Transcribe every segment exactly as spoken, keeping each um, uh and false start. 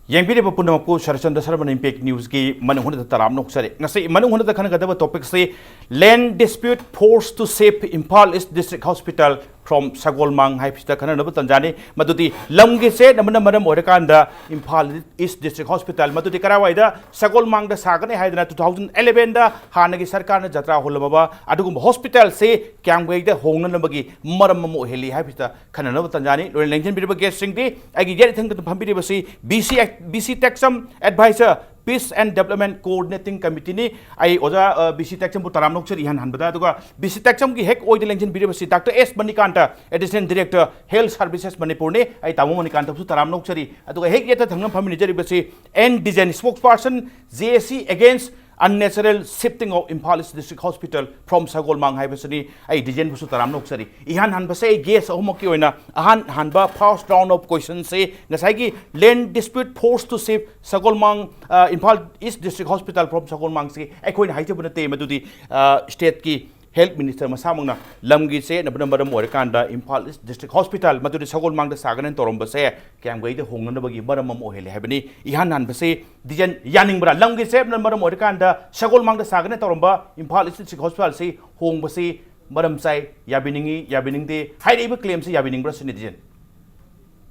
ꯌꯦꯡꯕꯤꯔꯤꯕ ꯄꯨꯝꯅꯃꯛꯄꯨ ꯁꯔꯆꯟꯗ ꯁꯔꯃꯟ ꯏꯝꯄꯦꯛ ꯅ꯭ꯌꯨꯁꯀꯤ ꯃꯅꯨꯡ ꯍꯨꯠꯅꯗ ꯇꯔꯥꯝꯅ ꯑꯣꯛꯆꯔꯤ꯫ ꯉꯁꯤ ꯃꯅꯨꯡ ꯍꯨꯠꯅꯗ ꯈꯟꯅꯒꯗꯕ ꯇꯣꯄꯤꯛꯁꯤ, Land dispute force to shift Imphal East District Hospital from ꯁꯒꯣꯜꯃꯥꯡ ꯍꯥꯏꯕꯁꯤꯗ ꯈꯟꯅꯅꯕ ꯇꯥꯟꯖꯥꯅꯤ꯫ ꯃꯗꯨꯗꯤ ꯂꯝꯒꯤ ꯆꯌꯦꯠꯅꯕꯅ ꯃꯔꯝ ꯑꯣꯏꯔꯀꯥꯟꯗ ꯏꯝꯐꯥꯜ ꯏꯁ ꯗꯤꯁꯇ꯭ꯔꯤꯛ ꯍꯣꯁꯄꯤꯇꯥꯜ, ꯃꯗꯨꯗꯤ ꯀꯔꯥꯏꯋꯥꯏꯗ ꯁꯒꯣꯜꯃꯥꯡꯗ ꯁꯥꯒꯅꯤ ꯍꯥꯏꯗꯅ two thousand elevenꯗ ꯍꯥꯟꯅꯒꯤ ꯁꯔꯀꯥꯔꯅ ꯖꯇ꯭ꯔꯥ ꯍꯣꯜꯂꯝꯃꯕ ꯑꯗꯨꯒꯨꯝꯕ ꯍꯣꯁꯄꯤꯇꯥꯜꯁꯤ ꯀ꯭ꯌꯥꯝꯒꯩꯗ ꯍꯣꯡꯅꯅꯕꯒꯤ ꯃꯔꯝ ꯑꯃ ꯑꯣꯏꯍꯜꯂꯤ ꯍꯥꯏꯕꯁꯤꯗ ꯈꯟꯅꯅꯕ ꯇꯥꯟꯖꯥꯅꯤ꯫ ꯂꯣꯏꯅ ꯂꯦꯡꯁꯤꯟꯕꯤꯔꯤꯕ ꯒꯦꯁꯁꯤꯡꯗꯤ ꯑꯩꯒꯤ ꯌꯦꯠ ꯏꯊꯪꯗ ꯐꯝꯕꯤꯔꯤꯕꯁꯤ ꯕꯤ ꯁꯤ ꯑꯦꯛ-, B C Tekcham adviser, Peace and Development Coordinating Committeeꯅꯤ꯫ ꯑꯩ ꯑꯣꯖꯥ, ꯑ, ꯕꯤ ꯁꯤ ꯇꯦꯛꯆꯝꯕꯨ ꯇꯔꯥꯝꯅ ꯑꯣꯛꯆꯔꯤ ꯏꯍꯥꯟ ꯍꯥꯟꯕꯗ꯫ ꯑꯗꯨꯒ ꯕꯤ ꯁꯤ ꯇꯦꯛꯆꯝꯒꯤ ꯍꯦꯛ ꯑꯣꯏꯗ ꯂꯦꯡꯁꯤꯟꯕꯤꯔꯤꯕꯁꯤ ꯗꯥꯛꯇꯔ ꯑꯦꯁ Manikanta, Additional Director Health Services ꯃꯅꯤꯄꯨꯔꯅꯤ꯫ ꯑꯩ ꯇꯥꯃꯣ ꯃꯅꯤꯀꯥꯟꯇꯕꯨꯁꯨ ꯇꯔꯥꯝꯅ ꯑꯣꯛꯆꯔꯤ꯫ ꯑꯗꯨꯒ ꯍꯦꯛ ꯌꯦꯠꯇ ꯊꯪꯅ ꯐꯝꯃꯤꯟꯅꯖꯔꯤꯕꯁꯤ and ꯗꯤꯖꯦꯟ, spokesperson, J A C against unnatural shifting of Imphal East District Hospital from ꯁꯒꯣꯜꯃꯥꯡ ꯍꯥꯏꯕꯁꯤꯅꯤ꯫ ꯑꯩ ꯗꯤꯖꯦꯟꯕꯨꯁꯨ ꯇꯔꯥꯝꯅ ꯑꯣꯛꯆꯔꯤ꯫ ꯏꯍꯥꯟ ꯍꯥꯟꯕꯁꯦ ꯑꯩ ꯒꯦꯁ ꯑꯍꯨꯝꯃꯛꯀꯤ ꯑꯣꯏꯅ ꯑꯍꯥꯟ ꯍꯥꯟꯕ first round of questionꯁꯦ ꯉꯁꯥꯏꯒꯤ Land dispute force to shift ꯁꯒꯣꯜꯃꯥꯡ, ꯑ, Imphal East District Hospital from ꯁꯒꯣꯜꯃꯥꯡꯁꯤ ꯑꯩꯈꯣꯏꯅ ꯍꯥꯏꯖꯕ ꯅꯠꯇꯦ, ꯃꯗꯨꯗꯤ, ꯑ, stateꯀꯤ health minister ꯃꯁꯥꯃꯛꯅ ꯂꯝꯒꯤ ꯆꯌꯦꯠꯅꯕꯅ ꯃꯔꯝ ꯑꯣꯏꯔꯀꯥꯟꯗ ꯏꯝꯐꯥꯜ ꯏꯁ ꯗꯤꯁꯇ꯭ꯔꯤꯛ ꯍꯣꯁꯄꯤꯇꯥꯜ, ꯃꯗꯨꯗꯤ ꯁꯒꯣꯜꯃꯥꯡꯗ ꯁꯥꯒꯅꯦꯅ ꯇꯧꯔꯝꯕꯁꯦ ꯀ꯭ꯌꯥꯝꯒꯩꯗ ꯍꯣꯡꯅꯅꯕꯒꯤ ꯃꯔꯝ ꯑꯃ ꯑꯣꯏꯍꯜꯂꯦ ꯍꯥꯏꯕꯅꯤ꯫ ꯏꯍꯥꯟ ꯍꯥꯟꯕꯁꯤ ꯗꯤꯖꯦꯟ ꯌꯥꯅꯤꯡꯕ꯭ꯔꯥ? ꯂꯝꯒꯤ ꯆꯌꯦꯠꯅꯕꯅ ꯃꯔꯝ ꯑꯣꯏꯔꯀꯥꯟꯗ ꯁꯒꯣꯜꯃꯥꯡꯗ ꯁꯥꯒꯅꯦꯅ ꯇꯧꯔꯝꯕ ꯏꯝꯐꯥꯜ ꯏꯁ ꯗꯤꯁꯇ꯭ꯔꯤꯛ ꯍꯣꯁꯄꯤꯇꯥꯜꯁꯤ ꯍꯣꯡꯕꯁꯤ ꯃꯔꯝ ꯆꯥꯏ, ꯌꯥꯕꯤꯅꯤꯡꯉꯤ, ꯌꯥꯕꯤꯅꯤꯡꯗꯦ ꯍꯥꯏꯔꯛꯏꯕ claimꯁꯤ ꯌꯥꯕꯤꯅꯤꯡꯕ꯭ꯔꯥ ꯁꯤꯅꯤ ꯗꯤꯖꯦꯟ꯫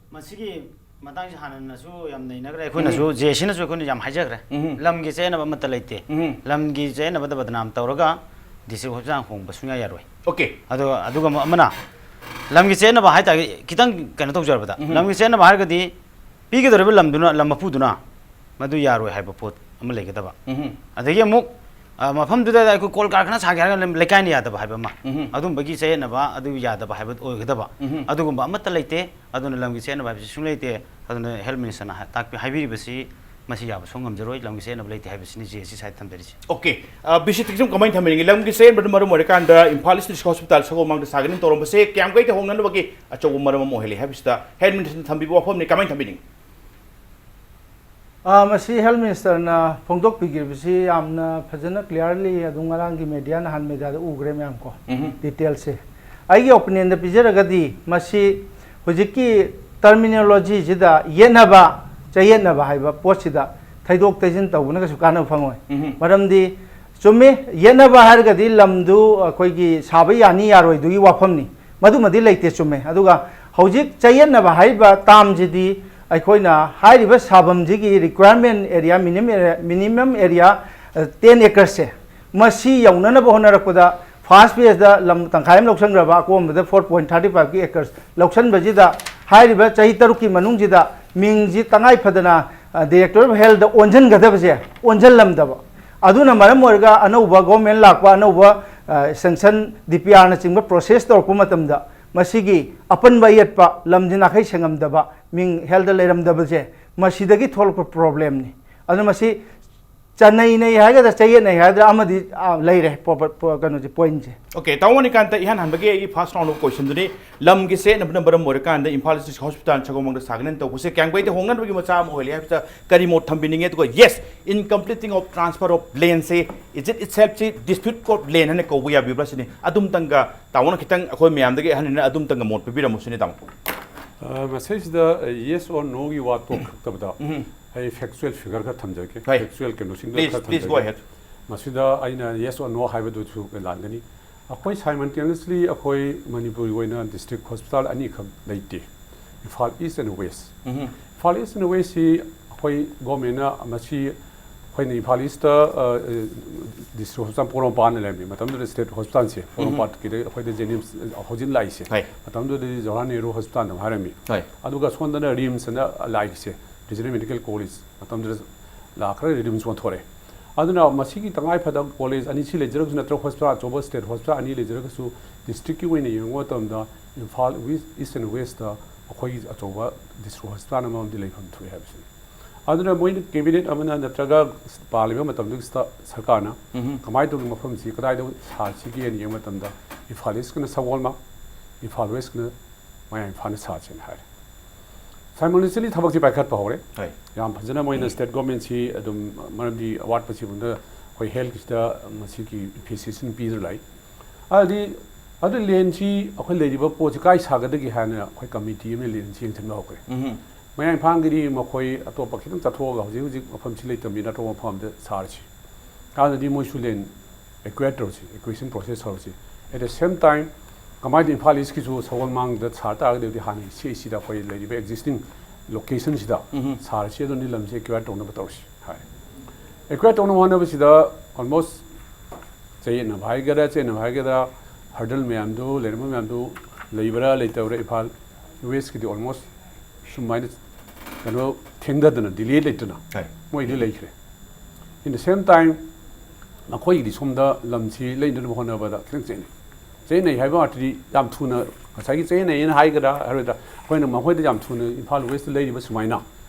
ꯃꯁꯤꯒꯤ ꯃꯇꯥꯡꯁꯤ ꯍꯥꯟꯅꯅꯁꯨ ꯌꯥꯝ ꯅꯩꯅꯈ꯭ꯔꯦ, ꯑꯩꯈꯣꯏꯅꯁꯨ, ꯖꯦ ꯑꯦ ꯁꯤꯅꯁꯨ ꯑꯩꯈꯣꯏꯅ ꯌꯥꯝ ꯍꯥꯏꯖꯈ꯭ꯔꯦ꯫ ꯎꯝ꯫ ꯂꯝꯒꯤ ꯆꯌꯦꯠꯅꯕ ꯑꯃꯠꯇ ꯂꯩꯇꯦ꯫ ꯎꯝ꯫ ꯂꯝꯒꯤ ꯆꯌꯦꯠꯅꯕꯗ ꯕꯗꯅꯥꯝ ꯇꯧꯔꯒ ꯗꯤꯁꯇ꯭ꯔꯤꯛ ꯍꯣꯁꯄꯤꯇꯥꯜ ꯍꯣꯡꯕ ꯁꯨꯡꯌꯥ ꯌꯥꯔꯣꯏ꯫ Okay꯫ ꯑꯗꯨꯒ, ꯑꯗꯨꯒ ꯑꯃ-, ꯑꯃꯅ ꯂꯝꯒꯤ ꯆꯌꯦꯠꯅꯕ ꯍꯥꯏꯇꯥꯔꯒꯗꯤ ꯈꯤꯇꯪ ꯀꯩꯅꯣ ꯇꯧꯖꯔꯕꯗ, ꯎꯝ꯫ ꯂꯝꯒꯤ ꯆꯌꯦꯠꯅꯕ ꯍꯥꯏꯔꯒꯗꯤ ꯄꯤꯒꯗꯧꯔꯤꯕ ꯂꯝꯗꯨꯅ, ꯂꯝ ꯃꯄꯨꯗꯨꯅ ꯃꯗꯨ ꯌꯥꯔꯣꯏ ꯍꯥꯏꯕ ꯄꯣꯠ ꯑꯃ ꯂꯩꯒꯗꯕ꯫ ꯎꯝ꯫ ꯑꯗꯒꯤ ꯑꯃꯨꯛ, ꯑ, ꯃꯐꯝꯗꯨꯗ ꯑꯩꯈꯣꯏ ꯀꯣꯜ ꯀꯥꯔꯈꯥꯅ ꯁꯥꯒꯦ ꯍꯥꯏꯔꯒ ꯂꯩꯀꯥꯏꯅ ꯌꯥꯗꯕ ꯍꯥꯏꯕ ꯑꯃ, ꯎꯝ꯫ ꯑꯗꯨꯝꯕꯒꯤ ꯆꯌꯦꯠꯅꯕ, ꯑꯗꯨ ꯌꯥꯗꯕ ꯍꯥꯏꯕ ꯑꯣꯏꯒꯗꯕ꯫ ꯎꯝ꯫ ꯑꯗꯨꯒꯨꯝꯕ ꯑꯃꯠꯇ ꯂꯩꯇꯦ꯫ ꯑꯗꯨꯅ ꯂꯝꯒꯤ ꯆꯌꯦꯠꯅꯕ ꯍꯥꯏꯕꯁꯤ ꯁꯨꯡꯂꯩ ꯂꯩꯇꯦ꯫ ꯑꯗꯨꯅ ꯍꯦꯜꯊ ꯃꯤꯅꯤꯁꯇꯔꯅ ꯍꯥꯏ-, ꯇꯥꯛꯄꯤ-, ꯍꯥꯏꯕꯤꯔꯤꯕꯁꯤ ꯃꯁꯤ ꯌꯥꯕ ꯁꯨꯡ ꯉꯝꯖꯔꯣꯏ, ꯂꯝꯒꯤ ꯆꯌꯦꯠꯅꯕ ꯂꯩꯇꯦ ꯍꯥꯏꯕꯁꯤꯅꯤ ꯖꯦ ꯑꯦ ꯁꯤ ꯁꯥꯏꯗ ꯊꯝꯖꯔꯤꯁꯤ꯫ Okay꯫ ꯑ, ꯕꯤ ꯁꯤ ꯇꯦꯛꯆꯝ ꯀꯃꯥꯏꯅ ꯊꯝꯕꯤꯅꯤꯡꯉꯤ? ꯂꯝꯒꯤ ꯆꯌꯦꯠꯅꯕꯅ ꯃꯔꯝ ꯑꯣꯏꯔꯀꯥꯟꯗ ꯏꯝꯐꯥꯜ ꯏꯁ ꯗꯤꯁꯇ꯭ꯔꯤꯛ ꯍꯣꯁꯄꯤꯇꯥꯜ ꯁꯒꯣꯜꯃꯥꯡꯗ ꯁꯥꯒꯅꯤ ꯇꯧꯔꯝꯕꯁꯦ ꯀ꯭ꯌꯥꯝꯒꯩꯗ ꯍꯣꯡꯅꯅꯕꯒꯤ ꯑꯆꯧꯕ ꯃꯔꯝ ꯑꯃ ꯑꯣꯏꯍꯜꯂꯤ ꯍꯥꯏꯕꯁꯤꯗ ꯍꯦꯜꯊ ꯃꯤꯅꯤꯁꯇꯔꯅ ꯊꯝꯕꯤꯕ ꯋꯥꯐꯝꯅꯤ, ꯀꯃꯥꯏꯅ ꯊꯝꯕꯤꯅꯤꯡꯉꯤ? ꯑ, ꯃꯁꯤ ꯍꯦꯜꯊ ꯃꯤꯅꯤꯁꯇꯔꯅ ꯐꯣꯡꯗꯣꯛꯄꯤꯈꯤꯕꯁꯤ ꯌꯥꯝꯅ ꯐꯖꯅ clearly ꯑꯗꯨꯝ ꯉꯔꯥꯡꯒꯤ ꯃꯦꯗꯤꯌꯥ, ꯅꯍꯥꯟ ꯃꯦꯗꯤꯌꯥꯗ ꯎꯈ꯭ꯔꯦ ꯃꯌꯥꯝ ꯀꯣ, ꯎꯝ꯫ ꯗꯤꯇꯦꯜꯁꯦ꯫ ꯑꯩꯒꯤ ꯑꯣꯄꯤꯅꯤꯌꯟꯗ ꯄꯤꯖꯔꯒꯗꯤ ꯃꯁꯤ ꯍꯧꯖꯤꯛꯀꯤ terminologyꯁꯤꯗ ꯌꯦꯠꯅꯕ ꯆꯌꯦꯠꯅꯕ ꯍꯥꯏꯕ ꯄꯣꯠꯁꯤꯗ ꯊꯩꯗꯣꯛ ꯊꯩꯖꯤꯟ ꯇꯧꯕꯅ ꯀꯩꯁꯨ ꯀꯥꯟꯅꯕ ꯐꯪꯉꯣꯏ꯫ ꯎꯝ꯫ ꯃꯔꯝꯗꯤ ꯆꯨꯝꯃꯤ, ꯌꯦꯠꯅꯕ ꯍꯥꯏꯔꯒꯗꯤ ꯂꯝꯗꯨ ꯑꯩꯈꯣꯏꯒꯤ ꯁꯥꯕ ꯌꯥꯅꯤ ꯌꯥꯔꯣꯏꯗꯨꯒꯤ ꯋꯥꯐꯝꯅꯤ, ꯃꯗꯨꯃꯗꯤ ꯂꯩꯇꯦ, ꯆꯨꯝꯃꯦ꯫ ꯑꯗꯨꯒ ꯍꯧꯖꯤꯛ ꯆꯌꯦꯠꯅꯕ ꯍꯥꯏꯔꯤꯕ ꯇꯥꯝꯁꯤꯗꯤ ꯑꯩꯈꯣꯏꯅ ꯍꯥꯏꯔꯤꯕ ꯁꯥꯐꯝꯁꯤꯒꯤ requirement area, minimum area, minimum area, ꯑ, ten acres ꯁꯦ, ꯃꯁꯤ ꯌꯧꯅꯅꯕ ꯍꯣꯠꯅꯔꯛꯄꯗ first phase ꯗ ꯂꯝ ꯇꯪꯈꯥꯏ ꯑꯃ ꯂꯧꯁꯟꯈ꯭ꯔꯕ, ꯑꯀꯣꯟꯕꯗ four point thirty five ꯒꯤ acres ꯂꯧꯁꯟꯕꯁꯤꯗ ꯍꯥꯏꯔꯤꯕ ꯆꯍꯤ ꯇꯔꯨꯛꯀꯤ ꯃꯅꯨꯡꯁꯤꯗ ꯃꯤꯡꯁꯤ ꯇꯉꯥꯏ ꯐꯗꯅ, ꯑ, Director of Health ꯗ ꯑꯣꯟꯁꯤꯟꯒꯗꯕꯁꯦ ꯑꯣꯟꯁꯤꯜꯂꯝꯗꯕ꯫ ꯑꯗꯨꯅ ꯃꯔꯝ ꯑꯣꯏꯔꯒ ꯑꯅꯧꯕ government ꯂꯥꯛꯄ, ꯑꯅꯧꯕ, ꯑ, sanction, D P R ꯅꯆꯤꯡꯕ process ꯇꯧꯔꯛꯄ ꯃꯇꯝꯗ ꯃꯁꯤꯒꯤ ꯑꯄꯟꯕ ꯑꯌꯦꯠꯄ ꯂꯝꯁꯤ ꯅꯥꯈꯩ ꯁꯦꯡꯉꯝꯗꯕ, ꯃꯤꯡ health ꯗ ꯂꯩꯔꯝꯗꯕꯁꯦ ꯃꯁꯤꯗꯒꯤ ꯊꯣꯛꯂꯛꯄ problem ꯅꯤ꯫ ꯑꯗꯨꯅ ꯃꯁꯤ ꯆꯅꯩꯅꯩ ꯍꯥꯏꯒꯗ꯭ꯔꯥ, ꯆꯌꯦꯠꯅꯩ ꯍꯥꯏꯒꯗ꯭ꯔꯥ, ꯑꯃꯗꯤ, ꯑꯥ, ꯂꯩꯔꯦ, ꯄꯣ-, ꯄꯣ-, ꯀꯩꯅꯣꯁꯦ, point ꯁꯦ꯫ Okay, ꯇꯥꯃꯣ ꯃꯅꯤꯀꯥꯟꯇ, ꯏꯍꯥꯟ ꯍꯥꯟꯕꯒꯤ ꯑꯩꯒꯤ first round of question ꯗꯨꯅꯤ, ꯂꯝꯒꯤ ꯆꯌꯦꯠꯅꯕꯅ ꯃꯔꯝ ꯑꯣꯏꯔꯀꯥꯟꯗ ꯏꯝꯐꯥꯜ District Hospital ꯁꯒꯣꯜꯕꯟꯗ ꯁꯥꯒꯅꯤꯅ ꯇꯧꯕꯁꯦ ꯀ꯭ꯌꯥꯝꯒꯩꯗ ꯍꯣꯡꯅꯅꯕꯒꯤ ꯃꯆꯥꯛ ꯑꯃ ꯑꯣꯏꯍꯜꯂꯤ ꯍꯥꯏꯕꯁꯤꯗ ꯀꯔꯤ ꯃꯣꯠ ꯊꯝꯕꯤꯅꯤꯡꯉꯦ? ꯑꯗꯨꯒ yes, incompleting of transfer of land say, is it itself ꯁꯤ dispute of land ꯍꯥꯏꯅ ꯀꯧꯕ ꯌꯥꯕꯤꯕ꯭ꯔꯥ ꯁꯤꯅꯤ꯫ ꯑꯗꯨꯝꯇꯪꯒ ꯇꯥꯃꯣꯅ ꯈꯤꯇꯪ ꯑꯩꯈꯣꯏ ꯃꯌꯥꯝꯗꯒꯤ ꯑꯍꯟꯅꯤꯅ ꯑꯗꯨꯝꯇꯪꯒ ꯃꯣꯠ ꯄꯤꯕꯤꯔꯝꯃꯨ ꯁꯤꯅꯤ, ꯇꯥꯃꯣ꯫ ꯑ, ꯃꯁꯤꯁꯤꯗ, ꯑ, yes or no ꯒꯤ ꯋꯥ ꯇꯣꯛꯊꯣꯛꯇꯕꯗ, ꯎꯝ꯫ ꯑꯩ factual figure ꯈꯔ ꯊꯝꯖꯒꯦ꯫ ꯍꯣꯏ꯫ Factual ꯀꯩꯅꯣꯁꯤꯡꯗꯣ Please, ꯈꯔ please ꯊꯝꯖꯒꯦ꯫ Go ahead. ꯃꯁꯤꯗ ꯑꯩꯅ yes or no ꯍꯥꯏꯕꯗꯨꯁꯨ ꯂꯥꯟꯒꯅꯤ꯫ ꯑꯩꯈꯣꯏ simultaneously ꯑꯩꯈꯣꯏ ꯃꯅꯤꯄꯨꯔꯒꯤ ꯑꯣꯏꯅ district hospital ꯑꯅꯤꯈꯛ ꯂꯩꯇꯦ, Imphal East and West꯫ Um. Imphal East and West ꯁꯤ ꯑꯩꯈꯣꯏ government ꯅ ꯃꯁꯤ ꯑꯩꯈꯣꯏꯅ ꯏꯝꯐꯥꯜ East ꯇ, ꯑ, district hospital ꯄꯣꯔꯣꯝꯄꯥꯠꯅ ꯂꯩꯔꯝꯃꯤ꯫ ꯃꯇꯝꯗꯨꯗ state hospital ꯁꯦ ꯎꯝ꯫ ꯄꯣꯔꯣꯝꯄꯥꯠꯀꯤꯗ ꯑꯩꯈꯣꯏꯗ JNIMS ꯍꯧꯖꯤꯛ ꯂꯥꯛꯏꯁꯦ꯫ ꯍꯣꯏ꯫ ꯃꯇꯝꯗꯨꯗꯗꯤ ꯖꯋꯥꯍꯔꯂꯥꯜ ꯅꯦꯍꯔꯨ hospital ꯅ ꯍꯥꯏꯔꯝꯃꯤ꯫ ꯍꯣꯏ꯫ ꯑꯗꯨꯒ ꯁꯣꯝꯗꯅ RIMS ꯑꯅ ꯂꯥꯛꯏꯁꯦ, Regional Medical College ꯃꯇꯝꯗꯨꯗ ꯂꯥꯛꯈ꯭ꯔꯦ, RIMS ꯑꯣꯟꯊꯣꯔꯛꯑꯦ꯫ ꯑꯗꯨꯅ ꯃꯁꯤꯒꯤ ꯇꯉꯥꯏ ꯐꯗꯕ college ꯑꯅꯤ ꯁꯤ ꯂꯩꯖꯔꯒꯁꯨ, ꯅꯠꯇ꯭ꯔꯒ hospital, ꯑꯆꯧꯕ state hospital ꯑꯅꯤ ꯂꯩꯖꯔꯒꯁꯨ, district ꯀꯤ ꯑꯣꯏꯅ ꯌꯦꯡꯕ ꯃꯇꯝꯗ Imphal West, East and West ꯇ ꯑꯩꯈꯣꯏꯒꯤ ꯑꯆꯧꯕ district hospital ꯑꯃꯃꯝꯗꯤ ꯂꯩꯐꯝ ꯊꯣꯛꯑꯦ ꯍꯥꯏꯕꯁꯤꯅꯤ꯫ ꯑꯗꯨꯅ ꯃꯣꯏꯅ cabinet ꯑꯃꯅ ꯅꯠꯇ꯭ꯔꯒ ꯄꯥꯜꯂꯤꯕ ꯃꯇꯝꯗꯨꯒꯤ ꯁ-, ꯁꯔꯀꯥꯔꯅ ꯎꯝ꯫ ꯀꯃꯥꯏꯅ ꯇꯧꯒꯦ, ꯃꯐꯝꯁꯤ ꯀꯗꯥꯏꯗ ꯁꯥꯁꯤꯒꯦꯅ ꯌꯦꯡꯕ ꯃꯇꯝꯗ ꯏꯝꯐꯥꯜ East ꯀꯅ ꯁꯒꯣꯜꯕꯟ, ꯏꯝꯐꯥꯜ West ꯀꯅ ꯃꯌꯥꯏ ꯏꯝꯐꯥꯜꯗ ꯁꯥꯁꯦꯅ ꯍꯥꯏꯔꯦ꯫ Simultaneously ꯊꯕꯛꯁꯤ ꯄꯥꯏꯈꯠꯄ ꯍꯧꯔꯦ꯫ ꯍꯣꯏ꯫ ꯌꯥꯝ ꯐꯖꯅ ꯃꯣꯏꯅ ꯎꯝ꯫ State government ꯁꯤ ꯑꯗꯨꯝ, ꯃꯔꯝꯗꯤ ꯑꯋꯥꯠꯄꯁꯤ ꯃꯉꯣꯟꯗ ꯑꯩꯈꯣꯏ health ꯀꯤꯁꯤꯗ ꯃꯁꯤꯒꯤ facilitation ꯄꯤꯗꯨꯅ ꯂꯥꯛꯏ꯫ ꯑꯗꯨꯗꯤ ꯑꯗꯨ land ꯁꯤ ꯑꯩꯈꯣꯏ ꯂꯩꯔꯤꯕ ꯄꯣꯠꯁꯤ ꯀꯥꯏ ꯁꯥꯒꯗꯒꯦ ꯍꯥꯏꯅ ꯑꯩꯈꯣꯏ committee ꯑꯃꯅ land ꯁꯤ ꯌꯦꯡꯁꯤꯟꯕ ꯍꯧꯈ꯭ꯔꯦ꯫ ꯎꯝ꯫ ꯃꯌꯥꯡ ꯏꯝꯐꯥꯜꯒꯤꯗꯤ ꯃꯈꯣꯏ ꯑꯇꯣꯞꯄ ꯈꯤꯇꯪ ꯆꯠꯊꯣꯛꯑꯒ ꯍꯧꯖꯤꯛ ꯍꯧꯖꯤꯛ ꯃꯐꯝꯁꯤ ꯂꯩꯇꯕꯅꯤꯅ ꯑꯇꯣꯞꯄ ꯃꯐꯝ ꯑꯃꯗ ꯁꯥꯔꯁꯤ꯫ ꯍꯥꯟꯅꯗꯤ ꯃꯣꯏꯁꯨ ꯂꯦꯟ ꯑꯦꯀ꯭ꯋꯦꯌꯔ ꯇꯧꯔꯁꯤ, ꯑꯦꯀ꯭ꯋꯤꯖꯤꯁꯟ process ꯍꯧꯔꯁꯤ꯫ At the same time, ꯀꯃꯥꯏꯅ ꯏꯝꯐꯥꯜ ꯏꯁꯀꯤꯁꯨ ꯁꯒꯣꯜꯃꯥꯡꯗ ꯁꯥ ꯇꯥꯔꯒꯗꯤ ꯍꯧꯖꯤꯛ ꯍꯥꯟꯅ ꯁꯤ ꯑꯩ ꯁꯤꯗ ꯑꯩꯈꯣꯏ ꯂꯩꯔꯤꯕ ꯑꯦꯛꯖꯤꯁꯇꯤꯡ ꯂꯣꯀꯦꯁꯟꯁꯤꯗ ꯎꯝ꯫ ꯁꯥꯔꯁꯤ, ꯑꯗꯨꯅꯤ ꯂꯝꯁꯤ ꯑꯦꯀ꯭ꯋꯦꯌꯔ ꯇꯧꯅꯕ ꯇꯧꯔꯁꯤ ꯍꯥꯏ꯫ ꯑꯦꯀ꯭ꯋꯦꯌꯔ ꯇꯧꯅꯕ ꯍꯣꯠꯅꯕꯁꯤꯗ ꯑꯣꯜꯃꯣꯁ ꯆꯌꯦꯠꯅꯕ ꯍꯥꯏꯒꯗ꯭ꯔꯥ, ꯆꯌꯦꯠꯅꯕ ꯍꯥꯏꯒꯗ꯭ꯔꯥ, ꯍꯔꯗꯜ ꯃꯌꯥꯝꯗꯨ, ꯂꯩꯔꯝꯕ ꯃꯌꯥꯝꯗꯨ ꯂꯩꯕ꯭ꯔꯥ ꯂꯩꯇꯕ꯭ꯔꯥ, ꯏꯝꯐꯥꯜ ꯋꯦꯁꯀꯤꯗꯤ ꯑꯣꯜꯃꯣꯁ ꯁꯨꯃꯥꯏꯅ ꯀꯩꯅꯣ ꯊꯦꯡꯊꯗꯅ, ꯗꯤꯂꯦ ꯂꯩꯇꯅ ꯍꯣꯏ꯫ ꯃꯣꯏꯗꯤ ꯂꯩꯈ꯭ꯔꯦ꯫ In the same time, ꯃꯈꯣꯏꯒꯤꯗꯤ ꯁꯣꯝꯗ ꯂꯝꯁꯤ ꯂꯩꯅꯅꯕ ꯍꯣꯠꯅꯕꯗ ꯈꯤꯇꯪ ꯆꯦꯟꯅꯩ꯫ ꯆꯦꯟꯅꯩ ꯍꯥꯏꯕ ꯉꯥꯛꯇꯗꯤ ꯌꯥꯝ ꯊꯨꯅ, ꯉꯁꯥꯏꯒꯤ ꯆꯦꯟꯅꯩꯅ ꯍꯥꯏꯒꯗ꯭ꯔꯥ ꯍꯥꯏꯔꯣꯏꯗ꯭ꯔꯥ, ꯑꯩꯈꯣꯏꯅ ꯃꯈꯣꯏꯗ ꯌꯥꯝ ꯊꯨꯅ ꯏꯝꯐꯥꯜ ꯋꯦꯁꯇ ꯂꯩꯔꯤꯕ ꯁꯨꯃꯥꯏꯅ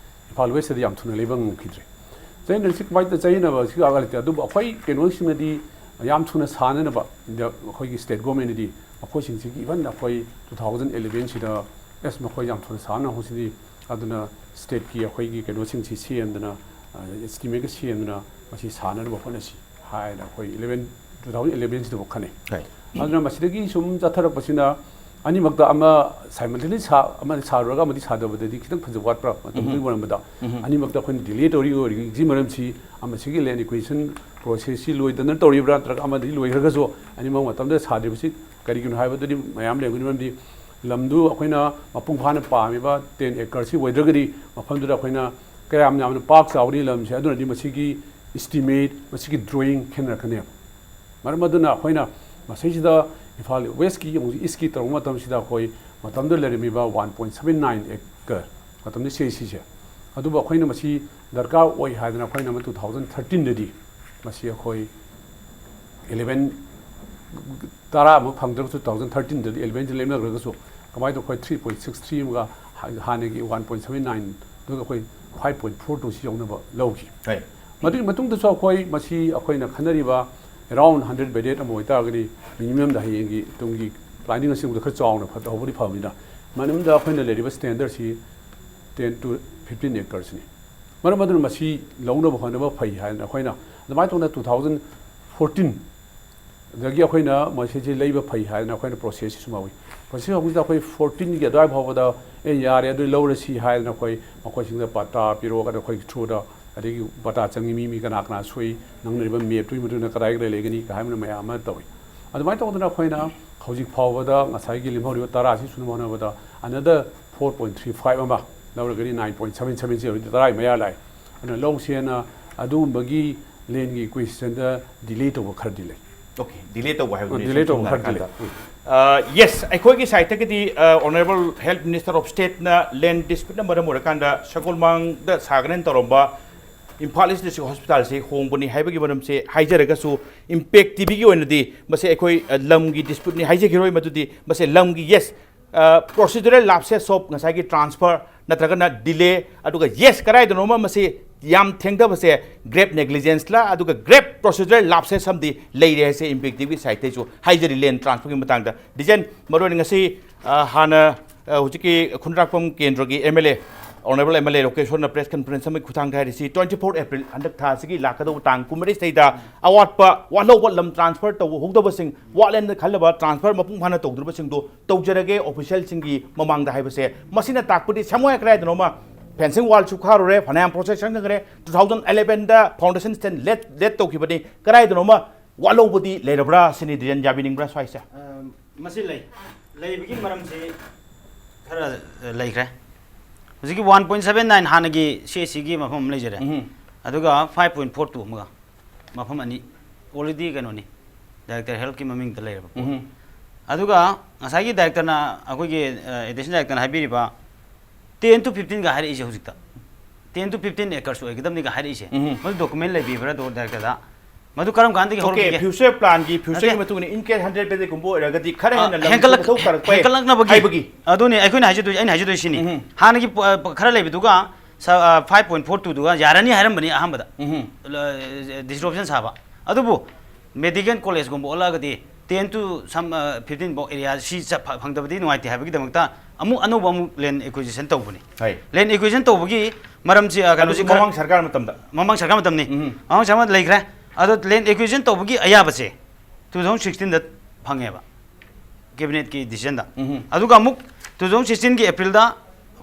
ꯏꯝꯐꯥꯜ ꯋꯦꯁꯇꯗꯤ ꯌꯥꯝ ꯊꯨꯅ ꯂꯩꯕ ꯉꯝꯈꯤꯗ꯭ꯔꯦ꯫ ꯆꯦꯟꯅꯔꯤꯁꯤ ꯀꯃꯥꯏꯅ ꯆꯦꯟꯅꯕ ꯁꯤ ꯑꯥ ꯂꯩꯇꯦ꯫ ꯑꯗꯨꯕꯨ ꯑꯩꯈꯣꯏ ꯀꯩꯅꯣꯁꯤꯡꯅꯗꯤ ꯌꯥꯝ ꯊꯨꯅ ꯁꯥꯟꯅꯅꯕ, ꯏꯟꯗꯤꯌꯥ, ꯑꯩꯈꯣꯏꯒꯤ ꯁ꯭ꯇꯦꯠ ꯒꯣꯔꯃꯦꯟꯅꯗꯤ ꯃꯈꯣꯏꯁꯤꯡꯁꯤꯒꯤ, ꯏꯚꯟ ꯑꯩꯈꯣꯏ ꯇꯨ ꯊꯥꯎꯖꯟ ꯑꯦꯂꯦꯚꯦꯟꯁꯤꯗ ꯑꯦꯁ ꯃꯈꯣꯏ ꯌꯥꯝ ꯊꯨꯅ ꯁꯥꯟꯅꯍꯧꯁꯤꯗꯤ, ꯑꯗꯨꯅ ꯁ꯭ꯇꯦꯠꯀꯤ ꯑꯩꯈꯣꯏꯒꯤ ꯀꯩꯅꯣꯁꯤꯡꯁꯤ ꯁꯦꯝꯗꯅ, ꯑ, ꯑꯦꯁꯇꯤꯃꯦꯠꯀ ꯁꯦꯝꯗꯅ ꯃꯁꯤ ꯁꯥꯟꯅꯅꯕ ꯍꯣꯠꯅꯁꯤ ꯍꯥꯏꯅ ꯑꯩꯈꯣꯏ ꯏꯂꯦꯚꯦꯟ, ꯇꯨ ꯊꯥꯎꯖꯟ ꯑꯦꯂꯦꯚꯦꯟꯁꯤꯗꯕꯨ ꯈꯟꯅꯩ꯫ ꯍꯣꯏ꯫ ꯑꯗꯨꯅ ꯃꯁꯤꯗꯒꯤ ꯁꯨꯝ ꯆꯠꯊꯔꯛꯄꯁꯤꯅ ꯑꯅꯤꯃꯛꯇ ꯑꯃ simultaneously ꯁꯥ-, ꯑꯃ ꯁꯥꯔꯨꯔꯒ ꯑꯃꯗꯤ ꯁꯥꯗꯕꯗꯗꯤ ꯈꯤꯇꯪ ꯐꯖꯕ ꯋꯥꯠꯄ꯭ꯔꯥ? ꯃꯇꯝꯗꯨꯒꯤ ꯎꯝ꯫ ꯃꯔꯝꯗ ꯎꯝ꯫ ꯑꯅꯤꯃꯛꯇ ꯑꯩꯈꯣꯏꯅ ꯗꯤꯂꯦ ꯇꯧꯔꯤ ꯑꯣꯏꯔꯤꯁꯤ ꯃꯔꯝꯁꯤ ꯑꯃꯁꯤꯒꯤ ꯂꯦꯟ ꯑꯦꯀ꯭ꯋꯤꯖꯤꯁꯟ ꯄ꯭ꯔꯣꯁꯦꯁꯁꯤ ꯂꯣꯏꯗꯅ ꯇꯧꯔꯤꯕ꯭ꯔꯥ, ꯅꯠꯇ꯭ꯔꯒ ꯑꯃꯗꯤ ꯂꯣꯏꯈ꯭ꯔꯒꯁꯨ ꯑꯅꯤꯃꯛ ꯃꯇꯝꯗ ꯁꯥꯗ꯭ꯔꯤꯕꯁꯤ ꯀꯔꯤꯒꯤꯅꯣ ꯍꯥꯏꯕꯗꯨꯗꯤ ꯃꯌꯥꯝ ꯂꯩꯔꯝꯒꯅꯤ꯫ ꯃꯔꯝꯗꯤ ꯂꯝꯗꯨ ꯑꯩꯈꯣꯏꯅ ꯃꯄꯨꯡ ꯐꯥꯅ ꯄꯥꯝꯃꯤꯕ ꯇꯦꯟ ꯑꯦꯀꯔꯁꯤ ꯑꯣꯏꯗ꯭ꯔꯒꯗꯤ ꯃꯐꯝꯗꯨꯗ ꯑꯩꯈꯣꯏꯅ ꯀꯌꯥꯝ ꯌꯥꯝꯅ ꯄꯥꯛ ꯆꯥꯎꯒꯅꯤ ꯂꯝꯁꯦ, ꯑꯗꯨꯅꯗꯤ ꯃꯁꯤꯒꯤ ꯏꯁꯇꯤꯃꯦꯠ, ꯃꯁꯤꯒꯤ ꯗ꯭ꯔꯣꯌꯤꯡ ꯈꯦꯠꯅꯔꯛꯀꯅꯦꯕ꯫ ꯃꯔꯝ ꯑꯗꯨꯅ ꯑꯩꯈꯣꯏꯅ ꯃꯁꯤꯁꯤꯗ ꯏꯝꯐꯥꯜ ꯋꯦꯁꯀꯤ ꯑꯃꯁꯨꯡ ꯏꯁꯀꯤ ꯇꯧꯔꯛꯄ ꯃꯇꯝꯁꯤꯗ ꯑꯩꯈꯣꯏ ꯃꯇꯝꯗꯨꯗ ꯂꯩꯔꯝꯃꯤꯕ one point seven nine acre, ꯃꯇꯝꯗꯨ ꯁꯤ ꯑꯩ ꯁꯤꯁꯦ, ꯑꯗꯨꯕꯨ ꯑꯩꯈꯣꯏꯅ ꯃꯁꯤ ꯗꯔꯀꯥꯔ ꯑꯣꯏ ꯍꯥꯏꯗꯅ ꯑꯩꯈꯣꯏꯅ ꯑꯃ ꯇꯨ ꯊꯥꯎꯖꯟ ꯊꯥꯔꯇꯤꯟꯗꯗꯤ ꯃꯁꯤ ꯑꯩꯈꯣꯏ ꯏꯂꯦꯚꯦꯟ, ꯇꯔꯥꯃꯨꯛ ꯐꯪꯗ꯭ꯔꯒꯁꯨ, ꯇꯨ ꯊꯥꯎꯖꯟ ꯊꯥꯔꯇꯤꯟꯗꯗꯤ ꯏꯂꯦꯚꯦꯟꯁꯤ ꯂꯦꯞꯅꯈ꯭ꯔꯒꯁꯨ, ꯀꯃꯥꯏꯅ ꯇꯧꯕ, ꯑꯩꯈꯣꯏ ꯊ꯭ꯔꯤ ꯄꯣꯏꯟ ꯁꯤꯛꯁ ꯊ꯭ꯔꯤ ꯑꯃꯒ ꯍꯥ-, ꯍꯥꯟꯅꯒꯤ ꯋꯥꯟ ꯄꯣꯏꯟ ꯁꯕꯦꯟ ꯅꯥꯏꯟꯗꯨꯒ ꯑꯩꯈꯣꯏ ꯐꯥꯏꯚ ꯄꯣꯏꯟ ꯐꯣꯔ ꯇꯨ ꯁꯤ ꯌꯧꯅꯕ ꯂꯧꯈꯤ꯫ ꯍꯣꯏ꯫ ꯃꯗꯨꯒꯤ ꯃꯇꯨꯡꯗꯁꯨ ꯑꯩꯈꯣꯏ ꯃꯁꯤ ꯑꯩꯈꯣꯏꯅ ꯈꯟꯅꯔꯤꯕ around hundred bedded ꯑꯃ ꯑꯣꯏꯇꯥꯔꯒꯗꯤ, ꯃꯤꯅꯤꯃꯝꯗ ꯍꯌꯦꯡꯒꯤ ꯇꯨꯡꯒꯤ ꯄ꯭ꯂꯥꯅꯤꯡ ꯑꯁꯤꯒꯨꯝꯕꯗ ꯈꯔ ꯆꯥꯎꯅ ꯐ-, ꯇꯧꯍꯧꯕꯗꯤ ꯐꯕꯅꯤꯅ, ꯃꯅꯨꯡꯗ ꯑꯩꯈꯣꯏꯅ ꯂꯩꯔꯤꯕ ꯁ꯭ꯇꯦꯟꯗꯔꯠꯁꯤ ꯇꯦꯟ ꯇꯨ ꯐꯤꯐꯇꯤꯟ ꯑꯦꯀꯔꯁꯅꯤ꯫ ꯃꯔꯝ ꯑꯗꯨꯅ ꯃꯁꯤ ꯂꯧꯅꯕ ꯍꯣꯠꯅꯕ ꯐꯩ ꯍꯥꯏꯅ ꯑꯩꯈꯣꯏꯅ ꯑꯗꯨꯃꯥꯏꯅ ꯇꯧꯗꯅ ꯇꯨ ꯊꯥꯎꯖꯟ ꯐꯣꯔꯇꯤꯟꯗꯒꯤ ꯑꯩꯈꯣꯏꯅ ꯃꯁꯤꯁꯦ ꯂꯩꯕ ꯐꯩ ꯍꯥꯏꯅ ꯑꯩꯈꯣꯏꯅ ꯄ꯭ꯔꯣꯁꯦꯁꯁꯤ ꯁꯨꯝ ꯍꯧꯏ꯫ ꯍꯧꯖꯤꯛ ꯍꯧꯖꯤꯛꯇ ꯑꯩꯈꯣꯏ ꯐꯣꯔꯇꯤꯟꯒꯤ ꯑꯗꯨꯋꯥꯏ ꯐꯥꯎꯕꯗ ꯑꯦ ꯌꯥꯔꯦ ꯑꯗꯨ ꯂꯧꯔꯁꯤ ꯍꯥꯏꯗꯅ ꯑꯩꯈꯣꯏ ꯃꯈꯣꯏꯁꯤꯡꯗ ꯄꯇꯥ ꯄꯤꯔꯛꯑꯒ ꯑꯩꯈꯣꯏꯒꯤ ꯊ꯭ꯔꯨꯗ ꯑꯗꯒꯤ ꯄꯇꯥ ꯆꯪꯉꯤ ꯃꯤ ꯃꯤ ꯀꯅꯥ ꯀꯅꯥ ꯁꯨꯏ ꯅꯪꯅꯔꯤꯕ ꯃꯦꯞꯇꯨꯒꯤ ꯃꯇꯨꯡ ꯏꯟꯅ ꯀꯗꯥꯏ ꯀꯗꯥꯏ ꯂꯩꯒꯅꯤ ꯍꯥꯏꯕꯅ ꯃꯌꯥꯝ ꯑꯃ ꯇꯧꯏ꯫ ꯑꯗꯨꯃꯥꯏꯅ ꯇꯧꯗꯅ ꯑꯩꯈꯣꯏꯅ ꯍꯧꯖꯤꯛ ꯐꯥꯎꯕꯗ ꯉꯁꯥꯏꯒꯤ ꯂꯦꯝꯍꯧꯔꯤꯕ ꯇꯔꯥꯁꯤ ꯁꯨꯅꯕ ꯍꯣꯠꯅꯕꯗ another four point three five ꯑꯃ ꯂꯧꯔꯒꯗꯤ nine point seven seven zero ꯇꯔꯥꯒꯤ ꯃꯌꯥ ꯂꯥꯛꯑꯦ꯫ ꯑꯗꯨꯅ ꯂꯧꯁꯦꯅ ꯑꯗꯨꯒꯨꯝꯕꯒꯤ ꯂꯦꯟꯒꯤ ꯑꯦꯀ꯭ꯋꯤꯖꯤꯁꯟꯗ ꯗꯤꯂꯦ ꯇꯧꯕ ꯈꯔꯗꯤ ꯂꯩ꯫ ꯑꯣꯀꯦ, ꯗꯤꯂꯦ ꯇꯧꯕ ꯍꯥꯏꯕꯗꯨꯅꯤ ꯗꯤꯂꯦ ꯏꯁꯝ ꯇꯧꯕ ꯁꯝꯅ ꯈꯔꯗꯤ ꯂꯩ꯫ ꯍꯥꯏꯔꯀꯥꯟꯗ꯫ ꯌꯦꯁ, ꯑꯩꯈꯣꯏꯒꯤ ꯁꯥꯏꯠꯇꯒꯤꯗꯤ ꯑꯣꯅꯔꯦꯕꯜ ꯍꯦꯜꯊ ꯃꯤꯅꯤꯁꯇꯔ ꯑꯣꯐ ꯁ꯭ꯇꯦꯠꯅ ꯂꯦꯟ ꯗꯤꯁꯄ꯭ꯌꯨꯠꯅ ꯃꯔꯝ ꯑꯣꯏꯔꯀꯥꯟꯗ ꯁꯒꯣꯜꯃꯥꯡꯗ ꯁꯥꯒꯅꯦꯅ ꯇꯧꯔꯝꯕ ꯏꯝꯐꯥꯜ ꯏꯁ ꯗꯤꯁꯇ꯭ꯔꯤꯛ ꯍꯣꯁꯄꯤꯇꯥꯜꯁꯤ ꯍꯣꯡꯕꯅꯤ ꯍꯥꯏꯕꯒꯤ ꯃꯔꯝꯁꯦ ꯍꯥꯏꯖꯔꯒꯁꯨ, ꯏꯝꯄꯦꯛ ꯇꯤꯚꯤꯒꯤ ꯑꯣꯏꯅꯗꯤ ꯃꯁꯦ ꯑꯩꯈꯣꯏ ꯑ, ꯂꯝꯒꯤ ꯗꯤꯁꯄ꯭ꯌꯨꯠꯅꯤ ꯍꯥꯏꯖꯈꯤꯔꯣꯏ꯫ ꯃꯗꯨꯗꯤ ꯃꯁꯦ ꯂꯝꯒꯤ, ꯌꯦꯁ, ꯄ꯭ꯔꯣꯁꯤꯗꯨꯔꯦꯜ ꯂꯥꯞꯁꯦꯁ ꯑꯣꯐ ꯉꯁꯥꯏꯒꯤ ꯇ꯭ꯔꯥꯟꯁꯐꯔ ꯅꯠꯇ꯭ꯔꯒꯅ ꯗꯤꯂꯦ, ꯑꯗꯨꯒ ꯌꯦꯁ, ꯀꯗꯥꯏꯗꯅꯣꯃ ꯃꯁꯤ ꯌꯥꯝ ꯊꯦꯡꯊꯕꯁꯦ ꯒ꯭ꯔꯦꯞ ꯅꯦꯒ꯭ꯂꯤꯖꯦꯟꯁꯂ ꯑꯗꯨꯒ ꯒ꯭ꯔꯦꯞ ꯄ꯭ꯔꯣꯁꯤꯗꯨꯔꯦꯜ ꯂꯥꯞꯁꯦꯁ ꯑꯃꯗꯤ ꯂꯩꯔꯦ ꯍꯥꯏꯁꯦ ꯏꯝꯄꯦꯛ ꯇꯤꯚꯤꯒꯤ ꯁꯥꯏꯠꯇꯩꯁꯨ ꯍꯥꯏꯖꯔꯤ ꯂꯦꯟ ꯇ꯭ꯔꯥꯟꯁꯐꯔꯒꯤ ꯃꯇꯥꯡꯗ꯫ ꯗꯤꯖꯦꯟ, ꯃꯔꯨꯑꯣꯏꯅ ꯉꯁꯤ ꯑ, ꯍꯥꯟꯅ ꯑ, ꯍꯧꯖꯤꯛꯀꯤ ꯈꯨꯟꯗ꯭ꯔꯥꯛꯄꯝ ꯀꯦꯟꯗ꯭ꯔꯒꯤ M L A honourable M L A ꯂꯣꯀꯦꯁꯣꯔꯅ ꯄ꯭ꯔꯦꯁ ꯀꯟꯐꯔꯦꯟꯁ ꯑꯃꯒꯤ ꯈꯨꯊꯥꯡꯗ ꯍꯥꯏꯔꯤꯁꯤ, twenty four April ꯍꯟꯗꯛ ꯊꯥꯁꯤꯒꯤ ꯂꯥꯛꯀꯗꯧꯕ ꯇꯥꯡ ꯀꯨꯟꯃꯔꯤꯁꯤꯗꯩꯗ ꯑꯋꯥꯠꯄ ꯋꯥꯠꯍꯧꯕ ꯂꯝ ꯇ꯭ꯔꯥꯟꯁꯐꯔ ꯇꯧꯍꯧꯗꯕꯁꯤꯡ, ꯋꯥꯠꯂꯦꯅ ꯈꯜꯂꯕ ꯇ꯭ꯔꯥꯟꯁꯐꯔ ꯃꯄꯨꯡ ꯐꯥꯅ ꯇꯧꯗ꯭ꯔꯤꯕꯁꯤꯡꯗꯣ ꯇꯧꯖꯔꯒꯦ ꯑꯣꯐꯤꯁꯤꯌꯦꯜꯁꯤꯡꯒꯤ ꯃꯃꯥꯡꯗ ꯍꯥꯏꯕꯁꯦ, ꯃꯁꯤꯅ ꯇꯥꯛꯄꯗꯤ ꯁꯃꯣꯏ ꯀꯗꯥꯏꯗꯅꯣꯃ ꯐꯦꯟꯁꯤꯡ ꯋꯥꯜ ꯁꯨꯈꯥꯔꯨꯔꯦ, ꯐꯅꯌꯥꯝ ꯄ꯭ꯔꯣꯁꯦꯁ ꯆꯪꯈ꯭ꯔꯦ, two thousand elevenꯗ foundation stone laid, laid ꯇꯧꯈꯤꯕꯅꯤ, ꯀꯗꯥꯏꯗꯅꯣꯃ ꯋꯥꯠꯍꯧꯕꯗꯤ ꯂꯩꯔꯕ꯭ꯔꯥ ꯁꯤꯅꯤ ꯗꯤꯖꯦꯟ ꯌꯥꯕꯤꯅꯤꯡꯕ꯭ꯔꯥ ꯁ꯭ꯋꯥꯏꯁꯦ? ꯑ, ꯃꯁꯤ ꯂꯩ꯫ ꯂꯩꯕꯒꯤ ꯃꯔꯝꯁꯤ ꯈꯔ ꯑ, ꯂꯩꯈ꯭ꯔꯦ꯫ ꯍꯧꯖꯤꯛꯀꯤ one point seven nine ꯍꯥꯟꯅꯒꯤ ꯁꯤ ꯑꯦꯁ ꯁꯤꯒꯤ ꯃꯐꯝ ꯑꯃ ꯂꯩꯖꯔꯦ꯫ ꯎꯝ꯫ ꯑꯗꯨꯒ five point four two ꯑꯃꯒ ꯃꯐꯝ ꯑꯅꯤ already ꯀꯩꯅꯣꯅꯤ, ꯗꯥꯏꯔꯦꯛꯇꯔ ꯍꯦꯜꯊꯀꯤ ꯃꯃꯤꯡꯗ ꯂꯩꯔꯕ ꯄꯣꯠ꯫ ꯎꯝ꯫ ꯑꯗꯨꯒ ꯉꯁꯥꯏꯒꯤ ꯗꯥꯏꯔꯦꯛꯇꯔꯅ, ꯑꯩꯈꯣꯏꯒꯤ ꯑꯦꯗꯤꯁꯅꯦꯜ ꯗꯥꯏꯔꯦꯛꯇꯔꯅ ꯍꯥꯏꯕꯤꯔꯤꯕ ten to fifteenꯒ ꯍꯥꯏꯔꯛꯏꯁꯦ ꯍꯧꯖꯤꯛꯇ꯫ Ten to fifteen acres ꯑꯣꯏꯒꯗꯕꯅꯤꯒ ꯍꯥꯏꯔꯛꯏꯁꯦ꯫ ꯎꯝ꯫ ꯃꯗꯨ ꯗꯣꯀꯨꯃꯦꯟ ꯂꯩꯕꯤꯕ꯭ꯔꯥ ꯑꯗꯣ ꯗꯥꯏꯔꯦꯛꯇꯔꯗ? ꯃꯗꯨ ꯀꯔꯝ ꯀꯥꯟꯗꯒꯤ ꯑꯣꯀꯦ, ꯍꯧꯔꯛꯈꯤꯒꯦ? ꯐ꯭ꯌꯨꯆꯔ ꯄ꯭ꯂꯥꯟꯒꯤ ꯐ꯭ꯌꯨꯆꯔꯒꯤ ꯅꯠꯇꯦ꯫ ꯃꯇꯨꯡ ꯏꯟꯅ in case hundred bedꯒꯨꯝꯕ ꯑꯣꯏꯔꯒꯗꯤ ꯈꯔ ꯑ, ꯍꯦꯟꯅ ꯂꯝ ꯍꯦꯟꯒꯠꯂꯛ-, ꯃꯊꯧ ꯇꯥꯔꯛꯄ ꯌꯥꯏ ꯍꯦꯟꯒꯠꯂꯛꯅꯕꯒꯤ ꯍꯥꯏꯕꯒꯤ꯫ ꯑꯗꯨꯅꯤ ꯑꯩꯈꯣꯏꯅ ꯍꯥꯏꯖꯗꯣꯏ, ꯑꯩꯅ ꯍꯥꯏꯖꯗꯣꯏ ꯁꯤꯅꯤ꯫ ꯎꯝ꯫ ꯍꯥꯟꯅꯒꯤ ꯄ-, ꯄ-, ꯈꯔ ꯂꯩꯕꯗꯨꯒ ꯁ-, ꯑ, five point four twoꯗꯨꯒ ꯌꯥꯔꯅꯤ ꯍꯥꯏꯔꯝꯕꯅꯤ ꯑꯍꯥꯟꯕꯗ꯫ ꯎꯝ꯫ ꯗꯤꯁꯔꯞꯁꯟ ꯁꯥꯕ꯫ ꯑꯗꯨꯕꯨ ꯃꯦꯗꯤꯀꯦꯜ ꯀꯣꯂꯦꯖꯀꯨꯝꯕ ꯑꯣꯜꯂꯛꯑꯒꯗꯤ ten to some, ꯑ, fifteen ꯐꯥꯎ ꯑꯦꯔꯤꯌꯥ ꯁꯤ ꯆ-, ꯐ-, ꯐꯪꯗꯕꯗꯤ ꯅꯨꯡꯉꯥꯏꯇꯦ ꯍꯥꯏꯕꯒꯤꯗꯃꯛꯇ ꯑꯃꯨꯛ ꯑꯅꯧꯕ ꯑꯃꯨꯛ ꯂꯦꯟ ꯑꯦꯀ꯭ꯋꯤꯖꯤꯁꯟ ꯇꯧꯕꯅꯤ꯫ ꯍꯥꯏ꯫ ꯂꯦꯟ ꯑꯦꯀ꯭ꯋꯤꯖꯤꯁꯟ ꯇꯧꯕꯒꯤ ꯃꯔꯝꯁꯤ, ꯑ, ꯀꯩꯅꯣꯁꯤ ꯑꯗꯨꯁꯨ ꯈꯔ ꯃꯃꯥꯡ ꯁꯔꯀꯥꯔ ꯃꯇꯝꯗ꯫ ꯃꯃꯥꯡ ꯁꯔꯀꯥꯔ ꯃꯇꯝꯅꯤ꯫ ꯎꯝ꯫ ꯃꯃꯥꯡ ꯁꯔꯀꯥꯔ ꯂꯩꯈ꯭ꯔꯦ꯫ ꯑꯗꯣ ꯂꯦꯟ ꯑꯦꯀ꯭ꯋꯤꯖꯤꯁꯟ ꯇꯧꯕꯒꯤ ꯑꯌꯥꯕꯁꯦ two thousand sixteenꯗ ꯐꯪꯉꯦꯕ꯫ ꯀꯦꯕꯤꯅꯦꯠꯀꯤ ꯗꯤꯁꯤꯖꯟꯗ꯫ ꯎꯝ꯫ ꯑꯗꯨꯒ ꯑꯃꯨꯛ ꯇꯨ ꯊꯥꯎꯖꯟ ꯁꯤꯛꯁꯇꯤꯟꯒꯤ ꯑꯦꯄ꯭ꯔꯤꯜꯗ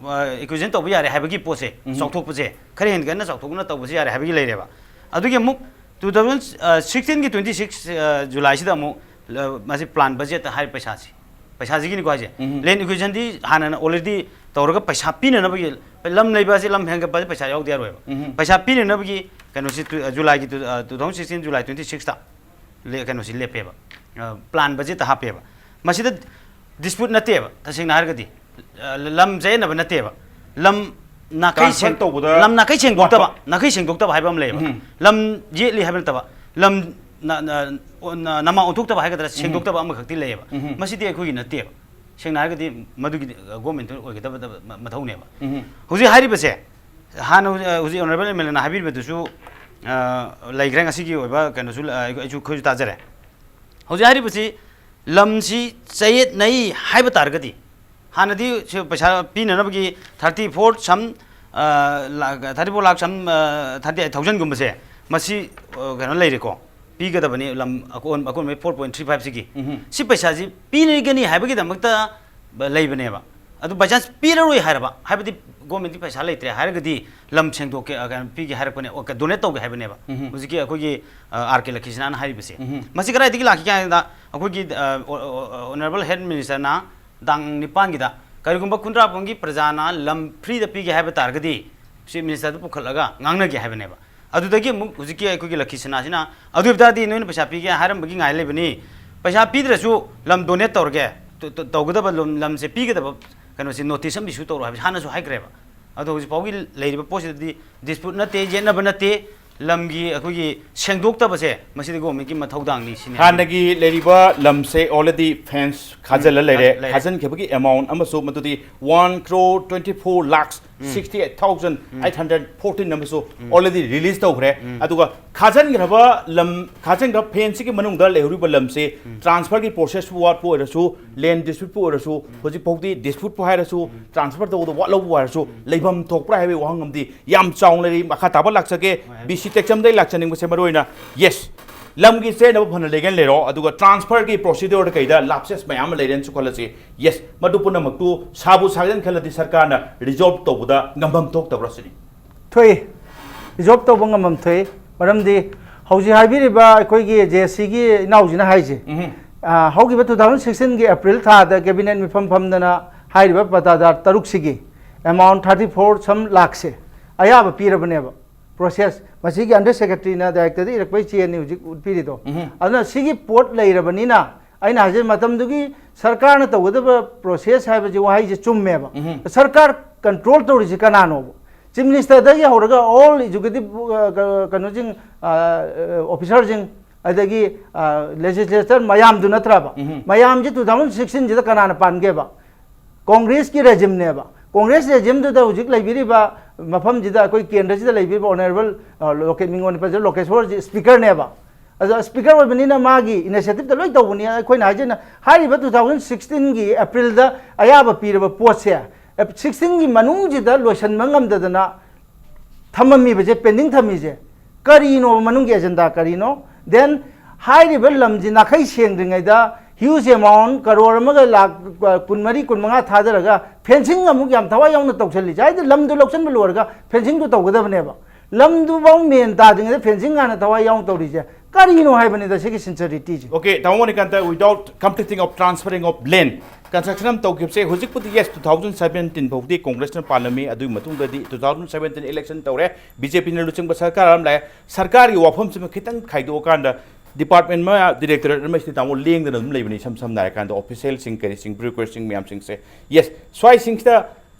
ꯑꯦꯀ꯭ꯋꯤꯖꯤꯁꯟ ꯇꯧꯕ ꯌꯥꯔꯦ ꯍꯥꯏꯕꯒꯤ ꯄꯣꯠꯁꯦ, ꯎꯝ꯫ ꯆꯥꯎꯊꯣꯛꯄꯁꯦ ꯈꯔ ꯍꯦꯟꯒꯠꯅ ꯆꯥꯎꯊꯣꯛꯅ ꯇꯧꯕꯁꯦ ꯌꯥꯔꯦ ꯍꯥꯏꯕꯒꯤ ꯂꯩꯔꯦꯕ꯫ ꯑꯗꯨꯒꯤ ꯑꯃꯨꯛ ꯇꯨ ꯊꯥꯎꯖꯟ ꯁꯤꯛꯁꯇꯤꯟꯒꯤ ꯇ꯭ꯋꯦꯟꯇꯤ ꯁꯤꯛꯁ ꯖꯨꯂꯥꯏꯁꯤꯗ ꯑꯃꯨꯛ, ꯑ, ꯃꯁꯤ ꯄ꯭ꯂꯥꯟ ꯕꯖꯦꯠꯇ ꯍꯥꯏꯔꯤꯕ ꯄꯩꯁꯥꯁꯤ, ꯄꯩꯁꯥꯁꯤꯒꯤꯅꯤꯀꯣ ꯍꯥꯏꯁꯦ꯫ ꯎꯝ꯫ ꯂꯦꯟ ꯑꯦꯀ꯭ꯋꯤꯖꯤꯁꯟꯗꯤ ꯍꯥꯟꯅꯅ ꯑꯣꯜꯔꯦꯗꯤ ꯇꯧꯔꯒ ꯄꯩꯁꯥ ꯄꯤꯅꯅꯕꯒꯤ, ꯂꯝ ꯂꯩꯕ ꯑꯁꯤ ꯂꯝ ꯍꯦꯟꯒꯠꯄ ꯑꯁꯤ ꯄꯩꯁꯥ ꯌꯥꯎꯗ ꯌꯥꯔꯣꯏꯕ꯫ ꯎꯝ꯫ ꯄꯩꯁꯥ ꯄꯤꯅꯅꯕꯒꯤ ꯀꯩꯅꯣꯁꯤ ꯇꯨ-, ꯑ, ꯖꯨꯂꯥꯏꯒꯤ ꯇꯨ-, ꯑ, two thousand sixteen July twenty sixth ꯂꯦ-, ꯀꯩꯅꯣꯁꯤ ꯂꯦꯞꯄꯦꯕ꯫ ꯑ, ꯄ꯭ꯂꯥꯟ ꯕꯖꯦꯠꯇ ꯍꯥꯞꯄꯦꯕ꯫ ꯃꯁꯤꯗ ꯗꯤꯁꯄ꯭ꯌꯨꯠ ꯅꯠꯇꯦꯕ, ꯇꯁꯦꯡꯅ ꯍꯥꯏꯔꯒꯗꯤ꯫ ꯑ, ꯂꯝ ꯆꯌꯦꯠꯅꯕ ꯅꯠꯇꯦꯕ꯫ ꯂꯝ ꯅꯥꯈꯩ transfer ꯁꯦꯡ-, ꯇꯧꯕꯗ ꯂꯝ ꯅꯥꯈꯩ ꯁꯦꯡꯗꯣꯛꯇꯕ, ꯋꯥꯠꯄ꯫ ꯅꯥꯈꯩ ꯁꯦꯡꯗꯣꯛꯇꯕ ꯍꯥꯏꯕ ꯑꯃ ꯂꯩꯌꯦꯕ꯫ ꯎꯝ꯫ ꯂꯝ ꯌꯦꯠꯂꯤ ꯍꯥꯏꯕ ꯅꯠꯇꯕ, ꯂꯝ ꯅ-, ꯅ-, ꯑꯣ-, ꯅ-, ꯅꯃꯥ ꯑꯣꯟꯊꯣꯛꯇꯕ ꯍꯥꯏꯒꯗ꯭ꯔꯥ, ꯎꯝ꯫ ꯁꯦꯡꯗꯣꯛꯇꯕ ꯑꯃꯈꯛꯇꯤ ꯂꯩꯌꯦꯕ꯫ ꯎꯝ꯫ ꯃꯁꯤꯗꯤ ꯑꯩꯈꯣꯏꯒꯤ ꯅꯠꯇꯦꯕ꯫ ꯁꯦꯡꯅ ꯍꯥꯏꯔꯒꯗꯤ ꯃꯗꯨꯒꯤꯗꯤ, ꯑ, ꯒꯣꯔꯃꯦꯟꯇ ꯑꯣꯏꯒꯗꯕ ꯃ-, ꯃꯊꯧꯅꯦꯕ꯫ ꯎꯝ꯫ ꯍꯧꯖꯤꯛ ꯍꯥꯏꯔꯤꯕꯁꯦ, ꯍꯥꯟꯅ ꯍꯧꯖꯤꯛ, ꯍꯧꯖꯤꯛ ꯑꯣꯅꯔꯦꯕꯜ ꯑꯦꯝ ꯑꯦꯜ ꯑꯦꯅ ꯍꯥꯏꯕꯤꯔꯤꯕꯗꯨꯁꯨ, ꯑ, ꯂꯩꯈ꯭ꯔꯦ, ꯉꯁꯤꯒꯤ ꯑꯣꯏꯕ ꯀꯩꯅꯣꯁꯨ, ꯑ, ꯑꯩꯈꯣꯏꯁꯨ ꯇꯥꯖꯔꯦ꯫ ꯍꯧꯖꯤꯛ ꯍꯥꯏꯔꯤꯕꯁꯤ ꯂꯝꯁꯤ ꯆꯌꯦꯠꯅꯩ ꯍꯥꯏꯕ ꯇꯥꯔꯒꯗꯤ, ꯍꯥꯟꯅꯗꯤ ꯁꯤ ꯄꯩꯁꯥ ꯄꯤꯅꯅꯕꯒꯤ thirty four some, ꯑ, ꯂꯥꯛ, thirty four lakh some, ꯑ, thirty eight thousand ꯒꯨꯝꯕꯁꯦ, ꯃꯁꯤ, ꯑ, ꯀꯩꯅꯣ ꯂꯩꯔꯦꯀꯣ, ꯄꯤꯒꯗꯕꯅꯤ ꯂꯝ ꯑꯀꯣꯟ-, ꯑꯀꯣꯟꯕꯩ four point three five ꯁꯤꯒꯤ꯫ ꯎꯝ꯫ ꯁꯤ ꯄꯩꯁꯥꯁꯤ ꯄꯤꯅꯒꯅꯤ ꯍꯥꯏꯕꯒꯤꯗꯃꯛꯇ ꯂꯩꯕꯅꯦꯕ꯫ ꯑꯗꯨ by chance ꯄꯤꯔꯔꯣꯏ ꯍꯥꯏꯔꯕ, ꯍꯥꯏꯕꯗꯤ ꯒꯣꯔꯃꯦꯟꯇꯤ ꯄꯩꯁꯥ ꯂꯩꯇ꯭ꯔꯦ ꯍꯥꯏꯔꯒꯗꯤ ꯂꯝ ꯁꯦꯡꯗꯣꯛꯀꯦ, ꯑ, ꯀꯩꯅꯣ, ꯄꯤꯒꯦ ꯍꯥꯏꯔꯛꯄꯅꯦ, ꯑꯣ, ꯀ-, ꯗꯣꯅꯦꯠ ꯇꯧꯒꯦ ꯍꯥꯏꯕꯅꯦꯕ꯫ ꯎꯝ꯫ ꯍꯧꯖꯤꯛꯀꯤ ꯑꯩꯈꯣꯏꯒꯤ, ꯑ, ꯑꯥꯔ ꯀꯦ ꯂꯈꯤꯁꯅꯥꯅ ꯍꯥꯏꯔꯤꯕꯁꯦ꯫ ꯎꯝ꯫ ꯃꯁꯤ ꯀꯗꯥꯏꯗꯒꯤ ꯂꯥꯛꯈꯤꯒꯦ ꯍꯥꯏꯕꯗ, ꯑꯩꯈꯣꯏꯒꯤ, ꯑ, ꯑꯣ-, ꯑꯣ-, ꯑꯣ-, ꯑꯣꯅꯔꯦꯕꯜ ꯍꯦꯜꯊ ꯃꯤꯅꯤꯁꯇꯔꯅ ꯇꯥꯡ ꯅꯤꯄꯥꯟꯒꯤꯗ ꯀꯔꯤꯒꯨꯝꯕ ꯈꯨꯟꯗ꯭ꯔꯥꯛꯄꯝꯒꯤ ꯄ꯭ꯔꯖꯥꯅ ꯂꯝ ꯐ꯭ꯔꯤꯗ ꯄꯤꯒꯦ ꯍꯥꯏꯕ ꯇꯥꯔꯒꯗꯤ ꯆꯤꯐ ꯃꯤꯅꯤꯁꯇꯔꯗꯨ ꯄꯨꯈꯠꯂꯒ ꯉꯥꯡꯅꯒꯦ ꯍꯥꯏꯕꯅꯦꯕ꯫ ꯑꯗꯨꯗꯒꯤ ꯑꯃꯨꯛ ꯍꯧꯖꯤꯛꯀꯤ ꯑꯩꯈꯣꯏꯒꯤ ꯂꯈꯤꯁꯅꯥꯁꯤꯅ, "ꯑꯗꯨ ꯑꯣꯏꯕ ꯇꯥꯔꯗꯤ ꯅꯣꯏꯅ ꯄꯩꯁꯥ ꯄꯤꯒꯦ ꯍꯥꯏꯔꯝꯕꯒꯤ ꯉꯥꯏ ꯂꯩꯕꯅꯤ, ꯄꯩꯁꯥ ꯄꯤꯗ꯭ꯔꯁꯨ ꯂꯝ ꯗꯣꯅꯦꯠ ꯇꯧꯔꯒꯦ, ꯇ-, ꯇ-, ꯇꯧꯒꯗꯕ ꯂꯝ, ꯂꯝꯁꯦ ꯄꯤꯒꯗꯕ ꯀꯩꯅꯣꯁꯦ ꯅꯣꯇꯤꯁ ꯑꯃ ꯏꯁꯨ ꯇꯧꯔꯣ" ꯍꯥꯏꯕꯁꯦ ꯍꯥꯟꯅꯁꯨ ꯍꯥꯏꯈ꯭ꯔꯦꯕ꯫ ꯑꯗꯣ ꯍꯧꯖꯤꯛ ꯐꯥꯎꯒꯤ ꯂꯩꯔꯤꯕ ꯄꯣꯠꯁꯤꯗꯗꯤ ꯗꯤꯁꯄ꯭ꯌꯨꯠ ꯅꯠꯇꯦ, ꯌꯦꯠꯅꯕ ꯅꯠꯇꯦ, ꯂꯝꯒꯤ ꯑꯩꯈꯣꯏꯒꯤ ꯁꯦꯡꯗꯣꯛꯇꯕꯁꯦ ꯃꯁꯤꯗꯤ ꯒꯣꯔꯃꯦꯟꯒꯤ ꯃꯊꯧꯗꯥꯡꯅꯤ ꯁꯤꯅꯤ꯫ ꯍꯥꯟꯅꯒꯤ ꯂꯩꯔꯤꯕ ꯂꯝꯁꯦ already ꯐꯦꯟꯁ ꯈꯥꯖꯤꯜꯂ ꯎꯝ, ꯂꯩꯔꯦ꯫ ꯂꯩꯔꯦ꯫ ꯈꯥꯖꯤꯟꯈꯤꯕꯒꯤ ꯑꯦꯃꯥꯎꯟ ꯑꯃꯁꯨ ꯃꯗꯨꯗꯤ one crore twenty four lakhs ꯎꯝ꯫ sixty eight thousand eight hundred fourteen ꯑꯃꯁꯨ ꯎꯝ꯫ already release ꯇꯧꯈ꯭ꯔꯦ꯫ ꯎꯝ꯫ ꯑꯗꯨꯒ ꯈꯥꯖꯤꯟꯈ꯭ꯔꯕ ꯂꯝ, ꯈꯥꯖꯤꯟꯈ꯭ꯔꯕ ꯐꯦꯟꯁꯤꯒꯤ ꯃꯅꯨꯡꯗ ꯂꯩꯍꯧꯔꯤꯕ ꯂꯝꯁꯤ ꯎꯝ꯫ ꯇ꯭ꯔꯥꯟꯁꯐꯔꯒꯤ ꯄ꯭ꯔꯣꯁꯦꯁꯄꯨ ꯋꯥꯠꯄ ꯑꯣꯏꯔꯁꯨ, ꯂꯦꯟ ꯗꯤꯁꯄ꯭ꯌꯨꯠꯄꯨ ꯑꯣꯏꯔꯁꯨ, ꯎꯝ꯫ ꯍꯧꯖꯤꯛ ꯐꯥꯎꯗꯤ ꯗꯤꯁꯄ꯭ꯌꯨꯠꯄꯨ ꯍꯥꯏꯔꯁꯨ, ꯎꯝ꯫ ꯇ꯭ꯔꯥꯟꯁꯐꯔ ꯇꯧꯕꯗ ꯋꯥꯠꯍꯧꯕ ꯑꯣꯏꯔꯁꯨ, ꯎꯝ꯫ ꯂꯩꯐꯝ ꯊꯣꯛꯄ꯭ꯔꯥ ꯍꯥꯏꯕꯒꯤ ꯋꯥꯍꯪ ꯑꯃꯗꯤ ꯌꯥꯝ ꯆꯥꯎꯅ ꯂꯩꯔꯤ꯫ ꯃꯈꯥ ꯇꯥꯕ ꯂꯥꯛꯆꯒꯦ꯫ ꯍꯣꯏ꯫ ꯕꯤ ꯁꯤ ꯇꯦꯛꯆꯝꯗꯒꯤ ꯂꯥꯛꯆꯅꯤꯡꯕꯁꯦ ꯃꯔꯨ ꯑꯣꯏꯅ, ꯌꯦꯁ꯫ ꯂꯝꯒꯤ ꯆꯦꯟꯅꯕ ꯐꯅ ꯂꯩꯒꯦꯅ ꯂꯩꯔꯣ, ꯑꯗꯨꯒ ꯇ꯭ꯔꯥꯟꯁꯐꯔꯒꯤ ꯄ꯭ꯔꯣꯁꯤꯗ꯭ꯌꯨꯔꯗ ꯀꯩꯗ ꯂꯥꯞꯁꯦꯁ ꯃꯌꯥꯝ ꯑꯃ ꯂꯩꯔꯦꯅꯁꯨ ꯈꯜꯂꯁꯤ꯫ ꯌꯦꯁ, ꯃꯗꯨ ꯄꯨꯝꯅꯃꯛꯇꯨ ꯁꯥꯕꯨ ꯁꯥꯒꯦꯅ ꯈꯜꯂꯗꯤ ꯁꯔꯀꯥꯔꯅ ꯔꯤꯖꯣꯜꯕ ꯇꯧꯕꯗ ꯉꯝꯐꯝ ꯊꯣꯛꯇꯕ꯭ꯔꯥ ꯁꯤꯅꯤ꯫ ꯊꯣꯛꯏ꯫ ꯔꯤꯖꯣꯜꯕ ꯇꯧꯕ ꯉꯝꯐꯝ ꯊꯣꯛꯏ꯫ ꯃꯔꯝꯗꯤ ꯍꯧꯖꯤꯛ ꯍꯥꯏꯕꯤꯔꯤꯕ ꯑꯩꯈꯣꯏꯒꯤ ꯖꯦ ꯑꯦꯁ ꯁꯤꯒꯤ ꯏꯅꯥꯎꯁꯤꯅ ꯍꯥꯏꯁꯦ, ꯎꯝ꯫ ꯑ, ꯍꯧꯈꯤꯕ two thousand sixteen ꯒꯤ April ꯊꯥꯗ ꯀꯦꯕꯤꯅꯦꯠ ꯃꯤꯐꯝ ꯐꯝꯗꯅ ꯍꯥꯏꯔꯤꯕ ꯄꯇꯥꯗꯥꯔ ꯇꯔꯨꯛꯁꯤꯒꯤ amount thirty four some ꯂꯥꯛꯁꯦ ꯑꯌꯥꯕ ꯄꯤꯔꯕꯅꯦꯕ꯫ ꯄ꯭ꯔꯣꯁꯦꯁ ꯃꯁꯤꯒꯤ ꯑꯟꯗꯔ ꯁꯦꯀ꯭ꯔꯦꯇꯔꯤꯅ ꯗꯥꯏꯔꯦꯛꯇꯔꯗ ꯏꯔꯛꯄꯩ ꯆꯦꯅꯤ ꯍꯧꯖꯤꯛ ꯎꯠꯄꯤꯔꯤꯗꯣ꯫ ꯎꯝ꯫ ꯑꯗꯨꯅ ꯁꯤꯒꯤ ꯄꯣꯠ ꯂꯩꯔꯕꯅꯤꯅ ꯑꯩꯅ ꯍꯥꯏꯖꯩ, ꯃꯇꯝꯗꯨꯒꯤ ꯁꯔꯀꯥꯔꯅ ꯇꯧꯒꯗꯕ ꯄ꯭ꯔꯣꯁꯦꯁ ꯍꯥꯏꯕꯁꯤ ꯋꯥꯍꯩꯁꯦ ꯆꯨꯝꯃꯦꯕ꯫ ꯎꯝ꯫ ꯁꯔꯀꯥꯔ ꯀꯟꯇ꯭ꯔꯣꯜ ꯇꯧꯔꯤꯁꯤ ꯀꯅꯥꯅꯣꯕ? ꯆꯤꯐ ꯃꯤꯅꯤꯁꯇꯔꯗꯒꯤ ꯍꯧꯔꯒ ꯑꯣꯜ ꯑꯦꯛꯖꯤꯀ꯭ꯌꯨꯇꯤꯚ ꯀꯩꯅꯣꯁꯤꯡ, ꯑꯣꯐꯤꯁꯥꯔꯁꯤꯡ, ꯑꯗꯒꯤ ꯂꯦꯖꯤꯁꯂꯦꯆꯔ ꯃꯌꯥꯝꯗꯨ ꯅꯠꯇ꯭ꯔꯕ? ꯎꯝ꯫ ꯃꯌꯥꯝꯁꯤ two thousand sixteen ꯁꯤꯗ ꯀꯅꯥꯅ ꯄꯥꯟꯒꯦꯕ? ꯀꯣꯡꯒ꯭ꯔꯦꯁꯀꯤ ꯔꯦꯖꯤꯝꯅꯦꯕ꯫ ꯀꯣꯡꯒ꯭ꯔꯦꯁ ꯔꯦꯖꯤꯝꯗꯨꯗ ꯍꯧꯖꯤꯛ ꯂꯩꯕꯤꯔꯤꯕ ꯃꯐꯝꯁꯤꯗ, ꯑꯩꯈꯣꯏ ꯀꯦꯟꯗ꯭ꯔꯁꯤꯗ ꯂꯩꯕꯤꯔꯤꯕ ꯑꯣꯅꯔꯦꯕꯜ ꯂꯣꯀꯦ ꯃꯤꯡ ꯑꯣꯏꯅ ꯄꯟꯖꯔ ꯂꯣꯀꯦꯁꯣꯔꯁꯤ ꯁ꯭ꯄꯤꯀꯔꯅꯦꯕ꯫ ꯑꯗꯣ ꯁ꯭ꯄꯤꯀꯔ ꯑꯣꯏꯕꯅꯤꯅ ꯃꯥꯒꯤ ꯏꯅꯤꯁꯤꯌꯦꯇꯤꯚꯇ ꯂꯣꯏ ꯇꯧꯕꯅꯤ꯫ ꯑꯩꯈꯣꯏꯅ ꯍꯥꯏꯖꯩꯅ, ꯍꯥꯏꯔꯤꯕ two thousand sixteen ꯒꯤ April ꯗ ꯑꯌꯥꯕ ꯄꯤꯔꯕ ꯄꯣꯠꯁꯦ sixteen ꯒꯤ ꯃꯅꯨꯡꯁꯤꯗ ꯂꯣꯏꯁꯤꯟꯕ ꯉꯝꯗꯗꯅ ꯊꯝꯃꯝꯃꯤꯕꯁꯦ, ꯄꯦꯟꯗꯤꯡ ꯊꯝꯃꯤꯁꯦ ꯀꯔꯤꯅꯣ? ꯃꯅꯨꯡꯒꯤ ꯑꯦꯖꯦꯟꯗꯥ ꯀꯔꯤꯅꯣ? ꯗꯦꯟ ꯍꯥꯏꯔꯤꯕ ꯂꯝꯁꯤ ꯅꯥꯈꯩ ꯁꯦꯡꯗ꯭ꯔꯤꯉꯩꯗ huge amount ꯀꯔꯣꯔ ꯑꯃꯒ ꯂꯥꯛ ꯀꯨꯟꯃꯔꯤ, ꯀꯨꯟꯃꯉꯥ ꯊꯥꯗꯔꯒ ꯐꯦꯟꯁꯤꯡ ꯑꯃꯨꯛ ꯌꯥꯝ ꯊꯋꯥꯏ ꯌꯥꯎꯅ ꯇꯧꯁꯜꯂꯤꯁꯦ꯫ ꯍꯥꯏꯗꯤ ꯂꯝꯗꯨ ꯂꯧꯁꯤꯟꯕ ꯂꯣꯏꯔꯒ ꯐꯦꯟꯁꯤꯡꯗꯨ ꯇꯧꯒꯗꯕꯅꯦꯕ꯫ ꯂꯝꯗꯨꯐꯥꯎ ꯃꯦꯟ ꯇꯥꯗ꯭ꯔꯤꯉꯩꯗ ꯐꯦꯟꯁꯤꯡ ꯍꯥꯟꯅ ꯊꯋꯥꯏ ꯌꯥꯎꯅ ꯇꯧꯔꯤꯁꯦ ꯀꯔꯤꯅꯣ ꯍꯥꯏꯕꯅꯤꯗ ꯁꯤꯒꯤ ꯁꯤꯟꯁꯔꯤꯇꯤꯁꯦ꯫ Okay, ꯇꯥꯃꯣ Manikanta, without completing of transferring of land, construction ꯑꯃ ꯇꯧꯈꯤꯕꯁꯦ ꯍꯧꯖꯤꯛꯄꯨꯗꯤ, yes, two thousand seventeen ꯐꯥꯎꯗꯤ ꯀꯣꯡꯒ꯭ꯔꯦꯁꯅ ꯄꯥꯜꯂꯝꯃꯤ, ꯑꯗꯨꯒꯤ ꯃꯇꯨꯡꯗꯗꯤ two thousand seventeen election ꯇꯧꯔꯦ, ꯕꯤ ꯖꯦ ꯄꯤꯅ ꯂꯨꯆꯤꯡꯕ ꯁꯔꯀꯥꯔ ꯑꯃ ꯂꯥꯛꯑꯦ꯫ ꯁꯔꯀꯥꯔꯒꯤ ꯋꯥꯐꯝꯁꯤꯃ ꯈꯤꯇꯪ ꯈꯥꯏꯗꯣꯛꯑꯀꯥꯟꯗ department ꯑꯃ, directorate ꯑꯃ ꯁꯤꯗꯤ ꯇꯥꯃꯣ ꯂꯦꯡꯗꯅ ꯑꯗꯨꯝ ꯂꯩꯕꯅꯤ, ꯏꯁꯝ ꯁꯝꯅ ꯍꯥꯏꯔꯀꯥꯟꯗ official ꯁꯤꯡ, ꯀꯔꯤꯁꯤꯡ, bureaucrat ꯁꯤꯡ ꯃꯌꯥꯝꯁꯤꯡꯁꯦ꯫ Yes, ꯁ꯭ꯋꯥꯏꯁꯤꯡꯁꯤꯗ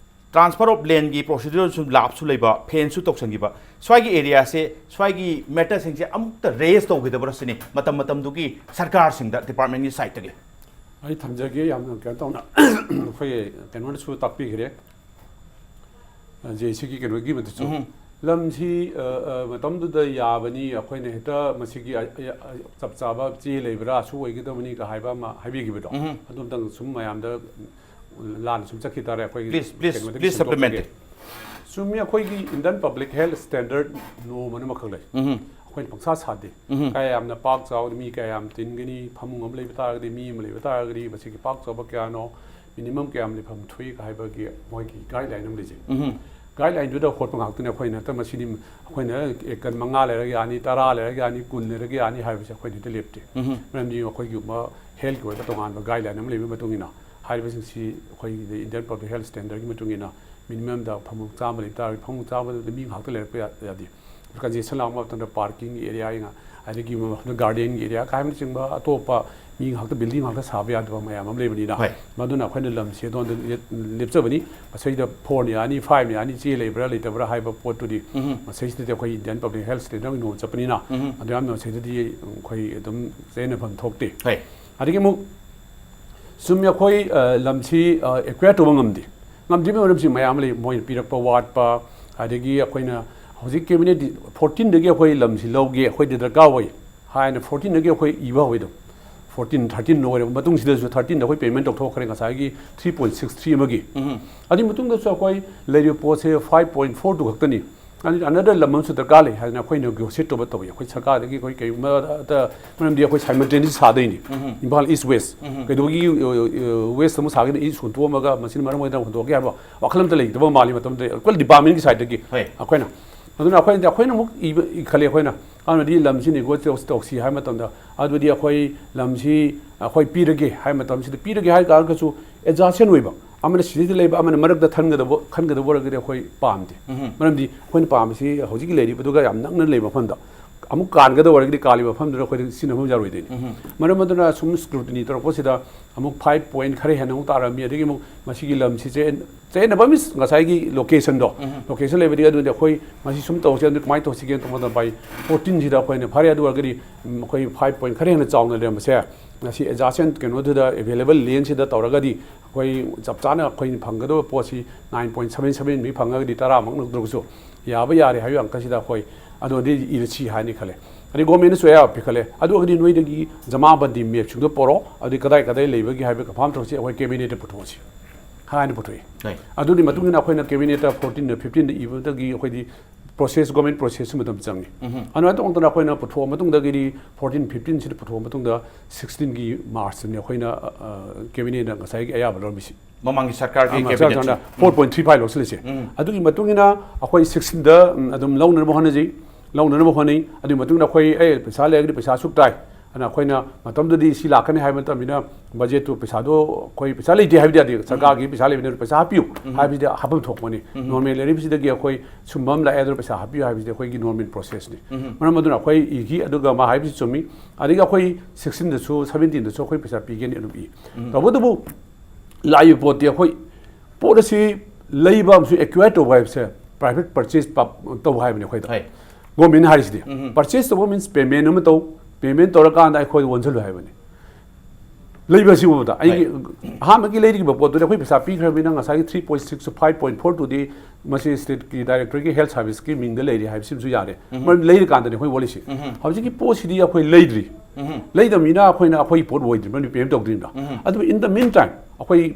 transfer of land ꯒꯤ procedure ꯁꯨ ꯂꯥꯞꯁꯨ ꯂꯩꯕ, ꯐꯦꯟꯁꯨ ꯇꯧꯁꯟꯈꯤꯕ, ꯁ꯭ꯋꯥꯏꯒꯤ area ꯁꯦ, ꯁ꯭ꯋꯥꯏꯒꯤ matter ꯁꯤꯡꯁꯦ ꯑꯃꯨꯛꯇ raise ꯇꯧꯈꯤꯗꯕ꯭ꯔꯥ ꯁꯤꯅꯤ, ꯃꯇꯝ ꯃꯇꯝꯗꯨꯒꯤ ꯁꯔꯀꯥꯔꯁꯤꯡꯗ department ꯀꯤ side ꯇꯒꯤ꯫ ꯑꯩ ꯊꯝꯖꯒꯦ, ꯌꯥꯝꯅ ꯀꯩꯅꯣ ꯇꯧꯅ ꯑꯩꯈꯣꯏ ꯀꯩꯅꯣꯅꯁꯨ ꯇꯥꯛꯄꯤꯈ꯭ꯔꯦ, ꯖꯦ ꯑꯦ ꯁꯤ ꯒꯤ ꯀꯩꯅꯣꯒꯤ ꯃꯗꯨꯁꯨ꯫ ꯎꯝ꯫ ꯂꯝꯁꯤ, ꯑ, ꯑ, ꯃꯇꯝꯗꯨꯗ ꯌꯥꯕꯅꯤ, ꯑꯩꯈꯣꯏꯅ ꯍꯦꯛꯇ ꯃꯁꯤꯒꯤ, ꯑ, ꯑ, ꯆꯞ ꯆꯥꯕ ꯆꯦ ꯂꯩꯕ꯭ꯔꯥ, ꯑꯁꯨꯛ ꯑꯣꯏꯒꯗꯕꯅꯤꯒ ꯍꯥꯏꯕ ꯑꯃ ꯍꯥꯏꯕꯤꯈꯤꯕꯗꯣ, ꯎꯝ꯫ ꯑꯗꯨ ꯑꯝꯇꯪ ꯁꯨꯝ ꯃꯌꯥꯝꯗ ꯂꯥꯟꯅ ꯁꯨꯝ ꯆꯠꯈꯤ ꯇꯥꯔꯦ꯫ ꯑꯩꯈꯣꯏꯒꯤ Please, please, ꯀꯩꯅꯣꯗꯒꯤ please supplement ꯁꯦꯝꯗꯣꯛꯆꯒꯦ꯫ ꯆꯨꯝꯃꯤ, ꯑꯩꯈꯣꯏꯒꯤ Indian Public Health Standard Norm ꯑꯅ ꯑꯃꯈꯛ ꯂꯩ꯫ ꯎꯝ꯫ ꯑꯩꯈꯣꯏꯅ ꯄꯪꯁꯥ ꯁꯥꯗꯦ꯫ ꯀꯌꯥ ꯌꯥꯝꯅ ꯄꯥꯛ ꯆꯥꯎꯅ ꯃꯤ ꯀꯌꯥ ꯌꯥꯝ ꯇꯤꯟꯒꯅꯤ, ꯐꯃꯨꯡ ꯑꯃ ꯂꯩꯕ ꯇꯥꯔꯒꯗꯤ, ꯃꯤ ꯑꯃ ꯂꯩꯕ ꯇꯥꯔꯒꯗꯤ, ꯃꯁꯤꯒꯤ ꯄꯥꯛ ꯆꯥꯎꯕ ꯀꯌꯥꯅꯣ, ꯃꯤꯅꯤꯃꯝ ꯀꯌꯥꯝ ꯂꯩꯐꯝ ꯊꯣꯛꯏ ꯍꯥꯏꯕꯒꯤ ꯃꯣꯏꯒꯤ ꯒꯥꯏꯗꯂꯥꯏꯟ ꯑꯃ ꯂꯩꯖꯩ꯫ ꯒꯥꯏꯗꯂꯥꯏꯟꯗꯨꯗ ꯍꯣꯠꯄ ꯉꯥꯛꯇꯅꯤ꯫ ꯑꯩꯈꯣꯏꯅ ꯍꯦꯛꯇ ꯃꯁꯤꯗꯤ ꯑꯩꯈꯣꯏꯅ ꯑꯦꯀꯔ ꯃꯉꯥ ꯂꯩꯔꯒ ꯌꯥꯅꯤ, ꯇꯔꯥ ꯂꯩꯔꯒ ꯌꯥꯅꯤ, ꯀꯨꯟ ꯂꯩꯔꯒ ꯌꯥꯅꯤ ꯍꯥꯏꯕꯁꯦ ꯑꯩꯈꯣꯏꯅ ꯍꯦꯛꯇ ꯂꯦꯞꯇꯦ꯫ ꯃꯔꯝꯗꯤ ꯑꯩꯈꯣꯏꯒꯤꯒꯨꯝꯕ ꯍꯦꯜꯠꯀꯤ ꯑꯣꯏꯕ ꯇꯣꯉꯥꯟꯕ ꯒꯥꯏꯗꯂꯥꯏꯟ ꯑꯃ ꯂꯩꯕꯒꯤ ꯃꯇꯨꯡ ꯏꯟꯅ ꯍꯥꯏꯔꯤꯕꯁꯤꯡꯁꯤ ꯑꯩꯈꯣꯏꯒꯤ ꯏꯟꯗꯤꯌꯟ ꯄꯕ꯭ꯂꯤꯛ ꯍꯦꯜꯠ ꯁ꯭ꯇꯦꯟꯗꯔꯒꯤ ꯃꯇꯨꯡ ꯏꯟꯅ ꯃꯤꯅꯤꯃꯝꯗ ꯐꯃꯨꯡ ꯆꯥꯝꯃ ꯂꯩꯕ ꯇꯥꯔꯒꯗꯤ ꯐꯃꯨꯡ ꯆꯥꯝꯃꯗ ꯃꯤ ꯉꯥꯛꯇ ꯂꯩꯔꯛꯄ ꯌꯥ-, ꯌꯥꯗꯦ꯫ ꯀꯟꯖꯦꯁꯟ ꯂꯥꯛꯄ ꯃꯇꯝꯗ ꯄꯥꯔꯀꯤꯡꯒꯤ ꯑꯦꯔꯤꯌꯥ, ꯑꯗꯒꯤ ꯃꯐꯝꯗ ꯒꯥꯔꯗꯦꯟꯒꯤ ꯑꯦꯔꯤꯌꯥ ꯀꯥꯏꯕꯅꯆꯤꯡꯕ ꯑꯇꯣꯞꯄ ꯃꯤ ꯉꯥꯛꯇ, ꯕꯤꯜꯗꯤꯡ ꯉꯥꯛꯇ ꯁꯥꯕ ꯌꯥꯗꯕ ꯃꯌꯥꯝ ꯑꯃ ꯂꯩꯕꯅꯤꯅ, ꯍꯣꯏ꯫ ꯃꯗꯨꯅ ꯑꯩꯈꯣꯏꯅ ꯂꯝꯁꯦ ꯑꯗꯣꯝꯗ ꯂꯦꯞ-, ꯂꯦꯞꯆꯕꯅꯤ꯫ ꯃꯁꯤꯗ ꯐꯣꯔꯅ ꯌꯥꯅꯤ, ꯐꯥꯏꯚꯅ ꯌꯥꯅꯤ, ꯆꯦ ꯂꯩꯕ꯭ꯔꯥ ꯂꯩꯇꯕ꯭ꯔꯥ ꯍꯥꯏꯕ ꯄꯣꯠꯇꯨꯗꯤ ꯃꯁꯤꯗꯩꯁꯤꯗꯗꯤ ꯑꯩꯈꯣꯏ ꯏꯟꯗꯤꯌꯟ ꯄꯕ꯭ꯂꯤꯛ ꯍꯦꯜꯠ ꯁ꯭ꯇꯦꯟꯗꯔꯒꯤ ꯅꯣꯝ ꯆꯠꯄꯅꯤꯅ, ꯑꯗꯨ ꯌꯥꯝꯅ ꯃꯁꯤꯗꯗꯤ ꯑꯩꯈꯣꯏ ꯑꯗꯨꯝ ꯆꯌꯦꯠꯅꯐꯝ ꯊꯣꯛꯇꯦ꯫ ꯍꯣꯏ꯫ ꯑꯗꯒꯤ ꯑꯃꯨꯛ ꯆꯨꯝꯃꯤ, ꯑꯩꯈꯣꯏ, ꯑ, ꯂꯝꯁꯤ, ꯑ, ꯑꯦꯀ꯭ꯋꯦꯌꯔ ꯇꯧꯕ ꯉꯝꯗꯦ꯫ ꯉꯝꯗ꯭ꯔꯤꯕꯒꯤ ꯃꯔꯝꯁꯤ ꯃꯌꯥꯝ ꯑꯃ ꯂꯩ, ꯃꯣꯏꯅ ꯄꯤꯔꯛꯄ ꯋꯥꯠꯄ, ꯑꯗꯒꯤ ꯑꯩꯈꯣꯏꯅ ꯍꯧꯖꯤꯛ ꯀꯦꯕꯤꯅꯦꯠ ꯐꯣꯔꯇꯤꯟꯗꯒꯤ ꯑꯩꯈꯣꯏ ꯂꯝꯁꯤ ꯂꯧꯒꯦ, ꯑꯩꯈꯣꯏꯗ ꯗꯔꯀꯥꯔ ꯑꯣꯏ ꯍꯥꯏꯅ ꯐꯣꯔꯇꯤꯟꯗꯒꯤ ꯑꯩꯈꯣꯏ ꯏꯕ ꯍꯧꯋꯤ ꯑꯗꯨꯝ꯫ ꯐꯣꯔꯇꯤꯟ, ꯊꯥꯔꯇꯤꯟ ꯂꯣꯏꯔꯕ ꯃꯇꯨꯡꯁꯤꯗꯁꯨ ꯊꯥꯔꯇꯤꯟꯗ ꯑꯩꯈꯣꯏ ꯄꯦꯃꯦꯟ ꯇꯧꯊꯣꯛꯈ꯭ꯔꯦ, ꯉꯁꯥꯏꯒꯤ ꯊ꯭ꯔꯤ ꯄꯣꯏꯟ ꯁꯤꯛꯁ ꯊ꯭ꯔꯤ ꯑꯃꯒꯤ꯫ ꯑꯗꯨꯒꯤ ꯃꯇꯨꯡꯗꯁꯨ ꯑꯩꯈꯣꯏ ꯂꯩꯔꯤꯕ ꯄꯣꯠꯁꯦ ꯐꯥꯏꯚ ꯄꯣꯏꯟ ꯐꯣꯔ ꯇꯨ ꯈꯛꯇꯅꯤ꯫ ꯑꯗꯨꯗꯤ another ꯂꯝ ꯑꯃꯁꯨ ꯗꯔꯀꯥꯔ ꯂꯩ ꯍꯥꯏꯗꯅ ꯑꯩꯈꯣꯏ negotiate ꯇꯧꯕ ꯇꯧꯏ꯫ ꯑꯩꯈꯣꯏ ꯁꯔꯀꯥꯔꯗꯒꯤ ꯑꯩꯈꯣꯏ ꯀꯩꯒꯨꯝꯕ ꯑꯇ-, ꯃꯔꯝꯗꯤ ꯑꯩꯈꯣꯏ simultaneously ꯁꯥꯗꯣꯏꯅꯤ꯫ Imphal East West꯫ ꯀꯩꯗꯧꯕꯒꯤ, ꯑ, ꯑ, West ꯑꯃꯨꯛ ꯁꯥꯒꯦꯅ East ꯍꯨꯟꯇꯣꯛꯑꯝꯃꯒ ꯃꯁꯤꯅ ꯃꯔꯝ ꯑꯣꯏꯗꯅ ꯍꯨꯟꯗꯣꯛꯀꯦ ꯍꯥꯏꯕ ꯋꯥꯈꯜ ꯑꯝꯇ ꯂꯩꯇꯕ ꯃꯥꯜꯂꯤ ꯃꯇꯝꯗ ꯑꯩꯈꯣꯏ departmentꯀꯤ sideꯇꯒꯤ꯫ ꯍꯣꯏ꯫ ꯑꯩꯈꯣꯏꯅ, ꯑꯗꯨꯅ ꯑꯩꯈꯣꯏꯅ, ꯑꯩꯈꯣꯏꯅ ꯑꯃꯨꯛ ꯏꯕ, ꯏꯈꯠꯂꯦ ꯑꯩꯈꯣꯏꯅ꯫ ꯑꯗꯨꯅꯗꯤ ꯂꯝꯁꯤ negotiate ꯇꯧꯁꯤ, ꯇꯧꯁꯤ ꯍꯥꯏꯕ ꯃꯇꯝꯗ, ꯑꯗꯨꯗꯤ ꯑꯩꯈꯣꯏ ꯂꯝꯁꯤ ꯑꯩꯈꯣꯏ ꯄꯤꯔꯒꯦ ꯍꯥꯏꯕ ꯃꯇꯝꯁꯤꯗ, ꯄꯤꯔꯒꯦ ꯍꯥꯏ ꯇꯥꯔꯒꯁꯨ adjacent ꯑꯣꯏꯕ, ꯑꯃꯅ ꯁꯤꯗꯩꯗ ꯂꯩꯕ, ꯑꯃꯅ ꯃꯔꯛꯇ ꯊꯟꯒꯗꯕ, ꯈꯟꯒꯗꯕ ꯑꯣꯏꯔꯒꯗꯤ ꯑꯩꯈꯣꯏ ꯄꯥꯝꯗꯦ꯫ ꯃꯔꯝꯗꯤ ꯑꯩꯈꯣꯏꯅ ꯄꯥꯝꯃꯤꯁꯤ ꯍꯧꯖꯤꯛꯀꯤ ꯂꯩꯔꯤꯕꯗꯨꯒ ꯌꯥꯝ ꯅꯛꯅ ꯂꯩꯕ ꯃꯐꯝꯗ꯫ ꯑꯃꯨꯛ ꯀꯥꯟꯒꯗꯕ ꯑꯣꯏꯔꯒꯗꯤ ꯀꯥꯜꯂꯤꯕ ꯃꯐꯝꯗꯨꯗ ꯑꯩꯈꯣꯏꯗ ꯁꯤꯖꯤꯟꯅꯐꯝ ꯌꯥꯔꯣꯏꯗꯣꯏꯅꯤ꯫ ꯃꯔꯝ ꯑꯗꯨꯅ ꯁꯨꯝ scrutiny ꯇꯧꯔꯛꯄꯁꯤꯗ ꯑꯃꯨꯛ ꯐꯥꯏꯚ ꯄꯣꯏꯟ ꯈꯔ ꯍꯦꯟꯅ ꯑꯃꯨꯛ ꯇꯥꯔꯝꯃꯤ꯫ ꯑꯗꯒꯤ ꯑꯃꯨꯛ ꯃꯁꯤꯒꯤ ꯂꯝꯁꯤꯁꯦ ꯆꯌꯦꯠꯅꯕ means ꯉꯁꯥꯏꯒꯤ locationꯗꯣ, location ꯂꯩꯕꯗꯤ ꯑꯗꯨꯗꯤ ꯑꯩꯈꯣꯏ ꯃꯁꯤ ꯁꯨꯝ ꯇꯧꯁꯦ, ꯑꯗꯨ ꯀꯃꯥꯏꯅ ꯇꯧꯁꯤꯒꯦꯅ ꯇꯧꯕ ꯃꯇꯝꯗ by ꯐꯣꯔꯇꯤꯟꯁꯤꯗ ꯑꯩꯈꯣꯏꯅ ꯐꯔꯦ, ꯑꯗꯨ ꯑꯣꯏꯔꯒꯗꯤ, ꯎꯝ, ꯑꯩꯈꯣꯏ ꯐꯥꯏꯚ ꯄꯣꯏꯟ ꯈꯔ ꯍꯦꯟꯅ ꯆꯥꯎꯅ ꯂꯩꯔꯝꯕꯁꯦ ꯉꯁꯤ adjacent ꯀꯩꯅꯣꯗꯨꯗ available landꯁꯤꯗ ꯇꯧꯔꯒꯗꯤ ꯑꯩꯈꯣꯏ ꯆꯞ ꯆꯥꯅ ꯑꯩꯈꯣꯏꯅ ꯐꯪꯒꯗꯕ ꯄꯣꯠꯁꯤ ꯅꯥꯏꯟ ꯄꯣꯏꯟ ꯁꯚꯦꯟ ꯁꯚꯦꯟ ꯃꯤ ꯐꯪꯉꯒꯗꯤ ꯇꯔꯥꯃꯛ ꯅꯠꯇ꯭ꯔꯒꯁꯨ ꯌꯥꯕ ꯌꯥꯔꯦ ꯍꯥꯏꯕ ꯑꯪꯀꯁꯤꯗ ꯑꯩꯈꯣꯏ ꯑꯗꯨꯗꯤ ꯏꯔꯁꯤ ꯍꯥꯏꯅꯤ ꯈꯜꯂꯦ꯫ ꯑꯗꯩ governmentꯅꯁꯨ ꯑꯌꯥꯕ ꯄꯤꯈꯠꯂꯦ꯫ ꯑꯗꯨ ꯑꯣꯏꯔꯒꯗꯤ ꯅꯣꯏꯗꯒꯤ ꯖꯃꯥꯕꯟꯗꯤ mapꯁꯤꯡꯗꯣ ꯄꯣꯔꯛꯑꯣ, ꯑꯗꯨꯗꯤ ꯀꯗꯥꯏ ꯀꯗꯥꯏ ꯂꯩꯕꯒꯦ ꯍꯥꯏꯕ confirm ꯇꯧꯔꯁꯤ, ꯑꯩꯈꯣꯏ cabinetꯇ ꯄꯨꯊꯣꯛꯑꯁꯤ ꯍꯥꯏꯅ ꯄꯨꯊꯣꯛꯏ꯫ ꯍꯣꯏ꯫ ꯑꯗꯨꯒꯤ ꯃꯇꯨꯡ ꯏꯟꯅ ꯑꯩꯈꯣꯏꯅ cabinetꯇ ꯐꯣꯔꯇꯤꯟꯗ, ꯐꯤꯐꯇꯤꯟꯗ ꯏꯕꯗꯒꯤ ꯑꯩꯈꯣꯏꯗꯤ ꯄ꯭ꯔꯣꯁꯦꯁ, ꯒꯣꯔꯃꯦꯟ ꯄ꯭ꯔꯣꯁꯦꯁꯁꯨ ꯃꯇꯝ ꯆꯪꯉꯤ꯫ ꯑꯗꯨꯃꯥꯏꯅ ꯇꯧꯗꯅ ꯑꯩꯈꯣꯏꯅ ꯄꯨꯊꯣꯛꯑ ꯃꯇꯨꯡꯗꯒꯤꯗꯤ ꯐꯣꯔꯇꯤꯟ ꯐꯤꯐꯇꯤꯟꯁꯤꯗ ꯄꯨꯊꯣꯛꯑ ꯃꯇꯨꯡꯗ ꯁꯤꯛꯁꯇꯤꯟꯒꯤ ꯃꯥꯔꯆꯇꯅꯤ ꯑꯩꯈꯣꯏꯅ ꯀꯦꯕꯤꯅꯦꯠꯅ ꯉꯁꯥꯏꯒꯤ ꯑꯌꯥꯕ ꯂꯧꯔꯝꯃꯤꯁꯤ꯫ ꯃꯃꯥꯡꯒꯤ ꯁꯔꯀꯥꯔꯒꯤ ꯀꯦꯕꯤꯅꯦꯠꯁꯤ꯫ ꯐꯣꯔ ꯄꯣꯏꯟ ꯊ꯭ꯔꯤ ꯐꯥꯏꯚ ꯂꯧꯁꯤꯜꯂꯤꯁꯦ꯫ ꯑꯗꯨꯒꯤ ꯃꯇꯨꯡ ꯏꯟꯅ ꯑꯩꯈꯣꯏ ꯁꯤꯛꯁꯇꯤꯟꯗ ꯑꯗꯨꯝ ꯂꯧꯅꯅꯕ ꯍꯣꯠꯅꯖꯩ꯫ ꯂꯧꯅꯅꯕ ꯍꯣꯠꯅꯩ꯫ ꯑꯗꯨꯒꯤ ꯃꯇꯨꯡꯗ ꯑꯩꯈꯣꯏ ꯑꯦ ꯄꯩꯁꯥ ꯂꯩꯔꯒꯗꯤ ꯄꯩꯁꯥ ꯑꯁꯨꯛ ꯇꯥꯏ ꯑꯗꯨꯅ ꯑꯩꯈꯣꯏꯅ ꯃꯇꯝꯗꯨꯗꯤ ꯁꯤ ꯂꯥꯛꯀꯅꯤ ꯍꯥꯏꯕ ꯃꯇꯝꯅꯤꯅ ꯕꯖꯦꯠꯇꯨ ꯄꯩꯁꯥꯗꯣ ꯑꯩꯈꯣꯏ ꯄꯩꯁꯥ ꯂꯩꯇꯦ ꯍꯥꯏꯕꯗꯤ ꯌꯥꯗꯦ꯫ ꯁꯔꯀꯥꯔꯒꯤ ꯄꯩꯁꯥ ꯂꯩꯕꯅꯤꯅ ꯄꯩꯁꯥ ꯍꯥꯞꯄꯤꯌꯨ ꯍꯥꯏꯕꯁꯤꯗ ꯍꯥꯞꯐꯝ ꯊꯣꯛꯄꯅꯤ꯫ ꯅꯣꯔꯃꯦꯜ ꯂꯩꯔꯤꯕꯁꯤꯗꯒꯤ ꯑꯩꯈꯣꯏ ꯁꯨꯝꯕ ꯑꯃ ꯂꯥꯛꯑꯦ ꯑꯗꯨꯅ ꯄꯩꯁꯥ ꯍꯥꯞꯄꯤꯌꯨ ꯍꯥꯏꯕꯁꯤꯗꯤ ꯑꯩꯈꯣꯏꯒꯤ ꯅꯣꯔꯃꯦꯜ ꯄ꯭ꯔꯣꯁꯦꯁꯅꯤ꯫ ꯃꯔꯝ ꯑꯗꯨꯅ ꯑꯩꯈꯣꯏ ꯏꯈꯤ꯫ ꯑꯗꯨꯒ ꯃꯥ ꯍꯥꯏꯕꯁꯤ ꯆꯨꯝꯃꯤ꯫ ꯑꯗꯒꯤ ꯑꯩꯈꯣꯏ ꯁꯤꯛꯁꯇꯤꯟꯗꯁꯨ ꯁꯕꯦꯟꯇꯤꯟꯗꯁꯨ ꯑꯩꯈꯣꯏ ꯄꯩꯁꯥ ꯄꯤꯒꯅꯤ ꯑꯗꯨꯝ ꯏ꯫ ꯇꯧꯕꯇꯕꯨ ꯂꯥꯛꯏꯕ ꯄꯣꯠꯇꯤ ꯑꯩꯈꯣꯏ ꯄꯣꯠ ꯑꯁꯤ ꯂꯩꯕ ꯑꯃꯁꯨꯡ ꯑꯦꯀ꯭ꯋꯥꯌꯔ ꯇꯧꯕ ꯍꯥꯏꯕꯁꯦ ꯄ꯭ꯔꯥꯏꯚꯦꯠ ꯄꯔꯆꯦꯁ ꯇꯧꯕ ꯍꯥꯏꯕꯅꯤ ꯑꯩꯈꯣꯏꯗ꯫ ꯍꯣꯏ꯫ ꯒꯣꯔꯃꯦꯟꯅ ꯍꯥꯏꯔꯤꯁꯤꯗꯤ ꯄꯔꯆꯦꯁ ꯇꯧꯕ ꯃꯤꯟꯁ ꯄꯦꯃꯦꯟ ꯑꯃ ꯇꯧ꯫ ꯄꯦꯃꯦꯟ ꯇꯧꯔꯀꯥꯟꯗ ꯑꯩꯈꯣꯏꯗ ꯑꯣꯟꯁꯤꯜꯂꯨ ꯍꯥꯏꯕꯅꯤ꯫ ꯂꯩꯕ ꯑꯁꯤꯒꯨꯝꯕꯗ ꯑꯩꯒꯤ ꯑꯍꯥꯟꯕꯒꯤ ꯂꯩꯔꯤꯕ ꯄꯣꯠꯇꯨꯗꯤ ꯑꯩꯈꯣꯏ ꯄꯩꯁꯥ ꯄꯤꯈ꯭ꯔꯕꯅꯤꯅ ꯉꯁꯥꯏꯒꯤ three point six five point four ꯇꯨꯗꯤ ꯃꯁꯤ ꯁ꯭ꯇꯦꯠꯀꯤ ꯗꯥꯏꯔꯦꯛꯇꯣꯔꯦꯠꯀꯤ ꯍꯦꯜꯊ ꯁꯥꯔꯚꯤꯁꯀꯤ ꯃꯤꯡꯗ ꯂꯩꯔꯦ ꯍꯥꯏꯕꯁꯤꯃꯁꯨ ꯌꯥꯔꯦ꯫ ꯃꯔꯝꯗꯤ ꯂꯩꯔꯀꯥꯟꯗꯅꯤ ꯑꯩꯈꯣꯏ ꯑꯣꯜꯂꯤꯁꯤ꯫ ꯍꯧꯖꯤꯛꯀꯤ ꯄꯣꯠꯁꯤꯗꯤ ꯑꯩꯈꯣꯏ ꯂꯩꯗ꯭ꯔꯤ꯫ ꯂꯩꯗꯕꯅꯤꯅ ꯑꯩꯈꯣꯏꯅ ꯑꯩꯈꯣꯏꯒꯤ ꯄꯣꯠ ꯑꯣꯏꯗ꯭ꯔꯤ, ꯃꯔꯝꯗꯤ ꯄꯦꯃꯦꯟ ꯇꯧꯗ꯭ꯔꯤꯕꯅꯤꯅ꯫ ꯑꯗꯨꯕꯨ in the meantime ꯑꯩꯈꯣꯏ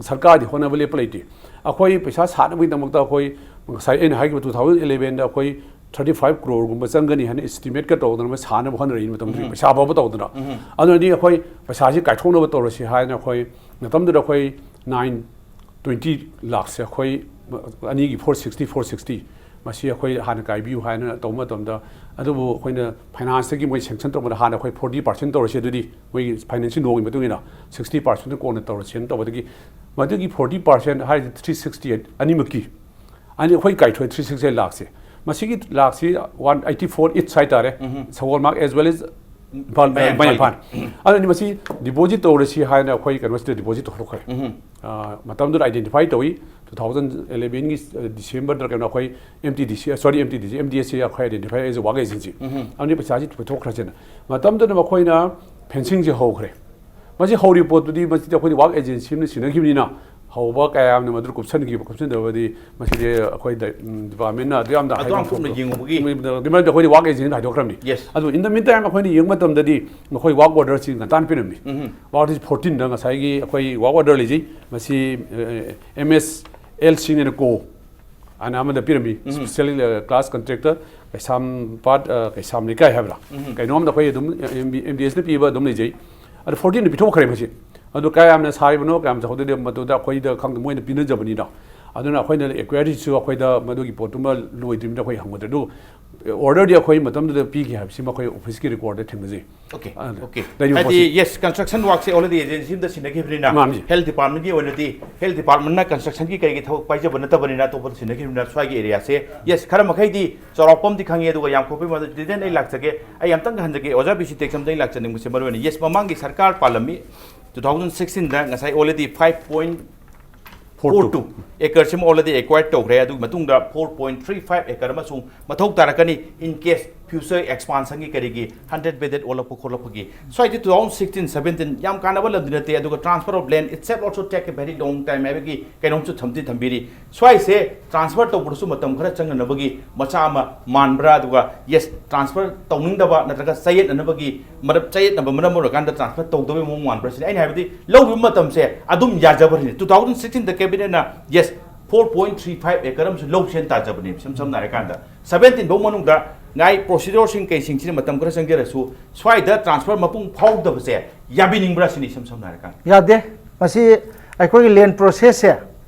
ꯁꯔꯀꯥꯔꯗꯤ ꯍꯣꯠꯅꯕ ꯂꯦꯞꯄ ꯂꯩꯇꯦ꯫ ꯑꯩꯈꯣꯏ ꯄꯩꯁꯥ ꯁꯥꯅꯕꯒꯤꯗꯃꯛꯇ ꯑꯩꯈꯣꯏ ꯉꯁꯥꯏ ꯑꯩꯅ ꯍꯥꯏꯈꯤꯕ ꯇꯨ ꯊꯥꯎꯖꯟ ꯑꯦꯂꯦꯚꯦꯟꯗ ꯑꯩꯈꯣꯏ ꯊꯥꯔꯇꯤ ꯐꯥꯏꯚ ꯀ꯭ꯔꯣꯔꯒꯨꯝꯕ ꯆꯪꯒꯅꯤ ꯍꯥꯏꯅ ꯏꯁꯇꯤꯃꯦꯠꯀ ꯇꯧꯗꯅ ꯁꯥꯅꯕ ꯍꯣꯠꯅꯔꯛꯏ ꯃꯇꯝꯗꯨꯗ ꯄꯩꯁꯥ ꯐꯥꯎꯕ ꯇꯧꯗꯅ꯫ ꯑꯗꯨꯅꯗꯤ ꯑꯩꯈꯣꯏ ꯄꯩꯁꯥꯁꯤ ꯀꯥꯏꯊꯣꯛꯅꯕ ꯇꯧꯔꯁꯤ ꯍꯥꯏꯅ ꯑꯩꯈꯣꯏ ꯃꯇꯝꯗꯨꯗ ꯑꯩꯈꯣꯏ ꯅꯥꯏꯟ ꯇ꯭ꯋꯦꯟꯇꯤ ꯂꯥꯛꯁꯦ ꯑꯩꯈꯣꯏ ꯑꯅꯤꯒꯤ ꯐꯣꯔ ꯁꯤꯛꯁꯇꯤ, ꯐꯣꯔ ꯁꯤꯛꯁꯇꯤ ꯃꯁꯤ ꯑꯩꯈꯣꯏ ꯍꯥꯟꯅ ꯀꯥꯏꯕꯤꯌꯨ ꯍꯥꯏꯅ ꯇꯧꯕ ꯃꯇꯝꯗ, ꯑꯗꯨꯕꯨ ꯑꯩꯈꯣꯏꯅ ꯐꯥꯏꯅꯥꯟꯁꯇꯒꯤ ꯃꯣꯏ ꯁꯦꯡꯁꯟ ꯇꯧꯕꯗ ꯍꯥꯟꯅ ꯑꯩꯈꯣꯏ ꯐꯣꯔꯇꯤ ꯄꯥꯔꯁꯦꯟ ꯇꯧꯔꯁꯤ, ꯑꯗꯨꯗꯤ ꯃꯣꯏꯒꯤ ꯐꯥꯏꯅꯥꯟꯁꯤꯡ ꯂꯣꯒꯤ ꯃꯇꯨꯡ ꯏꯟꯅ ꯁꯤꯛꯁꯇꯤ ꯄꯥꯔꯁꯦꯟ ꯀꯣꯟꯅ ꯇꯧꯔꯁꯦꯅ ꯇꯧꯕꯗꯒꯤ ꯃꯗꯨꯒꯤ ꯐꯣꯔꯇꯤ ꯄꯥꯔꯁꯦꯟ ꯍꯥꯏꯔꯤꯁꯤ ꯊ꯭ꯔꯤ ꯁꯤꯛꯁꯇꯤ ꯑꯦꯠ ꯑꯅꯤꯃꯛꯀꯤ ꯑꯅꯤ ꯑꯩꯈꯣꯏ ꯀꯥꯏꯊꯣꯛꯑꯦ ꯊ꯭ꯔꯤ ꯁꯤꯛꯁꯇꯤ ꯑꯦꯠ ꯂꯥꯛꯁꯦ꯫ ꯃꯁꯤꯒꯤ ꯂꯥꯛꯁꯤ ꯋꯥꯟ ꯑꯩꯠꯇꯤ ꯐꯣꯔ ꯏꯠꯁ ꯍꯥꯏꯇꯥꯔꯦ꯫ ꯁꯒꯣꯜꯃꯥꯛ as well as ꯏꯝꯐꯥꯜ, ꯃꯌꯥꯡ ꯃꯌꯥꯡ ꯏꯝꯐꯥꯜ꯫ ꯏꯝꯐꯥꯜ꯫ ꯑꯗꯨꯅꯤ ꯃꯁꯤ ꯗꯤꯄꯣꯖꯤꯠ ꯇꯧꯔꯁꯤ ꯍꯥꯏꯅ ꯑꯩꯈꯣꯏ ꯀꯩꯅꯣꯁꯤꯗ ꯗꯤꯄꯣꯖꯤꯠ ꯇꯧꯊꯣꯛꯈ꯭ꯔꯦ꯫ ꯑ, ꯃꯇꯝꯗꯨꯗ ꯑꯥꯏꯗꯦꯟꯇꯤꯐꯥꯏ ꯇꯧꯏ꯫ ꯇꯨ ꯊꯥꯎꯖꯟ ꯑꯦꯂꯦꯚꯦꯟꯒꯤ ꯗꯤꯁꯦꯝꯕꯔꯗ ꯀꯩꯅꯣ ꯑꯩꯈꯣꯏ ꯑꯦꯝ ꯇꯤ ꯗꯤ ꯁꯤ, ꯁꯣꯔꯤ, ꯑꯦꯝ ꯇꯤ ꯗꯤ ꯁꯤ, ꯑꯦꯝ ꯗꯤ ꯑꯦꯁ ꯁꯤ ꯑꯩꯈꯣꯏ ꯑꯥꯏꯗꯦꯟꯇꯤꯐꯥꯏ ꯑꯦꯖ ꯋꯥꯛ ꯑꯦꯖꯦꯟꯁꯤ꯫ ꯑꯗꯨꯅ ꯄꯩꯁꯥꯁꯤ ꯄꯨꯊꯣꯛꯈ꯭ꯔꯁꯦꯅ꯫ ꯃꯇꯝꯗꯨꯗ ꯃꯈꯣꯏꯅ ꯐꯦꯟꯁꯤꯡꯁꯦ ꯍꯧꯈ꯭ꯔꯦ꯫ ꯃꯁꯤ ꯍꯧꯔꯤꯕ ꯄꯣꯠꯇꯨꯗꯤ ꯃꯁꯤꯗꯤ ꯑꯩꯈꯣꯏꯗꯤ ꯋꯥꯛ ꯑꯦꯖꯦꯟꯁꯤ ꯑꯃꯅ ꯁꯤꯟꯅꯈꯤꯕꯅꯤꯅ ꯍꯧꯕ ꯀꯌꯥ ꯌꯥꯝꯅ ꯃꯗꯨ ꯀꯨꯞꯁꯟꯈꯤꯕ ꯀꯨꯞꯁꯟꯗꯕꯗꯤ ꯃꯁꯤꯗꯤ ꯑꯩꯈꯣꯏ ꯗ-, ꯎꯝ, ꯗꯤꯄꯥꯔꯠꯃꯦꯟꯅ ꯑꯗꯨ ꯌꯥꯝꯅ ꯑꯗꯨ ꯌꯥꯝ ꯍꯥꯏꯕ ꯀꯨꯞꯅ ꯊꯣꯛꯄ-, ꯌꯦꯡꯉꯨꯕꯒꯤ? ꯃꯗꯨ ꯑꯩꯈꯣꯏꯗꯤ ꯋꯥꯛ ꯑꯦꯖꯦꯟꯁꯤꯅ ꯍꯥꯏꯗꯣꯛꯈ꯭ꯔꯕꯅꯤ꯫ Yes. ꯑꯗꯨ in the meantime ꯑꯩꯈꯣꯏꯅ ꯌꯦꯡꯕ ꯃꯇꯝꯗꯗꯤ ꯃꯈꯣꯏ ꯋꯥꯛ ꯑꯣꯔꯗꯔꯁꯤ ꯉꯟꯇꯥꯅ ꯄꯤꯔꯝꯃꯤ꯫ ꯋꯥꯛ ꯑꯣꯔꯗꯔꯁꯤ ꯐꯣꯔꯇꯤꯟꯗ ꯉꯁꯥꯏꯒꯤ ꯑꯩꯈꯣꯏ ꯋꯥꯛ ꯑꯣꯔꯗꯔ ꯂꯩꯖꯩ꯫ ꯃꯁꯤ ꯑꯦꯝ ꯑꯦꯁ ꯑꯦꯜ ꯁꯤꯡ ꯑꯦꯟ ꯀꯣ ꯑꯅ ꯑꯃꯗ ꯄꯤꯔꯝꯃꯤ, specially class contractor ꯀꯩꯁꯥꯝꯄꯥꯠ, ꯑ, ꯀꯩꯁꯥꯝ ꯂꯩꯀꯥꯏ ꯍꯥꯏꯕ꯭ꯔꯥ? ꯀꯩꯅꯣꯝꯗ ꯑꯩꯈꯣꯏ ꯑꯗꯨꯝ, ꯑꯦꯝ ꯗꯤ ꯑꯦꯁꯅ ꯄꯤꯕ ꯑꯗꯨꯝ ꯂꯩꯖꯩ꯫ ꯑꯗꯣ fourteen ꯄꯤꯊꯣꯛꯈ꯭ꯔꯦ ꯃꯁꯤ꯫ ꯑꯗꯨ ꯀꯌꯥꯝꯅ ꯁꯥꯔꯤꯕꯅꯣ, ꯀꯌꯥꯝ ꯆꯥꯎꯍꯧꯗꯣꯏꯅꯣ, ꯃꯗꯨꯗ ꯑꯩꯈꯣꯏꯗ ꯈꯪꯗꯦ, ꯃꯣꯏꯅ ꯄꯤꯅꯖꯕꯅꯤꯅ꯫ ꯑꯗꯨꯅ ꯑꯩꯈꯣꯏꯅ inquiryꯁꯨ ꯑꯩꯈꯣꯏꯗ ꯃꯗꯨꯒꯤ ꯄꯣꯠꯇꯨꯃ ꯂꯣꯏꯗ꯭ꯔꯤꯕꯅꯤꯅ ꯑꯩꯈꯣꯏ ꯍꯪꯉꯨꯗ꯭ꯔꯦ꯫ ꯑꯗꯨ orderꯗꯤ ꯑꯩꯈꯣꯏ ꯃꯇꯝꯗꯨꯗ ꯄꯤꯈꯤ ꯍꯥꯏꯕꯁꯤꯃ ꯑꯩꯈꯣꯏ officeꯀꯤ recordꯗ ꯊꯦꯡꯅꯖꯩ꯫ Okay, ꯑꯗꯨ okay. ꯂꯩꯔꯤꯕ ꯍꯥꯏꯗꯤ, ꯄꯣꯠꯁꯤ yes, construction workꯁꯦ already agency ꯑꯃꯗ ꯁꯤꯟꯅꯈꯤꯕꯅꯤꯅ, ꯃꯥꯅꯤ꯫ Health Departmentꯀꯤ ꯑꯣꯏꯅꯗꯤ, Health Departmentꯅ constructionꯒꯤ ꯀꯩꯒꯤ ꯊꯕꯛ ꯄꯥꯏꯖꯕ ꯅꯠꯇꯕꯅꯤꯅ, ꯑꯇꯣꯞꯄꯗ ꯁꯤꯟꯅꯈꯤꯕꯅꯤꯅ, ꯁ꯭ꯋꯥꯏꯒꯤ areaꯁꯦ, yes, ꯈꯔ ꯃꯈꯩꯗꯤ ꯆꯥꯎꯔꯥꯛꯄ ꯑꯃꯗꯤ ꯈꯪꯉꯦ꯫ ꯑꯗꯨꯒ ꯌꯥꯝ ꯀꯨꯞꯄꯩ ꯃꯗꯨ detail ꯑꯩ ꯂꯥꯛꯆꯒꯦ꯫ ꯑꯩ ꯑꯝꯇꯪ ꯍꯟꯖꯒꯦ, ꯑꯣꯖꯥ ꯕꯤ ꯁꯤ ꯇꯦꯛꯆꯝꯗ ꯑꯩ ꯂꯥꯛꯆꯅꯤꯡꯕꯁꯦ ꯃꯔꯨ ꯑꯣꯏꯅ, yes, ꯃꯃꯥꯡꯒꯤ ꯁꯔꯀꯥꯔ ꯄꯥꯜꯂꯝꯃꯤ, two thousand sixteenꯗ ꯉꯁꯥꯏ already five point four two acreꯁꯤꯃ already acquired ꯇꯧꯈ꯭ꯔꯦ꯫ ꯑꯗꯨꯒꯤ ꯃꯇꯨꯡꯗ four point three five acre ꯑꯃꯁꯨꯡ ꯃꯊꯧ ꯇꯥꯔꯛꯀꯅꯤ, in case future expansionꯒꯤ ꯀꯔꯤꯒꯤ hundred bedded ꯑꯣꯜꯂꯛꯄ ꯈꯣꯠꯂꯛꯄꯒꯤ꯫ ꯁ꯭ꯋꯥꯏꯗꯤ two thousand sixteen seventeen ꯌꯥꯝ ꯀꯥꯟꯅꯕ ꯂꯝꯗꯤ ꯅꯠꯇꯦ꯫ ꯑꯗꯨꯒ transfer of land itself also take a very long time ꯍꯥꯏꯕꯒꯤ ꯀꯩꯅꯣꯝꯁꯨ ꯊꯝꯗꯤ ꯊꯝꯕꯤꯔꯤ꯫ ꯁ꯭ꯋꯥꯏꯁꯦ transfer ꯇꯧꯕꯗꯁꯨ ꯃꯇꯝ ꯈꯔ ꯆꯪꯅꯅꯕꯒꯤ ꯃꯆꯥꯛ ꯑꯃ ꯃꯥꯟꯕ꯭ꯔꯥ? ꯑꯗꯨꯒ, yes, transfer ꯇꯧꯅꯤꯡꯗꯕ ꯅꯠꯇ꯭ꯔꯒ ꯆꯌꯦꯠꯅꯅꯕꯒꯤ ꯃꯔꯝ, ꯆꯌꯦꯠꯅꯕ ꯃꯔꯝ ꯑꯣꯏꯔꯀꯥꯟꯗ transfer ꯇꯧꯗꯕꯒꯤ ꯃꯑꯣꯡ ꯃꯥꯟꯕ꯭ꯔꯥ ꯁꯤꯅꯤ꯫ ꯑꯩꯅ ꯍꯥꯏꯕꯗꯤ, ꯂꯧꯈꯤꯕ ꯃꯇꯝꯁꯦ ꯑꯗꯨꯝ ꯌꯥꯖꯕꯅꯤ꯫ Two thousand sixteenꯗ cabinetꯅ, yes, four point three five acre ꯑꯃꯁꯨ ꯂꯧꯁꯦꯅ ꯇꯥꯖꯕꯅꯦꯕ, ꯏꯁꯝ ꯁꯝꯅ ꯍꯥꯏꯔꯀꯥꯟꯗ꯫ Seventeen ꯐꯥꯎ ꯃꯅꯨꯡꯗ ꯉꯥꯏ procedureꯁꯤꯡ ꯀꯩꯁꯤꯡꯁꯤꯅ ꯃꯇꯝ ꯈꯔ ꯆꯪꯖꯔꯁꯨ, ꯁ꯭ꯋꯥꯏꯗ transfer ꯃꯄꯨꯡ ꯐꯥꯍꯧꯗꯕꯁꯦ ꯌꯥꯕꯤꯅꯤꯡꯕ꯭ꯔꯥ ꯁꯤꯅꯤ, ꯏꯁꯝ ꯁꯝꯅ ꯍꯥꯏꯔꯀꯥꯟꯗ꯫ ꯌꯥꯗꯦ꯫ ꯃꯁꯤ ꯑꯩꯈꯣꯏꯒꯤ land processꯁꯦ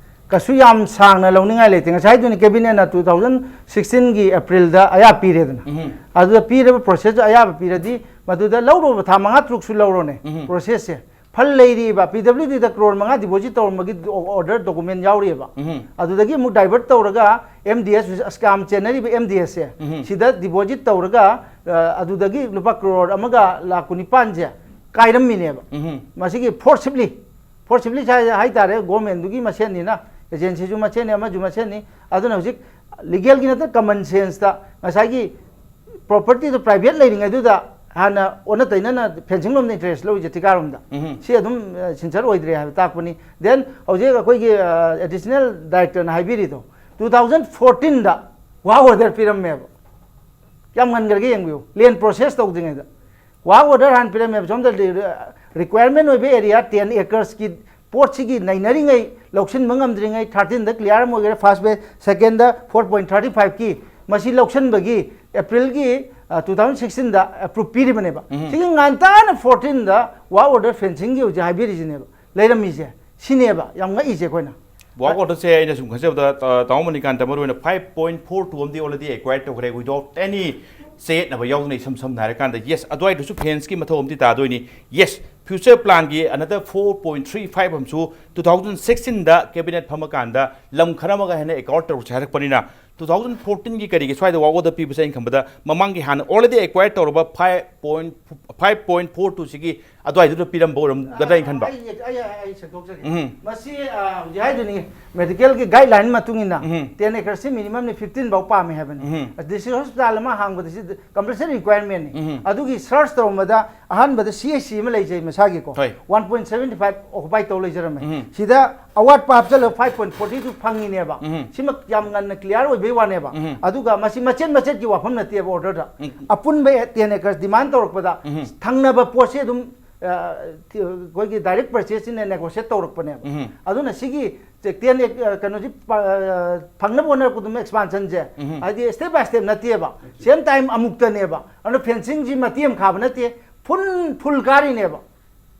ꯀꯩꯁꯨ ꯌꯥꯝ ꯁꯥꯡꯅ ꯂꯧꯅꯤꯡꯉꯥꯏ ꯂꯩꯇꯦ꯫ ꯉꯁꯥꯏꯗꯨꯅꯤ cabinetꯅ two thousand sixteenꯒꯤ Aprilꯗ ꯑꯌꯥ ꯄꯤꯔꯦꯗꯅ꯫ ꯑꯗꯨꯗ ꯄꯤꯔꯕ processꯇꯨ ꯑꯌꯥꯕ ꯄꯤꯔꯗꯤ ꯃꯗꯨꯗ ꯂꯧꯔꯨꯕ ꯊꯥ ꯃꯉꯥ ꯇꯔꯨꯛꯁꯨ ꯂꯧꯔꯣꯅꯦ, processꯁꯦ꯫ Fund ꯂꯩꯔꯤꯕ, PWDꯗ crore ꯃꯉꯥ deposit ꯇꯧꯔꯝꯕꯒꯤ order document ꯌꯥꯎꯔꯤꯑꯕ꯫ ꯑꯗꯨꯗꯒꯤ ꯑꯃꯨꯛ divert ꯇꯧꯔꯒ MDS, scam ꯆꯦꯟꯅꯔꯤꯕ MDSꯁꯦ, ꯁꯤꯗ deposit ꯇꯧꯔꯒ, ꯑ, ꯑꯗꯨꯗꯒꯤ ꯂꯨꯄꯥ crore ꯑꯃꯒ ꯂꯥꯈ ꯀꯨꯟꯅꯤꯄꯥꯟꯁꯦ ꯀꯥꯏꯔꯝꯃꯤꯅꯦꯕ꯫ ꯃꯁꯤꯒꯤ forcibly, forcibly ꯍꯥꯏ-, ꯍꯥꯏꯇꯥꯔꯦ, governmentꯗꯨꯒꯤ ꯃꯁꯦꯟꯅꯤꯅ, agencyꯁꯨ ꯃꯁꯦꯟꯅꯤ, ꯑꯃꯁꯨ ꯃꯁꯦꯟꯅꯤ꯫ ꯑꯗꯨꯅ ꯍꯧꯖꯤꯛ legalꯒꯤ ꯅꯠꯇ, common senseꯇ ꯉꯁꯥꯏꯒꯤ propertyꯗꯨ private ꯂꯩꯔꯤꯉꯩꯗꯨꯗ ꯍꯥꯟꯅ ꯑꯣꯟꯅ ꯇꯩꯅꯅ fencing ꯂꯣꯝꯗ interest ꯂꯧꯔꯤꯁꯦ, ꯊꯤꯀꯥꯔꯣꯝꯗ꯫ ꯁꯤ ꯑꯗꯨꯝ, ꯑ, sincere ꯑꯣꯏꯗ꯭ꯔꯦ ꯍꯥꯏꯕ ꯇꯥꯛꯄꯅꯤ꯫ Then ꯍꯧꯖꯤꯛ ꯑꯩꯈꯣꯏꯒꯤ, ꯑ, additional directorꯅ ꯍꯥꯏꯕꯤꯔꯤꯗꯣ, two thousand fourteenꯗ work order ꯄꯤꯔꯝꯃꯦꯕ꯫ ꯀꯌꯥꯝ ꯉꯟꯈ꯭ꯔꯒꯦ ꯌꯦꯡꯕꯤꯌꯨ, land process ꯇꯧꯗ꯭ꯔꯤꯉꯩꯗ꯫ Work order ꯍꯥꯟꯅ ꯄꯤꯔꯝꯃꯦꯕ, ꯁꯣꯝꯗ requirement ꯑꯣꯏꯕ area ten acresꯀꯤ ꯄꯣꯠꯁꯤꯒꯤ ꯅꯩꯅꯔꯤꯉꯩ, ꯂꯧꯁꯤꯟꯕ ꯉꯝꯗ꯭ꯔꯤꯉꯩ, ꯊꯥꯔꯇꯤꯟꯗ ꯀ꯭ꯂꯤꯌꯥꯔ ꯑꯃ ꯑꯣꯏꯈꯔꯦ, first batch, second four point thirty ꯐꯥꯏꯚꯀꯤ, ꯃꯁꯤ ꯂꯧꯁꯤꯟꯕꯒꯤ ꯑꯦꯄ꯭ꯔꯤꯜꯒꯤ ꯇꯨ ꯊꯥꯎꯖꯟ ꯁꯤꯛꯁꯇꯤꯟꯗ ꯑꯦꯄ꯭ꯔꯨꯞ ꯄꯤꯔꯤꯕꯅꯦꯕ꯫ ꯎꯝ꯫ ꯁꯤꯒꯤ ꯉꯟꯇꯥꯅ ꯐꯣꯔꯇꯤꯟꯗ ꯋꯥꯔꯛ ꯑꯣꯔꯗꯔ ꯐꯦꯟꯁꯤꯡꯒꯤ ꯍꯧꯖꯤꯛ ꯍꯥꯏꯕꯤꯔꯤꯁꯤꯅꯦꯕ ꯂꯩꯔꯝꯃꯤꯁꯦ, ꯁꯤꯅꯦꯕ ꯌꯥꯝ ꯉꯛꯏꯁꯦ ꯑꯩꯈꯣꯏꯅ꯫ ꯋꯥꯔꯛ ꯑꯣꯔꯗꯔꯁꯦ ꯑꯩꯅ ꯁꯨꯝ ꯈꯟꯖꯕꯗ, ꯑ, ꯇꯥꯃꯣ ꯃꯅꯤꯀꯥꯟꯇ, ꯃꯔꯨ ꯑꯣꯏꯅ ꯐꯥꯏꯚ ꯄꯣꯏꯟ ꯐꯣꯔ ꯇꯨ ꯑꯃꯗꯤ already acquire ꯇꯧꯈ꯭ꯔꯦ, without any ꯆꯌꯦꯠꯅꯕ ꯌꯥꯎꯗꯅ, ꯏꯁꯝ ꯁꯝꯅ ꯍꯥꯏꯔꯀꯥꯟꯗ꯫ ꯌꯦꯁ, ꯑꯗꯨꯋꯥꯏꯗꯨꯁꯨ ꯐꯦꯟꯁꯀꯤ ꯃꯊꯧ ꯑꯃꯗꯤ ꯇꯥꯗꯣꯏꯅꯤ꯫ ꯌꯦꯁ, ꯐ꯭ꯌꯨꯆꯔ ꯄ꯭ꯂꯥꯟꯒꯤ another four point three five ꯑꯃꯁꯨ ꯇꯨ ꯊꯥꯎꯖꯟ ꯁꯤꯛꯁꯇꯤꯟꯗ ꯀꯦꯕꯤꯅꯦꯠ ꯐꯝꯃꯀꯥꯟꯗ ꯂꯝ ꯈꯔ ꯑꯃꯒ ꯍꯦꯟꯅ ꯑꯦꯀꯥꯎꯟ ꯇꯧꯔꯁꯦ ꯍꯥꯏꯔꯛꯄꯅꯤꯅ, ꯇꯨ ꯊꯥꯎꯖꯟ ꯐꯣꯔꯇꯤꯟꯒꯤ ꯀꯔꯤꯒꯤ ꯁ꯭ꯋꯥꯏꯗ ꯋꯥꯔꯛ ꯑꯣꯔꯗꯔ ꯄꯤꯕꯁꯦ ꯑꯩꯅ ꯈꯟꯕꯗ ꯃꯃꯥꯡꯒꯤ ꯍꯥꯟꯅ already acquire ꯇꯧꯔꯕ five point, five point four ꯇꯨꯁꯤꯒꯤ ꯑꯗꯨꯋꯥꯏꯗꯨꯗ ꯄꯤꯔꯝꯕ ꯑꯣꯏꯔꯝꯒꯗ꯭ꯔꯥ ꯍꯥꯏꯅ ꯈꯟꯕ꯫ ꯑꯩ, ꯑꯩ, ꯑꯩ, ꯑꯩ ꯁꯦꯡꯗꯣꯛꯆꯒꯦ꯫ ꯎꯝ꯫ ꯃꯁꯤ, ꯑ, ꯍꯧꯖꯤꯛ ꯍꯥꯏꯗꯨꯅꯤ, ꯃꯦꯗꯤꯀꯦꯜꯒꯤ ꯒꯥꯏꯗꯂꯥꯏꯟ ꯃꯇꯨꯡ ꯏꯟꯅ ꯎꯝ꯫ ꯇꯦꯟ ꯑꯦꯀꯔꯁꯤ ꯃꯤꯅꯤꯃꯝꯅꯤ ꯐꯤꯐꯇꯤꯟ ꯐꯥꯎ ꯄꯥꯝꯃꯦ ꯍꯥꯏꯕꯅꯤ꯫ ꯎꯝ꯫ ꯗꯤꯁꯇ꯭ꯔꯤꯛ ꯍꯣꯁꯄꯤꯇꯥꯜ ꯑꯃ ꯍꯥꯡꯕꯗ ꯁꯤ ꯀꯝꯄꯜꯁꯔꯤ ꯔꯤꯀ꯭ꯋꯥꯏꯔꯃꯦꯟꯅꯤ꯫ ꯎꯝ꯫ ꯑꯗꯨꯒꯤ ꯁꯔꯆ ꯇꯧꯔꯝꯕꯗ ꯑꯍꯥꯟꯕꯗ ꯁꯤ ꯑꯩꯆ ꯁꯤ ꯑꯃ ꯂꯩꯖꯩ ꯃꯁꯥꯒꯤꯀꯣ꯫ ꯍꯣꯏ꯫ ꯋꯥꯟ ꯄꯣꯏꯟ ꯁꯚꯦꯟꯇꯤ ꯐꯥꯏꯚ ꯑꯣꯀꯨꯄꯥꯏ ꯇꯧ ꯂꯩꯖꯔꯝꯃꯦ꯫ ꯎꯝ꯫ ꯁꯤꯗ ꯑꯋꯥꯠꯄ ꯍꯥꯞꯆꯜꯂꯒ ꯐꯥꯏꯚ ꯄꯣꯏꯟ ꯐꯣꯔꯇꯤ ꯇꯨ ꯐꯪꯉꯤꯅꯦꯕ꯫ ꯎꯝ꯫ ꯁꯤꯃꯛ ꯌꯥꯝ ꯉꯟꯅ ꯀ꯭ꯂꯤꯌꯥꯔ ꯑꯣꯏꯕꯩ ꯋꯥꯅꯦꯕ꯫ ꯎꯝ꯫ ꯑꯗꯨꯒ ꯃꯁꯤ ꯃꯆꯦꯠ ꯃꯆꯦꯠꯀꯤ ꯋꯥꯐꯝ ꯅꯠꯇꯦꯕ ꯑꯣꯔꯗꯔꯗ꯫ ꯎꯝ꯫ ꯑꯄꯨꯟꯕ ꯇꯦꯟ ꯑꯦꯀꯔꯁ ꯗꯤꯃꯥꯟ ꯇꯧꯔꯛꯄꯗ ꯎꯝ꯫ ꯊꯪꯅꯕ ꯄꯣꯠꯁꯦ ꯑꯗꯨꯝ, ꯑ, ꯊꯤ-, ꯑꯩꯈꯣꯏꯒꯤ ꯗꯥꯏꯔꯦꯛ ꯄꯔꯆꯦꯁꯁꯤꯅ ꯅꯦꯒꯣꯁꯤꯌꯦꯠ ꯇꯧꯔꯛꯄꯅꯦꯕ꯫ ꯎꯝ꯫ ꯑꯗꯨꯅ ꯁꯤꯒꯤ ꯇꯦꯟ ꯑꯦꯛ-, ꯑ, ꯀꯩꯅꯣꯁꯤ ꯄ-, ꯑ, ꯐꯪꯅꯕ ꯍꯣꯠꯅꯔꯛꯄꯗ ꯑꯗꯨꯝ ꯑꯦꯛꯁꯄꯥꯟꯁꯟꯁꯦ, ꯎꯝ꯫ ꯍꯥꯏꯗꯤ step by step ꯅꯠꯇꯦꯕ, same time ꯑꯃꯨꯛꯇꯅꯦꯕ꯫ ꯑꯗꯨꯅ ꯐꯦꯟꯁꯤꯡꯁꯤ ꯃꯇꯦꯛ ꯑꯃ ꯈꯥꯕ ꯅꯠꯇꯦ, ꯐꯨꯜ, ꯐꯨꯜ ꯀꯥꯔꯤꯅꯦꯕ꯫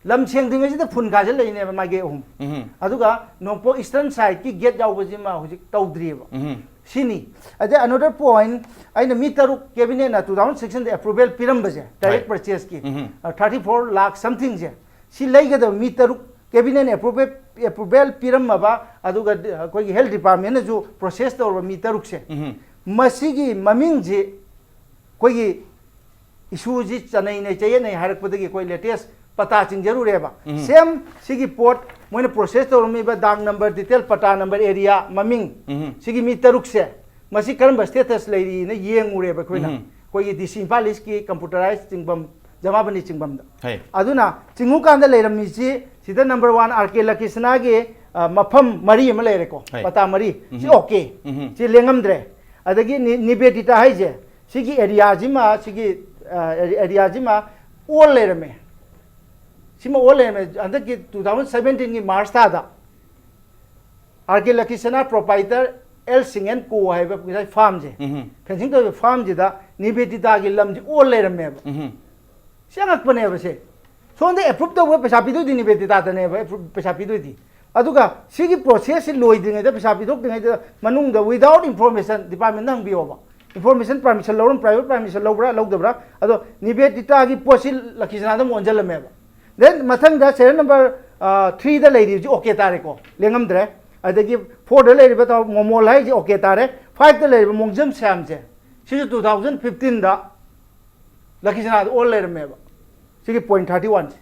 ꯂꯝ ꯁꯦꯡꯗ꯭ꯔꯤꯉꯩꯁꯤꯗ ꯐꯨꯜ ꯀꯥꯁꯤꯜꯂꯛꯏꯅꯦꯕ ꯃꯥꯏꯀꯩ ꯑꯍꯨꯝ꯫ ꯎꯝ꯫ ꯑꯗꯨꯒ ꯅꯣꯡꯄꯣꯛ ꯏꯁꯇꯔꯟ ꯁꯥꯏꯠꯀꯤ ꯒꯦꯠ ꯌꯥꯎꯕꯁꯤꯃ ꯍꯧꯖꯤꯛ ꯇꯧꯗ꯭ꯔꯤꯑꯕ꯫ ꯎꯝ꯫ ꯁꯤꯅꯤ꯫ ꯑꯗꯩ another point, ꯑꯩꯅ ꯃꯤ ꯇꯔꯨꯛ ꯀꯦꯕꯤꯅꯦꯠꯅ ꯇꯨ ꯊꯥꯎꯖꯟ ꯁꯤꯛꯁꯇꯤꯟꯗ ꯑꯦꯄ꯭ꯔꯨꯚꯦꯜ ꯄꯤꯔꯝꯕꯁꯦ, ꯗꯥꯏꯔꯦꯛ ꯍꯣꯏ꯫ ꯄꯔꯆꯦꯁꯀꯤ, ꯎꯝ꯫ ꯑ, ꯊꯥꯔꯇꯤ ꯐꯣꯔ ꯂꯥꯈ ꯁꯝꯊꯤꯡꯁꯦ, ꯁꯤ ꯂꯩꯒꯗꯕ ꯃꯤ ꯇꯔꯨꯛ, ꯀꯦꯕꯤꯅꯦꯠꯅ ꯑꯦꯄ꯭ꯔꯨꯚꯦꯜ, ꯑꯦꯄ꯭ꯔꯨꯚꯦꯜ ꯄꯤꯔꯝꯃꯕ, ꯑꯗꯨꯒ ꯗ-, ꯑꯩꯈꯣꯏꯒꯤ ꯍꯦꯜꯊ ꯗꯤꯄꯥꯔꯠꯃꯦꯟꯅꯁꯨ ꯄ꯭ꯔꯣꯁꯦꯁ ꯇꯧꯔꯕ ꯃꯤ ꯇꯔꯨꯛꯁꯦ, ꯎꯝ꯫ ꯃꯁꯤꯒꯤ ꯃꯃꯤꯡꯁꯤ ꯑꯩꯈꯣꯏꯒꯤ ꯏꯁꯨꯁꯤ ꯆꯅꯩꯅꯩ ꯆꯌꯦꯠꯅꯩ ꯍꯥꯏꯔꯛꯄꯗꯒꯤ ꯑꯩꯈꯣꯏ ꯂꯦꯇꯦꯁ ꯄꯇꯥ ꯆꯤꯡꯖꯔꯨꯔꯦꯕ꯫ ꯎꯝ꯫ ꯁꯦꯝ ꯁꯤꯒꯤ ꯄꯣꯠ ꯃꯣꯏꯅ ꯄ꯭ꯔꯣꯁꯦꯁ ꯇꯧꯔꯝꯃꯤꯕ ꯗꯥꯛ ꯅꯝꯕꯔ, ꯗꯤꯇꯦꯜ ꯄꯇꯥ ꯅꯝꯕꯔ, ꯑꯦꯔꯤꯌꯥ ꯃꯃꯤꯡ, ꯎꯝ꯫ ꯁꯤꯒꯤ ꯃꯤ ꯇꯔꯨꯛꯁꯦ ꯃꯁꯤ ꯀꯔꯝꯕ ꯁ꯭ꯇꯦꯇꯁ ꯂꯩꯔꯤꯅ ꯌꯦꯡꯉꯨꯔꯦꯕ ꯑꯩꯈꯣꯏꯅ꯫ ꯎꯝ꯫ ꯑꯩꯈꯣꯏꯒꯤ ꯗꯤ ꯁꯤ ꯏꯝꯐꯥꯜ ꯏꯁꯀꯤ ꯀꯝꯄ꯭ꯌꯨꯇꯔꯥꯏꯖ ꯆꯤꯡꯐꯝ, ꯖꯃꯥꯕꯅꯤ ꯆꯤꯡꯐꯝꯗ꯫ ꯍꯩ꯫ ꯑꯗꯨꯅ ꯆꯤꯡꯉꯨꯀꯥꯟꯗ ꯂꯩꯔꯝꯃꯤꯁꯤ ꯁꯤꯗ ꯅꯝꯕꯔ ꯋꯥꯟ ꯑꯥꯔ ꯀꯦ ꯂꯀꯤꯁꯅꯥꯒꯤ, ꯑ, ꯃꯐꯝ ꯃꯔꯤ ꯑꯃ ꯂꯩꯔꯦꯀꯣ, ꯍꯩ꯫ ꯄꯇꯥ ꯃꯔꯤ꯫ ꯁꯤ ꯎꯝ꯫ ꯑꯣꯀꯦ꯫ ꯎꯝ꯫ ꯁꯤ ꯂꯦꯡꯉꯝꯗ꯭ꯔꯦ꯫ ꯑꯗꯒꯤ ꯅꯤ-, ꯅꯤꯕꯦꯗꯤꯇꯥ ꯍꯥꯏꯁꯦ, ꯁꯤꯒꯤ ꯑꯦꯔꯤꯌꯥꯁꯤꯃ, ꯁꯤꯒꯤ, ꯑ, ꯑꯦꯔꯤ-, ꯑꯦꯔꯤꯌꯥꯁꯤꯃ ꯑꯣꯜ ꯂꯩꯔꯝꯃꯦ꯫ ꯁꯤꯃ ꯑꯣꯜ ꯂꯩꯔꯝꯃꯦ꯫ ꯍꯟꯗꯛꯀꯤ two thousand seventeen ꯒꯤ March ꯊꯥꯗ ꯑꯥꯔ ꯀꯦ ꯂꯛꯈꯤꯁꯅꯥ, proprietor, ꯑꯦꯜ ꯁꯤꯡ ꯑꯦꯟ ꯀꯣ ꯍꯥꯏꯕ ꯉꯁꯥꯏ ꯐꯥꯔꯝꯁꯦ, ꯎꯝ꯫ ꯐꯦꯟꯁꯤꯡ ꯇꯧꯔꯤꯕ ꯐꯥꯔꯝꯁꯤꯗ ꯅꯤꯕꯦꯗꯤꯇꯥꯒꯤ ꯂꯝꯁꯤ ꯑꯣꯜ ꯂꯩꯔꯝꯃꯦꯕ꯫ ꯎꯝ꯫ ꯁꯤ ꯑꯉꯛꯄꯅꯦꯕ ꯁꯦ꯫ ꯁꯣꯝꯗ approve ꯇꯧꯕ ꯄꯩꯁꯥ ꯄꯤꯗꯣꯏꯗꯤ ꯅꯤꯕꯦꯗꯤꯇꯥꯗꯅꯦꯕ, approve ꯄꯩꯁꯥ ꯄꯤꯗꯣꯏꯗꯤ꯫ ꯑꯗꯨꯒ ꯁꯤꯒꯤ process ꯁꯤ ꯂꯣꯏꯗ꯭ꯔꯤꯉꯩꯗ, ꯄꯩꯁꯥ ꯄꯤꯊꯣꯛꯇ꯭ꯔꯤꯉꯩꯗ, ꯃꯅꯨꯡꯗ without information department ꯗ ꯍꯪꯕꯤꯌꯣꯕ꯫ Information permission ꯂꯧꯔꯝ-, private permission ꯂꯧꯕ꯭ꯔꯥ ꯂꯧꯗꯕ꯭ꯔꯥ? ꯑꯗꯣ ꯅꯤꯕꯦꯗꯤꯇꯥꯒꯤ ꯄꯣꯠꯁꯤ ꯂꯛꯈꯤꯁꯅꯥꯗ ꯑꯃꯨꯛ ꯑꯣꯟꯁꯤꯜꯂꯝꯃꯦꯕ꯫ Then ꯃꯊꯪꯗ serial number, ꯑ, three ꯗ ꯂꯩꯔꯤꯕꯁꯤ okay ꯇꯥꯔꯦꯀꯣ, ꯂꯦꯡꯉꯝꯗ꯭ꯔꯦ꯫ ꯑꯗꯒꯤ four ꯗ ꯂꯩꯔꯤꯕ ꯇꯥ-, ꯃꯣꯃꯣꯜ ꯍꯥꯏꯁꯤ okay ꯇꯥꯔꯦ꯫ Five ꯇ ꯂꯩꯔꯤꯕ ꯃꯣꯡꯖꯝ ꯁ꯭ꯌꯥꯝꯁꯦ, ꯁꯤꯁꯨ two thousand fifteen ꯗ ꯂꯛꯈꯤꯁꯅꯥꯗ ꯑꯣꯜ ꯂꯩꯔꯝꯃꯦꯕ꯫ ꯁꯤꯒꯤ point thirty one ꯁꯦ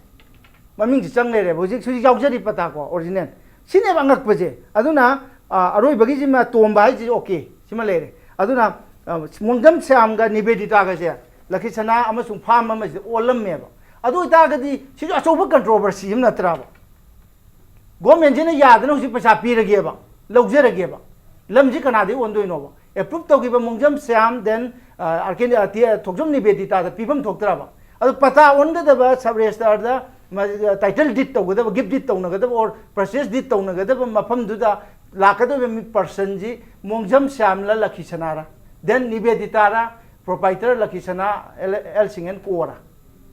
ꯃꯃꯤꯡꯁꯤ ꯆꯪ ꯂꯩꯔꯦꯕ꯫ ꯍꯧꯖꯤꯛ, ꯍꯧꯖꯤꯛ ꯌꯥꯎꯖꯔꯤ ꯄꯇꯥ ꯀꯣ, original꯫ ꯁꯤꯅꯦꯕ ꯑꯉꯛꯄꯁꯦ꯫ ꯑꯗꯨꯅ, ꯑ, ꯑꯔꯣꯏꯕꯒꯤꯁꯤꯃ ꯇꯣꯝꯕ ꯍꯥꯏꯁꯤ okay, ꯁꯤꯃ ꯂꯩꯔꯦ꯫ ꯑꯗꯨꯅ, ꯑ, ꯃꯣꯡꯖꯝ ꯁ꯭ꯌꯥꯝꯒ ꯅꯤꯕꯦꯗꯤꯇꯥꯒꯁꯦ ꯂꯛꯈꯤꯁꯅꯥ ꯑꯃꯁꯨꯡ ꯐꯥꯔꯝ ꯑꯃꯁꯤꯗ ꯑꯣꯜꯂꯝꯃꯦꯕ꯫ ꯑꯗꯨ ꯑꯣꯏꯇꯥꯔꯒꯗꯤ ꯁꯤꯁꯨ ꯑꯆꯧꯕ controversy ꯑꯃ ꯅꯠꯇ꯭ꯔꯕ? ꯒꯣꯔꯃꯦꯟꯁꯤꯅ ꯌꯥꯗꯅ ꯍꯧꯖꯤꯛ ꯄꯩꯁꯥ ꯄꯤꯔꯒꯦꯕ, ꯂꯧꯖꯔꯒꯦꯕ꯫ ꯂꯝꯁꯤ ꯀꯅꯥꯗꯒꯤ ꯑꯣꯟꯗꯣꯏꯅꯣꯕ? Approve ꯇꯧꯈꯤꯕ ꯃꯣꯡꯖꯝ ꯁ꯭ꯌꯥꯝ, then, ꯑ, ꯑꯥꯔ ꯀꯦ, ꯑ, ꯇꯤ-, ꯊꯣꯛꯆꯣꯝ ꯅꯤꯕꯦꯗꯤꯇꯥꯗ ꯄꯤꯐꯝ ꯊꯣꯛꯇ꯭ꯔꯕ? ꯑꯗꯨ ꯄꯇꯥ ꯑꯣꯟꯒꯗꯕ, sub register ꯗ, ꯃ-, title deed ꯇꯧꯒꯗꯕ, gift deed ꯇꯧꯅꯒꯗꯕ, or purchase deed ꯇꯧꯅꯒꯗꯕ ꯃꯐꯝꯗꯨꯗ ꯂꯥꯛꯀꯗꯧꯔꯤꯕ ꯃꯤ, person ꯁꯤ ꯃꯣꯡꯖꯝ ꯁ꯭ꯌꯥꯝꯂ ꯂꯛꯈꯤꯁꯅꯥꯔ, then ꯅꯤꯕꯦꯗꯤꯇꯥꯔ, proprietor ꯂꯛꯈꯤꯁꯅꯥ, ꯑꯦꯜ, ꯑꯦꯜ ꯁꯤꯡ ꯑꯦꯟ ꯀꯣꯔ꯫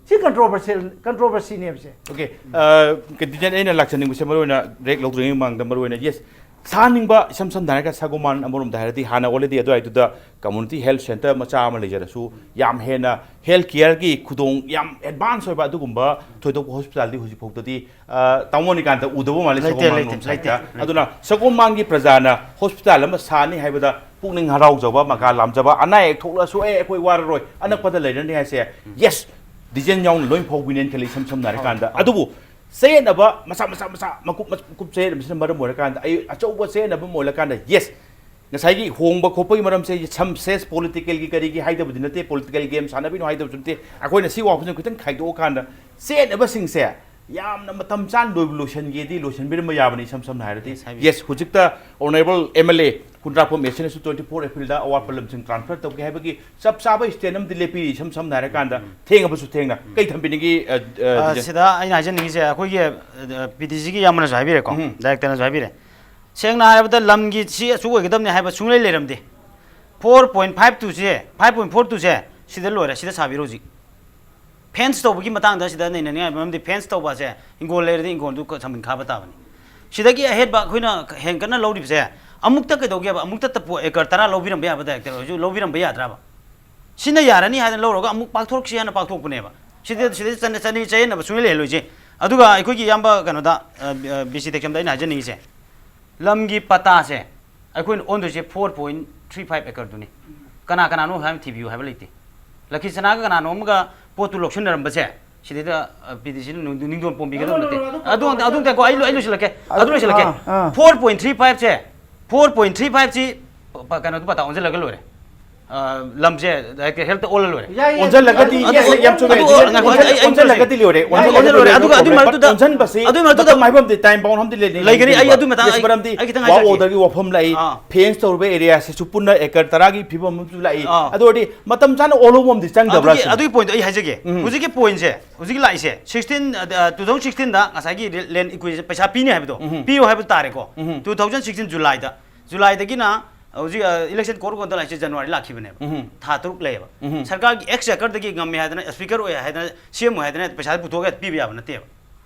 ꯁꯤ controversial, controversy ꯅꯦꯕ ꯁꯦ꯫ Okay, ꯑ, ꯀꯦꯟꯗꯤꯗꯦꯠ ꯑꯩꯅ ꯂꯥꯛꯆꯅꯤꯡꯕꯁꯦ ꯃꯔꯨꯑꯣꯏꯅ ꯕ꯭ꯔꯦꯛ ꯂꯧꯗ꯭ꯔꯤꯉꯩ ꯃꯃꯥꯡꯗ ꯃꯔꯨꯑꯣꯏꯅ, yes, ꯁꯥꯍꯟꯅꯤꯡꯕ ꯏꯁꯝ ꯁꯝꯅ ꯍꯥꯏꯔꯒ ꯁꯒꯣꯃꯥꯟ ꯑꯃꯔꯣꯝꯗ ꯍꯥꯏꯔꯗꯤ ꯍꯥꯟꯅ already ꯑꯗꯨꯋꯥꯏꯗꯨꯗ community health centre ꯃꯆꯥ ꯑꯃ ꯂꯩꯖꯔꯁꯨ ꯌꯥꯝ ꯍꯦꯟꯅ health care ꯒꯤ ꯈꯨꯗꯣꯡ ꯌꯥꯝ advance ꯑꯣꯏꯕ ꯑꯗꯨꯒꯨꯝꯕ ꯊꯣꯏꯗꯣꯛꯄ hospital ꯗꯤ ꯍꯧꯖꯤꯛ ꯐꯥꯎꯗꯗꯤ, ꯑ, ꯇꯥꯃꯣꯅꯤꯀꯥꯟꯇ ꯎꯗꯕ ꯃꯥꯜꯂꯤ ꯂꯩꯇꯦ, ꯁꯒꯣꯃꯥꯟ ꯂꯩꯇꯦ, ꯂꯣꯝ side ꯂꯩꯇꯦ, ꯇ꯫ ꯂꯩꯇꯦ꯫ ꯑꯗꯨꯅ ꯁꯒꯣꯃꯥꯟꯒꯤ ꯄ꯭ꯔꯖꯥꯅ hospital ꯑꯃ ꯁꯥꯅꯤ ꯍꯥꯏꯕꯗ ꯄꯨꯛꯅꯤꯡ ꯍꯔꯥꯎꯖꯕ, ꯃꯀꯥ ꯂꯥꯝꯖꯕ, ꯑꯅꯥ ꯑꯌꯦꯛ ꯊꯣꯛꯂꯁꯨ ꯑꯦ ꯑꯩꯈꯣꯏ ꯋꯥꯔꯔꯣꯏ, ꯑꯅꯛꯄꯗ ꯂꯩꯔꯅꯤ ꯍꯥꯏꯁꯦ, yes, decision ꯌꯥꯎꯅ ꯂꯣꯏ ꯐꯥꯎꯕꯤꯅꯦꯅ ꯈꯜꯂꯤ ꯏꯁꯝ ꯁꯝꯅ ꯍꯥꯏꯔꯀꯥꯟꯗ꯫ ꯑꯗꯨꯕꯨ ꯆꯌꯦꯠꯅꯕ ꯃꯆꯥ ꯃꯆꯥ ꯃꯆꯥ ꯃꯀꯨꯞ ꯃꯀꯨꯞ ꯆꯌꯦꯠꯅꯕꯁꯤꯅ ꯃꯔꯝ ꯑꯣꯏꯔꯀꯥꯟꯗ ꯑꯩ ꯑꯆꯧꯕ ꯆꯌꯦꯠꯅꯕ ꯑꯃ ꯑꯣꯏꯔꯀꯥꯟꯗ, yes, ꯉꯁꯥꯏꯒꯤ ꯍꯣꯡꯕ ꯈꯣꯠꯄꯒꯤ ꯃꯔꯝꯁꯦ some says political ꯒꯤ ꯀꯔꯤꯒꯤ ꯍꯥꯏꯗꯕꯗꯤ ꯅꯠꯇꯦ, political game ꯁꯥꯟꯅꯕꯤꯅꯣ ꯍꯥꯏꯗꯕꯁꯨ ꯅꯠꯇꯦ꯫ ꯑꯩꯈꯣꯏꯅ ꯁꯤ ꯋꯥꯐꯝꯁꯦ ꯈꯤꯇꯪ ꯈꯥꯏꯗꯣꯛꯑꯀꯥꯟꯗ ꯆꯌꯦꯠꯅꯕꯁꯤꯡꯁꯦ ꯌꯥꯝꯅ ꯃꯇꯝ ꯆꯥꯅ ꯂꯣꯏꯕ ꯂꯣꯏꯁꯤꯟꯒꯦꯗꯤ ꯂꯣꯏꯁꯤꯟꯕꯤꯔꯝꯕ ꯌꯥꯕꯅꯤ ꯏꯁꯝ ꯁꯝꯅ ꯍꯥꯏꯔꯗꯤ꯫ Yes, ꯍꯥꯏꯕꯤꯌꯨ꯫ Yes, ꯍꯧꯖꯤꯛꯇ honourable M L A Khundrakpam ꯑꯦꯁꯤꯅꯁꯨ twenty four April ꯗ ꯑꯋꯥꯠꯄ ꯂꯝꯁꯤꯡ transfer ꯇꯧꯒꯦ ꯍꯥꯏꯕꯒꯤ ꯆꯞ ꯆꯥꯕ stand ꯑꯃꯗꯤ ꯂꯦꯞꯄꯤꯔꯤ꯫ ꯏꯁꯝ ꯁꯝꯅ ꯍꯥꯏꯔꯀꯥꯟꯗ, ꯊꯦꯡꯉꯕꯁꯨ ꯊꯦꯡꯅ꯫ ꯀꯩ ꯊꯝꯕꯤꯅꯤꯡꯉꯤ, ꯑ, ꯑ, ꯑ, ꯗꯤꯖꯦꯟ? ꯁꯤꯗ ꯑꯩꯅ ꯍꯥꯏꯖꯅꯤꯡꯉꯤꯁꯦ, ꯑꯩꯈꯣꯏꯒꯤ ꯄꯤ ꯗꯤ ꯁꯤꯒꯤ ꯏꯌꯥꯝꯕꯅꯁꯨ ꯍꯥꯏꯕꯤꯔꯦꯀꯣ, ꯎꯝ꯫ ꯗꯥꯏꯔꯦꯛꯇꯔꯅꯁꯨ ꯍꯥꯏꯕꯤꯔꯦ꯫ ꯁꯦꯡꯅ ꯍꯥꯏꯔꯕꯗ, ꯂꯝꯒꯤ ꯁꯤ ꯑꯁꯨꯛ ꯑꯣꯏꯒꯗꯕꯅꯤ ꯍꯥꯏꯕ ꯁꯨꯡꯂꯩ ꯂꯩꯔꯝꯗꯦ꯫ Four point five two ꯁꯦ, five point four two ꯁꯦ ꯁꯤꯗ ꯂꯣꯏꯔꯦ, ꯁꯤꯗ ꯁꯥꯕꯤꯔꯣ ꯍꯧꯖꯤꯛ꯫ Fence ꯇꯧꯕꯒꯤ ꯃꯇꯥꯡꯗ ꯁꯤꯗ ꯅꯩꯅꯅꯤꯡꯉꯥꯏ ꯃꯔꯝꯗꯤ, fence ꯇꯧꯕ ꯑꯁꯦ ꯏꯪꯈꯣꯜ ꯂꯩꯔꯗꯤ ꯏꯪꯈꯣꯜꯗꯨ ꯀ-, ꯁꯝꯕꯟ ꯈꯥꯕ ꯇꯥꯕꯅꯤ꯫ ꯁꯤꯗꯒꯤ ꯑꯍꯦꯟꯕ ꯑꯩꯈꯣꯏꯅ ꯍꯦꯟꯒꯠꯅ ꯂꯧꯔꯤꯕꯁꯦ, ꯑꯃꯨꯛꯇ ꯀꯩꯗꯧꯒꯦꯕ? ꯑꯃꯨꯛꯇ ꯇꯄꯨ acre ꯇꯔꯥ ꯂꯧꯕꯤꯔꯝꯕ ꯌꯥꯕ, ꯗꯥꯏꯔꯦꯛꯇꯔ ꯑꯣꯏꯔꯁꯨ ꯂꯧꯕꯤꯔꯝꯕ ꯌꯥꯗ꯭ꯔꯕ? ꯁꯤꯅ ꯌꯥꯔꯅꯤ ꯍꯥꯏꯗꯅ ꯂꯧꯔꯒ ꯑꯃꯨꯛ ꯄꯥꯛꯊꯣꯔꯛꯁꯤ ꯍꯥꯏꯅ ꯄꯥꯛꯊꯣꯛꯄꯅꯦꯕ꯫ ꯁꯤꯗ, ꯁꯤꯗ ꯆꯠꯅ-, ꯆꯠꯅꯤ ꯆꯌꯦꯠꯅꯕ ꯁꯨꯡꯂꯩ ꯂꯩꯍꯜꯂꯣꯏꯁꯦ꯫ ꯑꯗꯨꯒ ꯑꯩꯈꯣꯏꯒꯤ ꯏꯌꯥꯝꯕ ꯀꯩꯅꯣꯗ, ꯑ, ꯕꯤ-, ꯑ, ꯕꯤ ꯁꯤ ꯇꯦꯛꯆꯝꯗ ꯑꯩꯅ ꯍꯥꯏꯖꯅꯤꯡꯉꯤꯁꯦ, ꯂꯝꯒꯤ ꯄꯇꯥꯁꯦ ꯑꯩꯈꯣꯏꯅ ꯑꯣꯟꯗꯣꯏꯁꯦ four point three five acre ꯗꯨꯅꯤ꯫ ꯀꯅꯥ ꯀꯅꯥꯅꯣ ꯍꯥꯏꯕ ꯊꯤꯕꯤꯌꯨ ꯍꯥꯏꯕ ꯂꯩꯇꯦ꯫ ꯂꯈꯤ ꯁꯅꯥꯒ ꯀꯅꯥꯅꯣ ꯑꯃꯒ ꯄꯣꯠꯇꯨ ꯂꯧꯁꯤꯟꯅꯔꯝꯕꯁꯦ, ꯁꯤꯗꯩꯗ ꯄꯤ ꯗꯤ ꯁꯤꯅ ꯅꯤꯡꯗꯣꯟ ꯄꯣꯝꯕꯤꯒꯗꯕ ꯅꯠꯇꯦ꯫ ꯑꯗꯨ, ꯑꯗꯨ, ꯑꯗꯨ, ꯑꯗꯨ, ꯑꯩ ꯂꯣꯏ-, ꯑꯩ ꯂꯣꯏꯁꯤꯜꯂꯛꯀꯦ꯫ ꯑꯗꯨ ꯂꯣꯏꯁꯤꯜꯂꯛꯀꯦ꯫ ꯑꯥ, ꯑꯥ꯫ Four point three five ꯁꯦ, four point three five ꯁꯤ ꯄ-, ꯀꯩꯅꯣꯗꯨ ꯄꯇꯥ ꯑꯣꯟꯁꯤꯜꯂꯒ ꯂꯣꯏꯔꯦ꯫ ꯑ, ꯂꯝꯁꯦ ꯗꯥꯏꯔꯦꯛꯇ ꯍꯦꯜꯇ ꯑꯣꯜꯂ ꯂꯣꯏꯔꯦ꯫ ꯑꯣꯟꯁꯤꯜꯂꯒꯗꯤ, ꯑꯗꯨ, yes, ꯌꯥꯝ ꯆꯨꯝꯃꯦ꯫ ꯑꯗꯨ, ꯑꯣꯟꯁꯤꯜ-, ꯉꯥꯏꯈꯣ, ꯑꯩ, ꯑꯩ, ꯑꯩ ꯑꯣꯟꯁꯤꯜꯂꯒꯗꯤ ꯂꯣꯏꯔꯦ꯫ ꯑꯣꯟꯁꯤꯜꯂꯒꯗꯤ ꯂꯣꯏꯔꯦ꯫ ꯑꯗꯨꯒ ꯑꯗꯨ ꯃꯔꯛꯇꯨꯗ, ꯑꯣꯟꯁꯤꯟꯕꯁꯤ ꯑꯗꯨ ꯃꯔꯛꯇꯨꯗ ꯃꯇꯝ ꯍꯥꯏꯕ ꯑꯃꯗꯤ time bound ꯑꯃꯗꯤ ꯂꯩꯅꯤ꯫ ꯂꯩꯒꯅꯤ꯫ ꯑꯩ ꯂꯩꯅꯤꯕ꯫ ꯑꯗꯨ ꯃꯇꯥꯡ Yes, ꯑꯩ, ꯃꯔꯝꯗꯤ ꯑꯩ ꯈꯤꯇꯪ work ꯍꯥꯏꯖꯔꯛꯀꯦ꯫ order ꯒꯤ ꯋꯥꯐꯝ ꯂꯥꯛꯏ, ꯑꯥ꯫ fence ꯇꯧꯔꯤꯕ area ꯁꯤꯁꯨ ꯄꯨꯟꯅ acre ꯇꯔꯥꯒꯤ ꯐꯤꯕꯝ ꯑꯃꯁꯨ ꯂꯥꯛꯏ꯫ ꯑꯥ꯫ ꯑꯗꯨ ꯑꯣꯏꯔꯗꯤ ꯃꯇꯝ ꯆꯥꯅ ꯑꯣꯜꯍꯧꯕ ꯑꯃꯗꯤ ꯆꯪꯗꯕ꯭ꯔꯥ ꯑꯗꯨꯒꯤ, ꯁꯤꯅꯤ? ꯑꯗꯨꯒꯤ point ꯗꯣ ꯑꯩ ꯍꯥꯏꯖꯒꯦ꯫ ꯎꯝ꯫ ꯍꯧꯖꯤꯛꯀꯤ point ꯁꯦ, ꯍꯧꯖꯤꯛ ꯂꯥꯛꯏꯁꯦ, sixteen, ꯑ, two thousand sixteen ꯗ ꯉꯁꯥꯏꯒꯤ land equation ꯄꯩꯁꯥ ꯄꯤꯅꯤ ꯍꯥꯏꯕꯗꯣ, ꯎꯝ꯫ ꯄꯤꯌꯨ ꯍꯥꯏꯕ ꯇꯥꯔꯦꯀꯣ꯫ ꯎꯝ꯫ Two thousand sixteen July ꯗ, July ꯗꯒꯤꯅ ꯍꯧꯖꯤꯛ, ꯑ, election ꯀꯣꯔ ꯀꯣꯟꯗ ꯂꯥꯛꯏꯁꯦ January ꯂꯥꯛꯈꯤꯕꯅꯦꯕ꯫ ꯎꯝ꯫ ꯊꯥ ꯇꯔꯨꯛ ꯂꯩꯌꯦꯕ꯫ ꯎꯝ꯫ ꯁꯔꯀꯥꯔꯒꯤ ex worker ꯗꯒꯤ ꯉꯝꯃꯦ ꯍꯥꯏꯗꯅ, speaker ꯑꯣꯏ ꯍꯥꯏꯗꯅ, C M ꯑꯣꯏ ꯍꯥꯏꯗꯅ ꯄꯩꯁꯥ ꯄꯨꯊꯣꯛꯑꯒ ꯄꯤꯕ ꯌꯥꯕ ꯅꯠꯇꯦꯕ꯫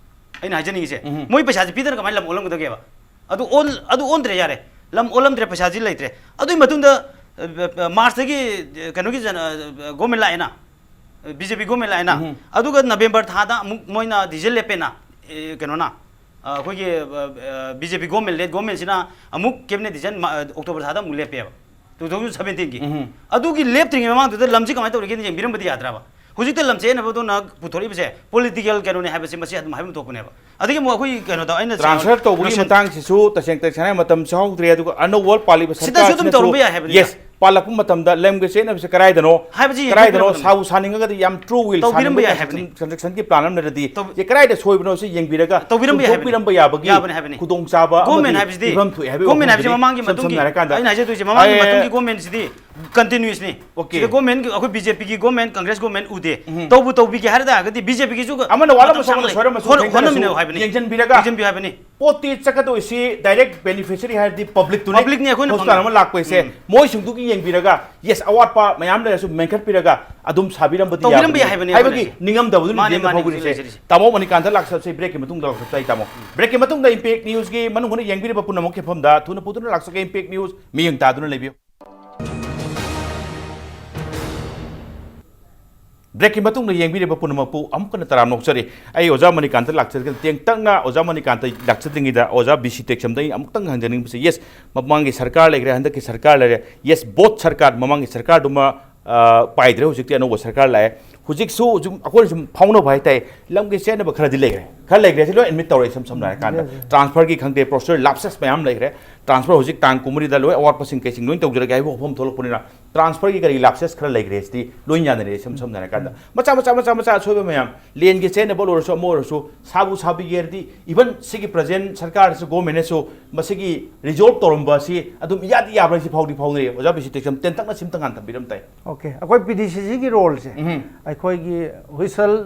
ꯑꯩꯅ ꯍꯥꯏꯖꯅꯤꯡꯉꯤꯁꯦ, ꯎꯝ꯫ ꯃꯣꯏ ꯄꯩꯁꯥꯁꯦ ꯄꯤꯗꯅ ꯀꯃꯥꯏꯅ ꯂꯝ ꯑꯣꯜꯂꯝꯒꯗꯒꯦꯕ? ꯑꯗꯨ ꯑꯣꯟ-, ꯑꯗꯨ ꯑꯣꯟꯗ꯭ꯔꯦ, ꯌꯥꯔꯦ꯫ ꯂꯝ ꯑꯣꯜꯂꯝꯗ꯭ꯔꯦ, ꯄꯩꯁꯥꯁꯤ ꯂꯩꯇ꯭ꯔꯦ꯫ ꯑꯗꯨꯒꯤ ꯃꯇꯨꯡꯗ, ꯑ, ꯑ, March ꯗꯒꯤ, ꯑ, ꯀꯩꯅꯣꯒꯤ ꯖꯅ-, ꯑ, government ꯂꯥꯛꯑꯦꯅ, ꯑ, B J P government ꯂꯥꯛꯑꯦꯅ꯫ ꯎꯝ꯫ ꯑꯗꯨꯒ November ꯊꯥꯗ ꯑꯃꯨꯛ ꯃꯣꯏꯅ decision ꯂꯦꯞꯄꯦꯅ, ꯑꯦ, ꯀꯩꯅꯣꯅ, ꯑ, ꯑꯩꯈꯣꯏꯒꯤ, ꯑ, ꯑ, B J P government, led government ꯁꯤꯅ ꯑꯃꯨꯛ cabinet decision ꯃ-, ꯑ, October ꯊꯥꯗ ꯑꯃꯨꯛ ꯂꯦꯞꯄꯦꯕ, two thousand seventeen ꯒꯤ꯫ ꯎꯝ꯫ ꯑꯗꯨꯒꯤ ꯂꯦꯞꯇ꯭ꯔꯤꯉꯩ ꯃꯃꯥꯡꯗꯨꯗ ꯂꯝꯁꯤ ꯀꯃꯥꯏꯅ ꯇꯧꯔꯤꯒꯦꯅ ꯌꯦꯡꯕꯤꯔꯝꯕꯗꯤ ꯌꯥꯗ꯭ꯔꯕ? ꯍꯧꯖꯤꯛꯇ ꯂꯝꯁꯦ ꯑꯩꯅ ꯄꯨꯊꯣꯛꯅ ꯄꯨꯊꯣꯔꯛꯏꯕꯁꯦ political ꯀꯩꯅꯣꯅꯦ ꯍꯥꯏꯕꯁꯤ ꯃꯁꯤ ꯑꯗꯨꯝ ꯍꯥꯏꯐꯝ ꯊꯣꯛꯄꯅꯦꯕ꯫ ꯑꯗꯒꯤ ꯑꯃꯨꯛ ꯑꯩꯈꯣꯏ ꯀꯩꯅꯣꯗ ꯑꯩꯅ Transfer ꯇꯧꯕꯒꯤ ꯂꯣꯏꯁꯤꯟ- ꯃꯇꯥꯡꯁꯤꯁꯨ ꯇꯁꯦꯡ ꯇꯁꯦꯡꯅ ꯃꯇꯝ ꯆꯥꯍꯧꯗ꯭ꯔꯦ, ꯑꯗꯨꯒ ꯑꯅꯧꯕ ꯄꯥꯜꯂꯤꯕ ꯁꯤꯗꯁꯨ ꯑꯗꯨꯝ ꯁꯔꯀꯥꯔꯁꯤꯅꯁꯨ, ꯇꯧꯔꯝꯕ ꯌꯥꯏ ꯍꯥꯏꯕꯅꯤꯗ꯫ yes, ꯄꯥꯜꯂꯛꯄ ꯃꯇꯝꯗ ꯂꯝꯒ ꯆꯦꯟꯅꯕꯁꯦ ꯀꯗꯥꯏꯗꯅꯣ? ꯍꯥꯏꯕꯁꯤ ꯀꯗꯥꯏꯗꯅꯣ? ꯌꯦꯡꯊꯣꯛꯄꯤꯔꯕꯅꯤ꯫ ꯁꯥꯕꯨ ꯁꯥꯅꯤꯡꯉꯒꯗꯤ ꯌꯥꯝ true will ꯇꯧꯕꯤꯔꯝꯕ ꯌꯥꯏ ꯁꯥꯅꯤꯡꯕ ꯍꯥꯏꯕꯅꯤ꯫ construction ꯀꯤ plan ꯑꯃ ꯂꯩꯔꯗꯤ ꯇꯧ- ꯁꯤ ꯀꯗꯥꯏꯗ ꯁꯣꯏꯕꯅꯣ ꯁꯤ ꯌꯦꯡꯕꯤꯔꯒ ꯇꯧꯕꯤꯔꯝꯕ ꯌꯥꯏ ꯍꯥꯏꯕꯅꯤ꯫ ꯆꯨꯝꯊꯣꯛꯄꯤꯔꯝꯕ ꯌꯥꯕꯒꯤ ꯌꯥꯕꯅꯤ ꯍꯥꯏꯕꯅꯤ꯫ ꯈꯨꯗꯣꯡꯆꯥꯕ ꯒꯣꯔꯃꯦꯟ ꯑꯃꯗꯤ ꯍꯥꯏꯕꯁꯤꯗꯤ ꯐꯤꯕꯝ ꯊꯣꯛꯑꯦ ꯍꯥꯏꯕꯒꯤ ꯒꯣꯔꯃꯦꯟ ꯋꯥꯐꯝꯗꯨꯅꯤ꯫ ꯍꯥꯏꯕꯁꯤ ꯃꯃꯥꯡꯒꯤ ꯏꯁꯝ ꯃꯇꯨꯡꯒꯤ ꯁꯝꯅ ꯍꯥꯏꯔꯀꯥꯟꯗ ꯑꯩꯅ ꯍꯥꯏꯖꯗꯣꯏꯁꯦ ꯃꯃꯥꯡꯒꯤ ꯃꯇꯨꯡꯒꯤ ꯒꯣꯔꯃꯦꯟꯁꯤꯗꯤ continuous ꯅꯤ꯫ Okay. ꯁꯤꯗ ꯒꯣꯔꯃꯦꯟ ꯑꯩꯈꯣꯏ ꯕꯤ ꯖꯦ ꯄꯤꯒꯤ ꯒꯣꯔꯃꯦꯟ, ꯀꯪꯒ꯭ꯔꯦꯁ ꯒꯣꯔꯃꯦꯟ ꯎꯗꯦ꯫ ꯇꯧꯕꯨ ꯇꯧꯕꯤꯒꯦ ꯍꯥꯏꯔ ꯇꯥꯔꯒꯗꯤ ꯕꯤ ꯖꯦ ꯄꯤꯒꯤꯁꯨ ꯑꯃꯅ ꯋꯥꯠꯂꯝꯕ ꯁꯣꯝꯗ ꯁꯣꯏꯔꯝꯃꯁꯨ ꯍꯣꯠꯅ- ꯊꯦꯡꯅꯔꯁꯨ ꯍꯣꯠꯅꯃꯤꯟꯅꯧ ꯍꯥꯏꯕꯅꯤ꯫ ꯌꯦꯡꯁꯤꯟꯕꯤꯔꯒ ꯌꯦꯡꯁꯤꯟꯕꯤꯌꯨ ꯍꯥꯏꯕꯅꯤ꯫ ꯄꯣꯠꯇꯤ ꯆꯠꯀꯗꯣꯏꯁꯤ direct beneficiary ꯍꯥꯏꯔꯗꯤ public ꯇꯨꯅꯤ꯫ Public ꯅꯤ ꯑꯩꯈꯣꯏꯅ Hospital ꯑꯃ ꯐꯪꯒꯗꯣꯏꯁꯦ꯫ ꯂꯥꯛꯄ ꯍꯥꯏꯁꯦ ꯎꯝ. ꯃꯣꯏꯁꯤꯡꯗꯨꯒꯤ ꯌꯦꯡꯕꯤꯔꯒ yes ꯑꯋꯥꯠꯄ ꯃꯌꯥꯝ ꯂꯩꯔꯁꯨ ꯃꯦꯟꯈꯠꯄꯤꯔꯒ ꯑꯗꯨꯝ ꯁꯥꯕꯤꯔꯝꯕꯗꯤ ꯇꯧꯕꯤꯔꯝꯕ ꯌꯥꯕꯅꯤ ꯌꯥꯏ ꯍꯥꯏꯕꯅꯤ ꯍꯥꯏꯕꯒꯤ ꯑꯩꯈꯣꯏꯅ꯫ ꯅꯤꯡꯉꯝꯗꯕꯗꯨꯅ ꯃꯥꯅꯦ, ꯂꯤꯖꯦꯟꯗ ꯃꯥꯅꯦ, ꯐꯥꯎꯕꯤꯔꯤꯁꯦ꯫ ꯂꯩꯖꯔꯤꯁꯦ꯫ ꯇꯥꯃꯣ ꯃꯅꯤꯀꯥꯟꯇ ꯂꯥꯛꯆꯕꯁꯦ break ꯀꯤ ꯃꯇꯨꯡꯗ ꯂꯥꯛꯆꯕꯁꯦ ꯑꯩ ꯇꯥꯃꯣ꯫ Break ꯀꯤ ꯃꯇꯨꯡꯗ Impact News ꯀꯤ ꯃꯅꯨꯡ ꯍꯨꯠꯅ ꯌꯦꯡꯕꯤꯔꯤꯕ ꯄꯨꯝꯅꯃꯛꯀꯤ ꯃꯐꯝꯗ ꯊꯨꯅ ꯄꯨꯗꯨꯅ ꯂꯥꯛꯆꯒꯦ꯫ Impact News ꯃꯤꯠꯌꯦꯡ ꯇꯥꯗꯨꯅ ꯂꯩꯕꯤꯌꯨ꯫ Break ꯀꯤ ꯃꯇꯨꯡꯗ ꯌꯦꯡꯕꯤꯔꯤꯕ ꯄꯨꯝꯅꯃꯛꯄꯨ ꯑꯃꯨꯛ ꯍꯟꯅ ꯇꯔꯥꯝꯅ ꯑꯣꯛꯆꯔꯤ꯫ ꯑꯩ ꯑꯣꯖꯥ ꯃꯅꯤꯀꯥꯟꯇ ꯂꯥꯛꯆꯔꯒꯦ꯫ ꯇꯦꯡꯇꯛꯅ ꯑꯣꯖꯥ ꯃꯅꯤꯀꯥꯟꯇ ꯂꯥꯛꯆꯗ꯭ꯔꯤꯉꯩꯗ ꯑꯣꯖꯥ ꯕꯤ ꯁꯤ ꯇꯦꯛꯆꯝꯗ ꯑꯩ ꯑꯃꯨꯛꯇꯪ ꯍꯪꯖꯅꯤꯡꯕꯁꯦ, yes, ꯃꯃꯥꯡꯒꯤ ꯁꯔꯀꯥꯔ ꯂꯩꯈ꯭ꯔꯦ, ꯍꯟꯗꯛꯀꯤ ꯁꯔꯀꯥꯔ ꯂꯩꯔꯦ, yes, both ꯁꯔꯀꯥꯔ, ꯃꯃꯥꯡꯒꯤ ꯁꯔꯀꯥꯔꯗꯨꯃ, ꯑ, ꯄꯥꯏꯗ꯭ꯔꯦ, ꯍꯧꯖꯤꯛꯇꯤ ꯑꯅꯧꯕ ꯁꯔꯀꯥꯔ ꯂꯥꯛꯑꯦ꯫ ꯍꯧꯖꯤꯛꯁꯨ ꯍꯧꯖꯤꯛ ꯑꯩꯈꯣꯏꯅ ꯁꯨꯝ ꯐꯥꯎꯅꯕ ꯍꯥꯏꯇꯥꯔꯦ, ꯂꯝꯒꯤ ꯆꯦꯟꯅꯕ ꯈꯔꯗꯤ ꯂꯩꯈ꯭ꯔꯦ, ꯈꯔ ꯂꯩꯈ꯭ꯔꯦ, ꯁꯤ ꯂꯣꯏ admit ꯇꯧꯔꯦ꯫ ꯏꯁꯝ ꯁꯝꯅ ꯍꯥꯏꯔꯀꯥꯟꯗ Yes, yes. transfer ꯒꯤ ꯈꯪꯗꯦ, procedure lapses ꯃꯌꯥꯝ ꯂꯩꯈ꯭ꯔꯦ꯫ Transfer ꯍꯧꯖꯤꯛ ꯇꯥꯡ ꯀꯨꯟꯃꯔꯤꯗ ꯂꯣꯏ ꯑꯋꯥꯠꯄꯁꯤꯡ ꯀꯩꯁꯤꯡ ꯂꯣꯏ ꯇꯧꯖꯔꯒꯦ ꯍꯥꯏꯕ ꯋꯥꯐꯝ ꯊꯣꯛꯂꯛꯄꯅꯤꯅ transfer ꯒꯤ ꯀꯔꯤ lapses ꯈꯔ ꯂꯩꯈ꯭ꯔꯦ, ꯁꯤꯗꯤ ꯂꯣꯏ ꯌꯥꯅꯔꯦ꯫ ꯏꯁꯝ ꯁꯝꯅ ꯍꯥꯏꯔꯀꯥꯟꯗ ꯃꯆꯥ ꯃꯆꯥ ꯃꯆꯥ ꯃꯆꯥ ꯑꯁꯣꯏꯕ ꯃꯌꯥꯝ, ꯂꯦꯟꯒꯤ ꯆꯦꯟꯅꯕ ꯑꯣꯏꯔꯁꯨ ꯑꯃ ꯑꯣꯏꯔꯁꯨ ꯁꯥꯕꯨ ꯁꯥꯕꯤꯒꯦ ꯍꯥꯏꯔꯗꯤ even ꯁꯤꯒꯤ present ꯁꯔꯀꯥꯔꯁꯨ government ꯅꯁꯨ ꯃꯁꯤꯒꯤ resolve ꯇꯧꯔꯝꯕ ꯑꯁꯤ ꯑꯗꯨꯝ ꯏꯌꯥꯗꯤ ꯌꯥꯕ꯭ꯔꯥ ꯍꯥꯏꯁꯤ ꯐꯥꯎꯗꯤ ꯐꯥꯎꯅꯩ꯫ ꯑꯣꯖꯥ ꯕꯤ ꯁꯤ ꯇꯦꯛꯆꯝ ꯇꯦꯟꯇꯛꯅ ꯁꯤꯝꯇꯪ ꯍꯥꯟꯅ ꯊꯝꯕꯤꯔꯝ ꯇꯥꯏ꯫ Okay, ꯑꯩꯈꯣꯏ ꯄꯤ ꯗꯤ ꯁꯤ ꯁꯤꯒꯤ ꯔꯣꯜꯁꯦ ꯎꯝ. ꯑꯩꯈꯣꯏꯒꯤ whistle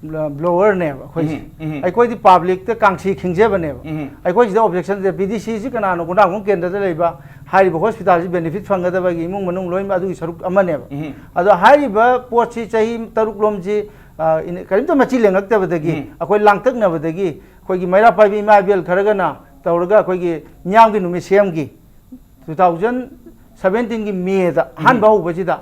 blower ꯅꯦꯕ ꯑꯩꯈꯣꯏꯁꯦ꯫ ꯎꯝ, ꯎꯝ. ꯑꯩꯈꯣꯏꯗꯤ ꯄꯕ꯭ꯂꯤꯛꯇ ꯀꯥꯡꯁꯤ ꯈꯤꯡꯖꯕꯅꯦꯕ꯫ ꯎꯝ. ꯑꯩꯈꯣꯏ ꯁꯤꯗ objection ꯁꯦ, ꯄꯤ ꯗꯤ ꯁꯤ ꯁꯤ ꯀꯅꯥꯅꯣ? ꯒꯣꯟꯗ꯭ꯔꯥꯝꯕꯝ ꯀꯦꯟꯗ꯭ꯔꯗ ꯂꯩꯕ ꯍꯥꯏꯔꯤꯕ hospital ꯁꯤ benefit ꯐꯪꯒꯗꯕꯒꯤ ꯏꯃꯨꯡ ꯃꯅꯨꯡ ꯂꯣꯏꯅꯃꯛ ꯑꯗꯨꯒꯤ ꯁꯔꯨꯛ ꯑꯃꯅꯦꯕ꯫ ꯎꯝ. ꯑꯗꯣ ꯍꯥꯏꯔꯤꯕ ꯄꯣꯠꯁꯤ ꯆꯍꯤ ꯇꯔꯨꯛ ꯂꯣꯝꯁꯤ, ꯑ, ꯏꯟ-, ꯀꯔꯤꯝꯇ ꯃꯆꯤ ꯂꯦꯡꯉꯛꯇꯕꯗꯒꯤ, ꯎꯝ. ꯑꯩꯈꯣꯏ ꯂꯥꯡꯇꯛꯅꯕꯗꯒꯤ ꯑꯩꯈꯣꯏꯒꯤ ꯃꯩꯔꯥ ꯄꯥꯏꯕꯤ ꯏꯃꯥ ꯏꯕꯦꯜ ꯈꯔꯒꯅ ꯇꯧꯔꯒ ꯑꯩꯈꯣꯏꯒꯤ ꯃꯤꯌꯥꯝꯒꯤ ꯅꯨꯃꯤꯠ ꯁꯦꯝꯈꯤ꯫ Two thousand seventeen ꯒꯤ May ꯗ ꯑꯍꯥꯟꯕ ꯍꯧꯕꯁꯤꯗ,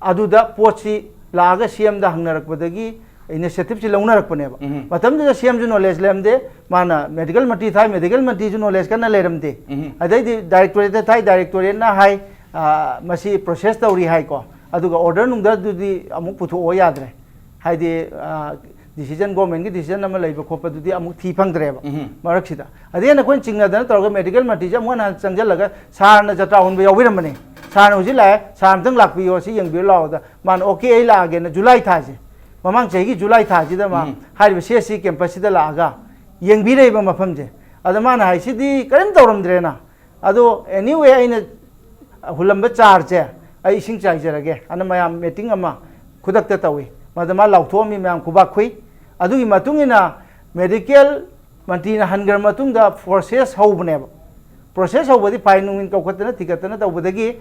ꯑꯗꯨꯗ ꯄꯣꯠꯁꯤ ꯂꯥꯛꯑꯒ ꯁꯤ ꯑꯦꯝꯗ ꯍꯪꯅꯔꯛꯄꯗꯒꯤ initiative ꯁꯤ ꯂꯧꯅꯔꯛꯄꯅꯦꯕ꯫ ꯎꯝ. ꯃꯇꯝꯗꯨꯗ ꯁꯤ ꯑꯦꯝꯁꯨ knowledge ꯂꯩꯔꯝꯗꯦ, ꯃꯥꯅ medical ꯃꯟꯇ꯭ꯔꯤ ꯊꯥꯏ, medical ꯃꯟꯇ꯭ꯔꯤꯁꯨ knowledge ꯀꯟꯅ ꯂꯩꯔꯝꯗꯦ꯫ ꯎꯝ. ꯑꯗꯩꯗꯤ directorate ꯇ ꯊꯥꯏ, directorate ꯅ ꯍꯥꯏ, ꯑ, ꯃꯁꯤ process ꯇꯧꯔꯤ ꯍꯥꯏꯀꯣ, ꯑꯗꯨꯒ order ꯅꯨꯡꯗꯔꯗꯨꯗꯤ ꯑꯃꯨꯛ ꯄꯨꯊꯣꯛꯑꯣ ꯌꯥꯗ꯭ꯔꯦ꯫ ꯍꯥꯏꯗꯤ, ꯑ, decision, government ꯀꯤ decision ꯑꯃ ꯂꯩꯕ ꯈꯣꯠꯄꯗꯨꯗꯤ ꯑꯃꯨꯛ ꯊꯤ ꯐꯪꯗ꯭ꯔꯦꯕ ꯎꯝ. ꯃꯔꯛꯁꯤꯗ꯫ ꯑꯗꯩ ꯍꯦꯟꯅ ꯑꯩꯈꯣꯏꯅ ꯆꯤꯡꯅꯗꯅ ꯇꯧꯔꯒ medical ꯃꯟꯇ꯭ꯔꯤꯁꯦ ꯑꯃꯨꯛ ꯍꯟꯅ ꯆꯪꯁꯤꯜꯂꯒ ꯁꯥꯔꯅ ꯖꯇ꯭ꯔꯥ ꯍꯣꯟꯕ ꯌꯥꯎꯕꯤꯔꯝꯕꯅꯦ꯫ ꯁꯥꯔꯅ ꯍꯧꯖꯤꯛ ꯂꯥꯛꯑꯦ, ꯁꯥꯔ ꯑꯝꯇꯪ ꯂꯥꯛꯄꯤꯌꯣ, ꯁꯤ ꯌꯦꯡꯕꯤꯔꯨ ꯂꯥꯛꯑꯣꯗ꯫ ꯃꯥꯅ, "ꯑꯣꯀꯦ, ꯑꯩ ꯂꯥꯛꯑꯒꯦꯅ" ꯖꯨꯂꯥꯏ ꯊꯥꯁꯦ, ꯃꯃꯥꯡ ꯆꯍꯤꯒꯤ ꯖꯨꯂꯥꯏ ꯊꯥꯁꯤꯗ ꯃꯥ ꯎꯝ꯫ ꯍꯥꯏꯔꯤꯕ ꯁꯤ ꯑꯦꯁ ꯁꯤ ꯀꯦꯝꯄꯁꯁꯤꯗ ꯂꯥꯛꯑꯒ ꯌꯦꯡꯕꯤꯔꯛꯏꯕ ꯃꯐꯝꯁꯦ꯫ ꯑꯗ ꯃꯥꯅ ꯍꯥꯏꯁꯤꯗꯤ ꯀꯔꯤꯝ ꯇꯧꯔꯝꯗ꯭ꯔꯦꯅ꯫ ꯑꯗꯣ anyway, ꯑꯩꯅ ꯍꯨꯜꯂꯝꯕ ꯆꯥꯔꯁꯦ ꯑꯩ ꯏꯁꯤꯡ ꯆꯥꯏꯖꯔꯒꯦ ꯑꯅ ꯃꯌꯥꯝ ꯃꯤꯇꯤꯡ ꯑꯃ ꯈꯨꯗꯛꯇ ꯇꯧꯏ꯫ ꯃꯗ ꯃꯥ ꯂꯥꯎꯊꯣꯛꯑꯝꯃꯤ, ꯃꯌꯥꯝ ꯈꯨꯕꯥꯛ ꯈꯨꯏ꯫ ꯑꯗꯨꯒꯤ ꯃꯇꯨꯡ ꯏꯟꯅ ꯃꯦꯗꯤꯀꯦꯜ ꯃꯟꯇ꯭ꯔꯤꯅ ꯍꯟꯈ꯭ꯔ ꯃꯇꯨꯡꯗ ꯄ꯭ꯔꯣꯁꯦꯁ ꯍꯧꯕꯅꯦꯕ꯫ ꯄ꯭ꯔꯣꯁꯦꯁ ꯍꯧꯕꯗꯤ ꯐꯥꯏꯜ ꯅꯨꯡ ꯀꯧꯈꯠꯇꯅ ꯊꯤꯒꯠꯇꯅ ꯇꯧꯕꯗꯒꯤ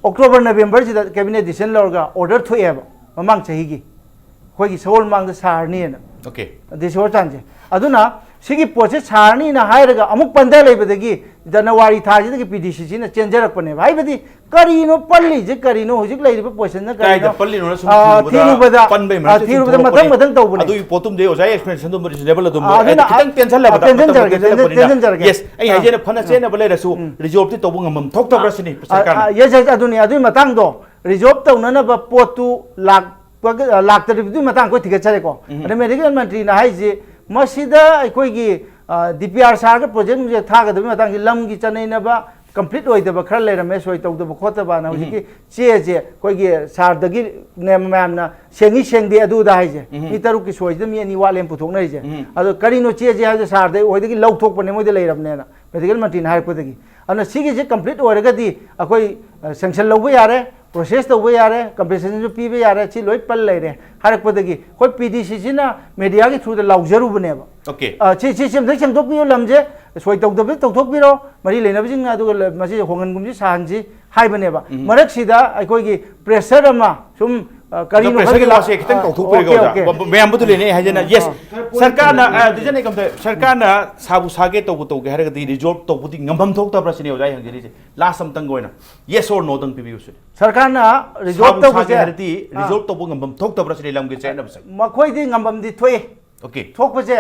ꯑꯣꯛꯇꯣꯕꯔ ꯅꯕꯦꯝꯕꯔꯁꯤꯗ ꯀꯦꯕꯤꯅꯦꯠ ꯗꯤꯁꯤꯖꯟ ꯂꯧꯔꯒ ꯑꯣꯔꯗꯔ ꯊꯣꯛꯑꯦꯕ ꯃꯃꯥꯡ ꯆꯍꯤꯒꯤ, ꯑꯩꯈꯣꯏꯒꯤ ꯁꯒꯣꯜ ꯃꯥꯡꯗ ꯁꯥꯔꯅꯤꯅ꯫ ꯑꯣꯀꯦ꯫ ꯗꯤꯁ ꯍꯣꯔꯆꯥꯟꯁꯦ꯫ ꯑꯗꯨꯅ ꯁꯤꯒꯤ ꯄꯣꯠꯁꯦ ꯁꯥꯔꯅꯤꯅ ꯍꯥꯏꯔꯒ ꯑꯃꯨꯛ ꯄꯟꯊ ꯂꯩꯕꯗꯒꯤ ꯖꯅꯋꯥꯔꯤ ꯊꯥꯁꯤꯗꯒꯤ ꯄꯤ ꯗꯤ ꯁꯤ ꯁꯤꯅ ꯆꯦꯟꯖꯔꯛꯄꯅꯦꯕ꯫ ꯍꯥꯏꯕꯗꯤ ꯀꯔꯤꯅꯣ ꯄꯜꯂꯤꯁꯦ, ꯀꯔꯤꯅꯣ ꯍꯧꯖꯤꯛ ꯂꯩꯔꯤꯕ ꯄꯣꯖꯤꯁꯟꯅ ꯀꯔꯤꯅꯣ? ꯀꯥꯏꯗ ꯄꯜꯂꯤꯅꯣꯅ ꯁꯨꯝ ꯑꯥ, ꯊꯤꯔꯨꯕꯗ ꯊꯤꯔꯨꯕꯗ, ꯄꯟꯕꯩ ꯑꯥ, ꯃꯔꯝꯁꯦ ꯊꯤꯔꯨꯕꯗ ꯊꯣꯛꯂꯛꯄꯅꯤ꯫ ꯃꯊꯪ ꯃꯊꯪ ꯇꯧꯕꯅꯦ꯫ ꯑꯗꯨꯒꯤ ꯄꯣꯠꯇꯨꯝꯗꯤ ꯑꯣꯖꯥ ꯑꯦꯛꯁꯄ꯭ꯂꯦꯅꯦꯁꯟꯗꯨꯝ ꯔꯤꯖꯅꯦꯕꯜ ꯑꯗꯨꯝ ꯑꯥ, ꯑꯣꯏ꯫ ꯍꯥꯏꯗꯤ ꯑꯗꯨꯅ, ꯈꯤꯇꯪ ꯑꯥ, ꯇꯦꯟꯁꯜꯂꯕꯗ ꯇꯦꯟꯁꯤꯟꯖꯔꯒꯦ, ꯃꯇꯝ ꯃꯇꯝ ꯇꯦꯟꯁꯤꯟꯖꯔꯒꯦ꯫ ꯌꯦꯁ, ꯑꯩ ꯑꯥ꯫ ꯍꯥꯏꯖꯦ ꯐꯅ ꯆꯦꯟꯅꯕ ꯂꯩꯔꯁꯨ ꯎꯝ꯫ ꯔꯤꯖꯣꯜꯕꯇꯤ ꯇꯧꯕ ꯉꯝꯐꯝ ꯊꯣꯛꯇꯕ꯭ꯔꯥ ꯁꯤꯅꯤ ꯁꯔꯀꯥꯔꯅ꯫ ꯑꯥ, ꯌꯦꯁ, ꯌꯦꯁ, ꯑꯗꯨꯅꯤ꯫ ꯑꯗꯨꯒꯤ ꯃꯇꯥꯡꯗꯣ ꯔꯤꯖꯣꯜꯕ ꯇꯧꯅꯅꯕ ꯄꯣꯠꯇꯨ ꯂꯥꯛꯄꯒ-, ꯂꯥꯛꯇ꯭ꯔꯤꯕꯗꯨꯒꯤ ꯃꯇꯥꯡ ꯑꯩꯈꯣꯏ ꯊꯤꯒꯠꯆꯔꯦꯀꯣ꯫ ꯎꯝ꯫ ꯑꯗ ꯃꯦꯗꯤꯀꯦꯜ ꯃꯟꯇ꯭ꯔꯤꯅ ꯍꯥꯏꯁꯤ ꯃꯁꯤꯗ ꯑꯩꯈꯣꯏꯒꯤ, ꯑꯥ, ꯗꯤ ꯄꯤ ꯑꯥꯔ ꯁꯥꯔꯒ ꯄ꯭ꯔꯣꯖꯦꯛ ꯅꯨꯡꯖꯦꯛ ꯊꯥꯒꯗꯕꯒꯤ ꯃꯇꯥꯡꯁꯤ ꯂꯝꯒꯤ ꯆꯠꯅꯩꯅꯕ ꯀꯝꯄ꯭ꯂꯤꯠ ꯑꯣꯏꯗꯕ ꯈꯔ ꯂꯩꯔꯝꯃꯦ, ꯁꯣꯏ ꯇꯧꯗꯕ ꯈꯣꯠꯇꯕꯅ ꯍꯧꯖꯤꯛꯀꯤ ꯆꯦꯁꯦ ꯑꯩꯈꯣꯏꯒꯤ ꯁꯥꯔꯗꯒꯤ ꯃꯌꯥꯝꯅ ꯁꯦꯡꯉꯤ ꯁꯦꯡꯗꯦ ꯑꯗꯨꯗ ꯍꯥꯏꯁꯦ꯫ ꯎꯝ꯫ ꯃꯤ ꯇꯔꯨꯛꯀꯤ ꯁꯣꯏꯁꯤꯗ ꯃꯤ ꯑꯅꯤ ꯋꯥꯠꯂꯦꯅ ꯄꯨꯊꯣꯛꯅꯔꯤꯁꯦ꯫ ꯎꯝ꯫ ꯑꯗꯣ ꯀꯔꯤꯅꯣ ꯆꯦꯁꯦ ꯍꯥꯏꯕꯁꯦ ꯁꯥꯔꯗ ꯑꯣꯏꯗꯒꯤ ꯂꯧꯊꯣꯛꯄꯅꯦ ꯃꯣꯏꯗ ꯂꯩꯔꯕꯅꯦꯅ ꯃꯦꯗꯤꯀꯦꯜ ꯃꯟꯇ꯭ꯔꯤꯅ ꯍꯥꯏꯔꯛꯄꯗꯒꯤ꯫ ꯑꯗꯨꯅ ꯁꯤꯒꯤꯁꯦ ꯀꯝꯄ꯭ꯂꯤꯠ ꯑꯣꯏꯔꯒꯗꯤ ꯑꯩꯈꯣꯏ, ꯑ, ꯁꯦꯡꯁꯟ ꯂꯧꯕ ꯌꯥꯔꯦ, ꯄ꯭ꯔꯣꯁꯦꯁ ꯇꯧꯕ ꯌꯥꯔꯦ, ꯀꯝꯄꯦꯟꯁꯦꯁꯟꯁꯨ ꯄꯤꯕ ꯌꯥꯔꯦ, ꯁꯤ ꯂꯣꯏ ꯄꯜ ꯂꯩꯔꯦ ꯍꯥꯏꯔꯛꯄꯗꯒꯤ ꯑꯩꯈꯣꯏ ꯄꯤ ꯗꯤ ꯁꯤ ꯁꯤꯅ ꯃꯦꯗꯤꯌꯥꯒꯤ ꯊ꯭ꯔꯨꯗ ꯂꯥꯎꯖꯔꯨꯕꯅꯦꯕ꯫ ꯑꯣꯀꯦ꯫ ꯑ, ꯁꯤ, ꯁꯤ, ꯁꯤ ꯑꯝꯇꯪ ꯁꯦꯡꯗꯣꯛꯄꯤꯌꯨ, ꯂꯝꯁꯦ ꯁꯣꯏ ꯇꯧꯗꯕ ꯇꯧꯊꯣꯛꯄꯤꯔꯣ, ꯃꯔꯤ ꯂꯩꯅꯕꯁꯤꯡꯅ, ꯑꯗꯨꯒ ꯂ-, ꯃꯁꯤ ꯍꯣꯡꯍꯟꯒꯨꯝꯁꯤ ꯁꯥꯍꯟꯁꯤ ꯍꯥꯏꯕꯅꯦꯕ꯫ ꯎꯝ꯫ ꯃꯔꯛꯁꯤꯗ ꯑꯩꯈꯣꯏꯒꯤ ꯄ꯭ꯔꯦꯁꯔ ꯑꯃ ꯁꯨꯝ, ꯑ, ꯀꯔꯤꯅꯣ ꯄ꯭ꯔꯦꯁꯔꯒꯤ ꯈꯪꯗꯦ, ꯋꯥꯁꯦ ꯈꯤꯇꯪ ꯑ, ꯀꯥꯎꯊꯣꯛꯄꯤꯔꯒꯦ ꯑꯣꯀꯦ, ꯑꯣꯖꯥ꯫ ꯑꯣꯀꯦ꯫ ꯃ-, ꯃꯌꯥꯝꯕꯨꯗꯤ ꯂꯩꯅꯩ ꯍꯥꯏꯗꯅ, ꯑ, ꯌꯦꯁ꯫ ꯑ꯫ ꯁꯔꯀꯥꯔꯅ, ꯑ, ꯗꯤꯖꯟ ꯑꯩ ꯀꯝꯇ-, ꯁꯔꯀꯥꯔꯅ ꯁꯥꯕꯨ ꯁꯥꯒꯦ ꯇꯧꯕꯨ ꯇꯧꯒꯦ ꯍꯥꯏꯔꯒꯗꯤ ꯔꯤꯖꯣꯜꯕ ꯇꯧꯕꯗꯤ ꯉꯝꯐꯝ ꯊꯣꯛꯇꯕ꯭ꯔꯥ ꯁꯤꯅꯤ ꯑꯣꯖꯥ ꯑꯩ ꯍꯪꯖꯔꯤꯁꯦ꯫ ꯂꯥꯁ ꯑꯝꯇꯪꯒ ꯑꯣꯏꯅ ꯌꯦꯁ ꯑꯣꯔ ꯅꯣꯗꯪ ꯄꯤꯕꯤꯌꯨ ꯁꯤꯅꯤ꯫ ꯁꯔꯀꯥꯔꯅ ꯔꯤꯖꯣꯜꯕ ꯁꯥꯕꯨ ꯇꯧꯕꯁꯦ, ꯁꯥꯒꯦ ꯍꯥꯏꯔꯗꯤ ꯑ, ꯔꯤꯖꯣꯜꯕ ꯇꯧꯕ ꯉꯝꯐꯝ ꯊꯣꯛꯇꯕ꯭ꯔꯥ ꯁꯤꯅꯤ ꯂꯝꯒꯤ ꯆꯌꯦꯠꯅꯕꯁꯦ꯫ ꯃꯈꯣꯏꯗꯤ ꯉꯝꯐꯝꯗꯤ ꯊꯣꯛꯏ꯫ ꯑꯣꯀꯦ꯫ ꯊꯣꯛꯄꯁꯦ,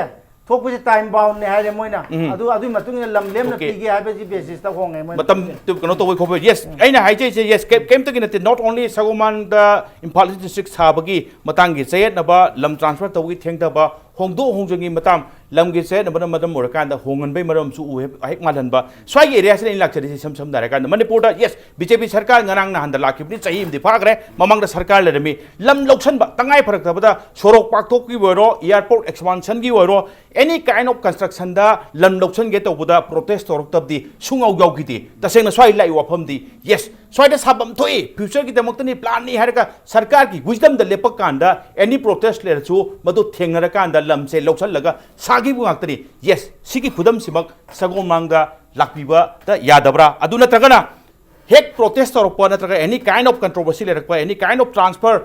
ꯊꯣꯛꯄꯁꯦ ꯇꯥꯏꯝ ꯕꯥꯎꯟꯅꯦ ꯍꯥꯏꯔꯦ ꯃꯣꯏꯅ꯫ ꯎꯝ꯫ ꯑꯗꯨ, ꯑꯗꯨꯒꯤ ꯃꯇꯨꯡ ꯏꯟꯅ ꯂꯝ ꯂꯦꯝꯅ ꯑꯣꯀꯦ꯫ ꯄꯤꯒꯦ ꯍꯥꯏꯕꯒꯤ ꯕꯦꯁꯤꯁꯇ ꯍꯣꯡꯉꯦ ꯃꯣꯏꯅ꯫ ꯃꯇꯝ ꯀꯩꯅꯣ ꯇꯧꯕꯩ ꯈꯣꯠꯄ, ꯌꯦꯁ, ꯑꯩꯅ ꯍꯥꯏꯖꯔꯤꯁꯦ, ꯌꯦꯁ, ꯀꯩ-, ꯀꯩꯝꯇꯒꯤ ꯅꯠꯇꯦ꯫ Not only ꯁꯒꯣꯜꯕꯟꯗ ꯏꯝꯐꯥꯜ ꯏꯁ ꯗꯤꯁꯇ꯭ꯔꯤꯛ ꯁꯥꯕꯒꯤ ꯃꯇꯥꯡꯒꯤ ꯆꯌꯦꯠꯅꯕ, ꯂꯝ ꯇ꯭ꯔꯥꯟꯁꯐꯔ ꯇꯧꯕꯒꯤ ꯊꯦꯡꯊꯕ, ꯍꯣꯡꯗꯣꯛ ꯍꯣꯡꯖꯤꯟꯒꯤ ꯃꯇꯥꯡ, ꯂꯝꯒꯤ ꯆꯌꯦꯠꯅꯕꯅ ꯃꯔꯝ ꯑꯣꯏꯔꯀꯥꯟꯗ ꯍꯣꯡꯍꯟꯕꯒꯤ ꯃꯔꯝꯁꯨ ꯎ ꯍꯦꯛ, ꯍꯦꯛ ꯃꯥꯜꯍꯟꯕ꯫ ꯁ꯭ꯋꯥꯏꯒꯤ ꯑꯦꯔꯤꯌꯥꯁꯤꯗ ꯑꯩꯅ ꯂꯥꯛꯆꯔꯤꯁꯦ ꯏꯁꯝ ꯁꯝꯅ ꯍꯥꯏꯔꯀꯥꯟꯗ ꯃꯅꯤꯄꯨꯔꯗ, ꯌꯦꯁ, ꯕꯤ ꯖꯦ ꯄꯤ ꯁꯔꯀꯥꯔ ꯉꯔꯥꯡ ꯅꯍꯥꯟꯗ ꯂꯥꯛꯈꯤꯕꯅꯤ, ꯆꯍꯤ ꯑꯃꯗꯤ ꯐꯥꯈ꯭ꯔꯦ, ꯃꯃꯥꯡꯗ ꯁꯔꯀꯥꯔ ꯂꯩꯔꯝꯃꯤ꯫ ꯂꯝ ꯂꯧꯁꯟꯕ, ꯇꯉꯥꯏ ꯐꯔꯛꯇꯕꯗ ꯁꯣꯔꯣꯛ ꯄꯥꯛꯊꯣꯛꯀꯤꯕꯨ ꯑꯣꯏꯔꯣ, ꯑꯦꯌꯥꯔꯄꯣꯔꯠ ꯑꯦꯛꯁꯄꯥꯟꯁꯟꯒꯤ ꯑꯣꯏꯔꯣ, ꯑꯦꯅꯤ ꯀꯥꯏꯟ ꯑꯣꯐ ꯀꯟꯁꯇ꯭ꯔꯛꯁꯟꯗ ꯂꯝ ꯂꯧꯁꯟꯒꯦ ꯇꯧꯕꯗ ꯄ꯭ꯔꯣꯇꯦꯁ ꯇꯧꯔꯛꯇꯕꯗꯤ ꯁꯨꯡꯌꯥꯎ ꯌꯥꯎꯈꯤꯗꯦ꯫ ꯇꯁꯦꯡꯅ ꯁ꯭ꯋꯥꯏ ꯂꯥꯛꯏ ꯋꯥꯐꯝꯗꯤ, ꯌꯦꯁ, ꯁ꯭ꯋꯥꯏꯗ ꯁꯥꯐꯝ ꯊꯣꯛꯏ, ꯐ꯭ꯌꯨꯆꯔꯒꯤꯗꯃꯛꯇꯅꯤ, ꯄ꯭ꯂꯥꯟꯅꯤ ꯍꯥꯏꯔꯒ ꯁꯔꯀꯥꯔꯒꯤ ꯋꯤꯁꯗꯝꯗ ꯂꯦꯞꯄ ꯀꯥꯟꯗ ꯑꯦꯅꯤ ꯄ꯭ꯔꯣꯇꯦꯁ ꯂꯩꯔꯁꯨ ꯃꯗꯨ ꯊꯦꯡꯅꯔꯀꯥꯟꯗ ꯂꯝꯁꯦ ꯂꯧꯁꯜꯂꯒ ꯁꯥꯈꯤꯕ ꯉꯥꯛꯇꯅꯤ꯫ ꯌꯦꯁ, ꯁꯤꯒꯤ ꯈꯨꯗꯝꯁꯤꯃꯛ ꯁꯒꯣꯜꯃꯥꯡꯗ ꯂꯥꯛꯄꯤꯕꯗ ꯌꯥꯗꯕ꯭ꯔꯥ? ꯑꯗꯨ ꯅꯠꯇ꯭ꯔꯒꯅ ꯍꯦꯛ ꯄ꯭ꯔꯣꯇꯦꯁ ꯇꯧꯔꯛꯄ ꯅꯠꯇ꯭ꯔꯒ ꯑꯦꯅꯤ ꯀꯥꯏꯟ ꯑꯣꯐ ꯀꯟꯇ꯭ꯔꯣꯚꯔꯁꯤ ꯂꯩꯔꯛꯄ, ꯑꯦꯅꯤ ꯀꯥꯏꯟ ꯑꯣꯐ ꯇ꯭ꯔꯥꯟꯁꯐꯔ,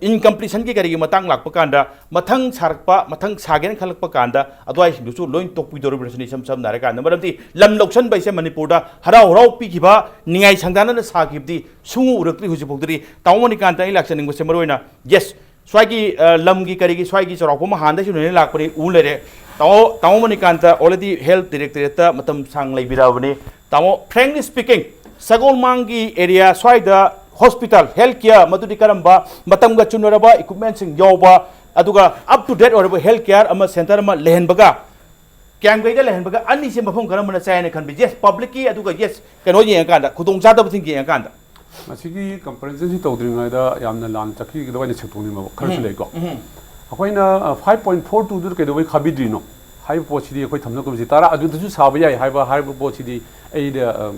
ꯏꯟꯀꯝꯄ꯭ꯂꯤꯁꯟꯒꯤ ꯀꯔꯤꯒꯤ ꯃꯇꯥꯡ ꯂꯥꯛꯄ ꯀꯥꯟꯗ, ꯃꯊꯪ ꯁꯥꯔꯛꯄ, ꯃꯊꯪ ꯁꯥꯒꯦꯅ ꯈꯜꯂꯛꯄ ꯀꯥꯟꯗ ꯑꯗꯨꯋꯥꯏꯁꯤꯡꯗꯨꯁꯨ ꯂꯣꯏ ꯇꯣꯛꯄꯤꯗꯧꯔꯤꯕ꯭ꯔꯥ ꯁꯤꯅꯤ ꯏꯁꯝ ꯁꯝꯅ ꯍꯥꯏꯔꯀꯥꯟꯗ꯫ ꯃꯔꯝꯗꯤ ꯂꯝ ꯂꯧꯁꯟꯕ ꯍꯥꯏꯁꯦ ꯃꯅꯤꯄꯨꯔꯗ ꯍꯔꯥꯎ ꯍꯔꯥꯎ ꯄꯤꯈꯤꯕ, ꯅꯤꯡꯉꯥꯏ ꯁꯪꯗꯥꯅꯅ ꯁꯥꯈꯤꯕꯗꯤ ꯁꯨꯡꯎ ꯎꯔꯛꯇ꯭ꯔꯤ ꯍꯧꯖꯤꯛꯐꯥꯎꯗꯗꯤ꯫ ꯇꯥꯃꯣ ꯃꯅꯤꯀꯥꯟꯇ ꯑꯩ ꯂꯥꯛꯆꯅꯤꯡꯕꯁꯦ ꯃꯔꯨꯑꯣꯏꯅ, ꯌꯦꯁ, ꯁ꯭ꯋꯥꯏꯒꯤ, ꯑ, ꯂꯝꯒꯤ ꯀꯔꯤꯒꯤ ꯁ꯭ꯋꯥꯏꯒꯤ ꯆꯥꯎꯔꯥꯛꯄ ꯑꯃ ꯍꯥꯟꯅꯗꯩꯁꯨ ꯂꯣꯏꯅ ꯂꯥꯛꯄꯅꯤ, ꯎ ꯂꯩꯔꯦ꯫ ꯇꯥꯃꯣ, ꯇꯥꯃꯣ ꯃꯅꯤꯀꯥꯟꯇ already health directorate ꯇ ꯃꯇꯝ ꯁꯥꯡ ꯂꯩꯕꯤꯔꯛꯑꯕꯅꯤ꯫ ꯇꯥꯃꯣ, frankly speaking, ꯁꯒꯣꯜꯃꯥꯡꯒꯤ ꯑꯦꯔꯤꯌꯥ ꯁ꯭ꯋꯥꯏꯗ ꯍꯣꯁꯄꯤꯇꯥꯜ, ꯍꯦꯜꯊ ꯀꯤꯌꯔ, ꯃꯗꯨꯗꯤ ꯀꯔꯝꯕ ꯃꯇꯝꯒ ꯆꯨꯅꯔꯕ ꯏꯀ꯭ꯋꯤꯞꯃꯦꯟꯁꯤꯡ ꯌꯥꯎꯕ, ꯑꯗꯨꯒ ꯑꯞ ꯇꯨ ꯗꯦꯠ ꯑꯣꯏꯔꯕ ꯍꯦꯜꯊ ꯀꯤꯌꯔ ꯑꯃ ꯁꯦꯟꯇꯔ ꯑꯃ ꯂꯩꯍꯟꯕꯒ, ꯀꯌꯥꯝꯒꯩꯗ ꯂꯩꯍꯟꯕꯒ, ꯑꯅꯤꯁꯦ ꯃꯐꯝ ꯀꯔꯝꯕꯅ ꯆꯥꯏ ꯍꯥꯏꯅ ꯈꯟꯕꯤ? ꯌꯦꯁ, ꯄꯕ꯭ꯂꯤꯛꯀꯤ, ꯑꯗꯨꯒ ꯌꯦꯁ, ꯀꯩꯅꯣ ꯌꯦꯡꯉꯀꯥꯟꯗ, ꯈꯨꯗꯣꯡꯆꯥꯗꯕꯁꯤꯡ ꯌꯦꯡꯉꯀꯥꯟꯗ꯫ ꯃꯁꯤꯒꯤ ꯀꯝꯄꯦꯔꯤꯖꯟꯁꯤ ꯇꯧꯗ꯭ꯔꯤꯉꯩꯗ ꯌꯥꯝꯅ ꯂꯥꯟꯅ ꯆꯠꯈꯤꯒꯗꯕ ꯑꯩꯅ ꯁꯦꯡꯗꯣꯛꯅꯤꯡꯕ ꯈꯔꯁꯨ ꯎꯝ, ꯂꯩꯀꯣ꯫ ꯎꯝ꯫ ꯑꯩꯈꯣꯏꯅ, ꯑ, five point four two ꯗꯨ ꯀꯩꯗꯧꯕꯩ ꯈꯥꯕꯤꯗ꯭ꯔꯤꯅꯣ ꯍꯥꯏꯕ ꯄꯣꯠꯁꯤꯗꯤ, ꯑꯩꯈꯣꯏ ꯊꯝꯅꯒꯨꯝꯁꯤ, ꯇꯔꯥ ꯑꯗꯨꯗꯁꯨ ꯁꯥꯕ ꯌꯥꯏ ꯍꯥꯏꯕ, ꯍꯥꯏꯕ ꯄꯣꯠꯁꯤꯗꯤ ꯑꯩꯗ, ꯑꯝ,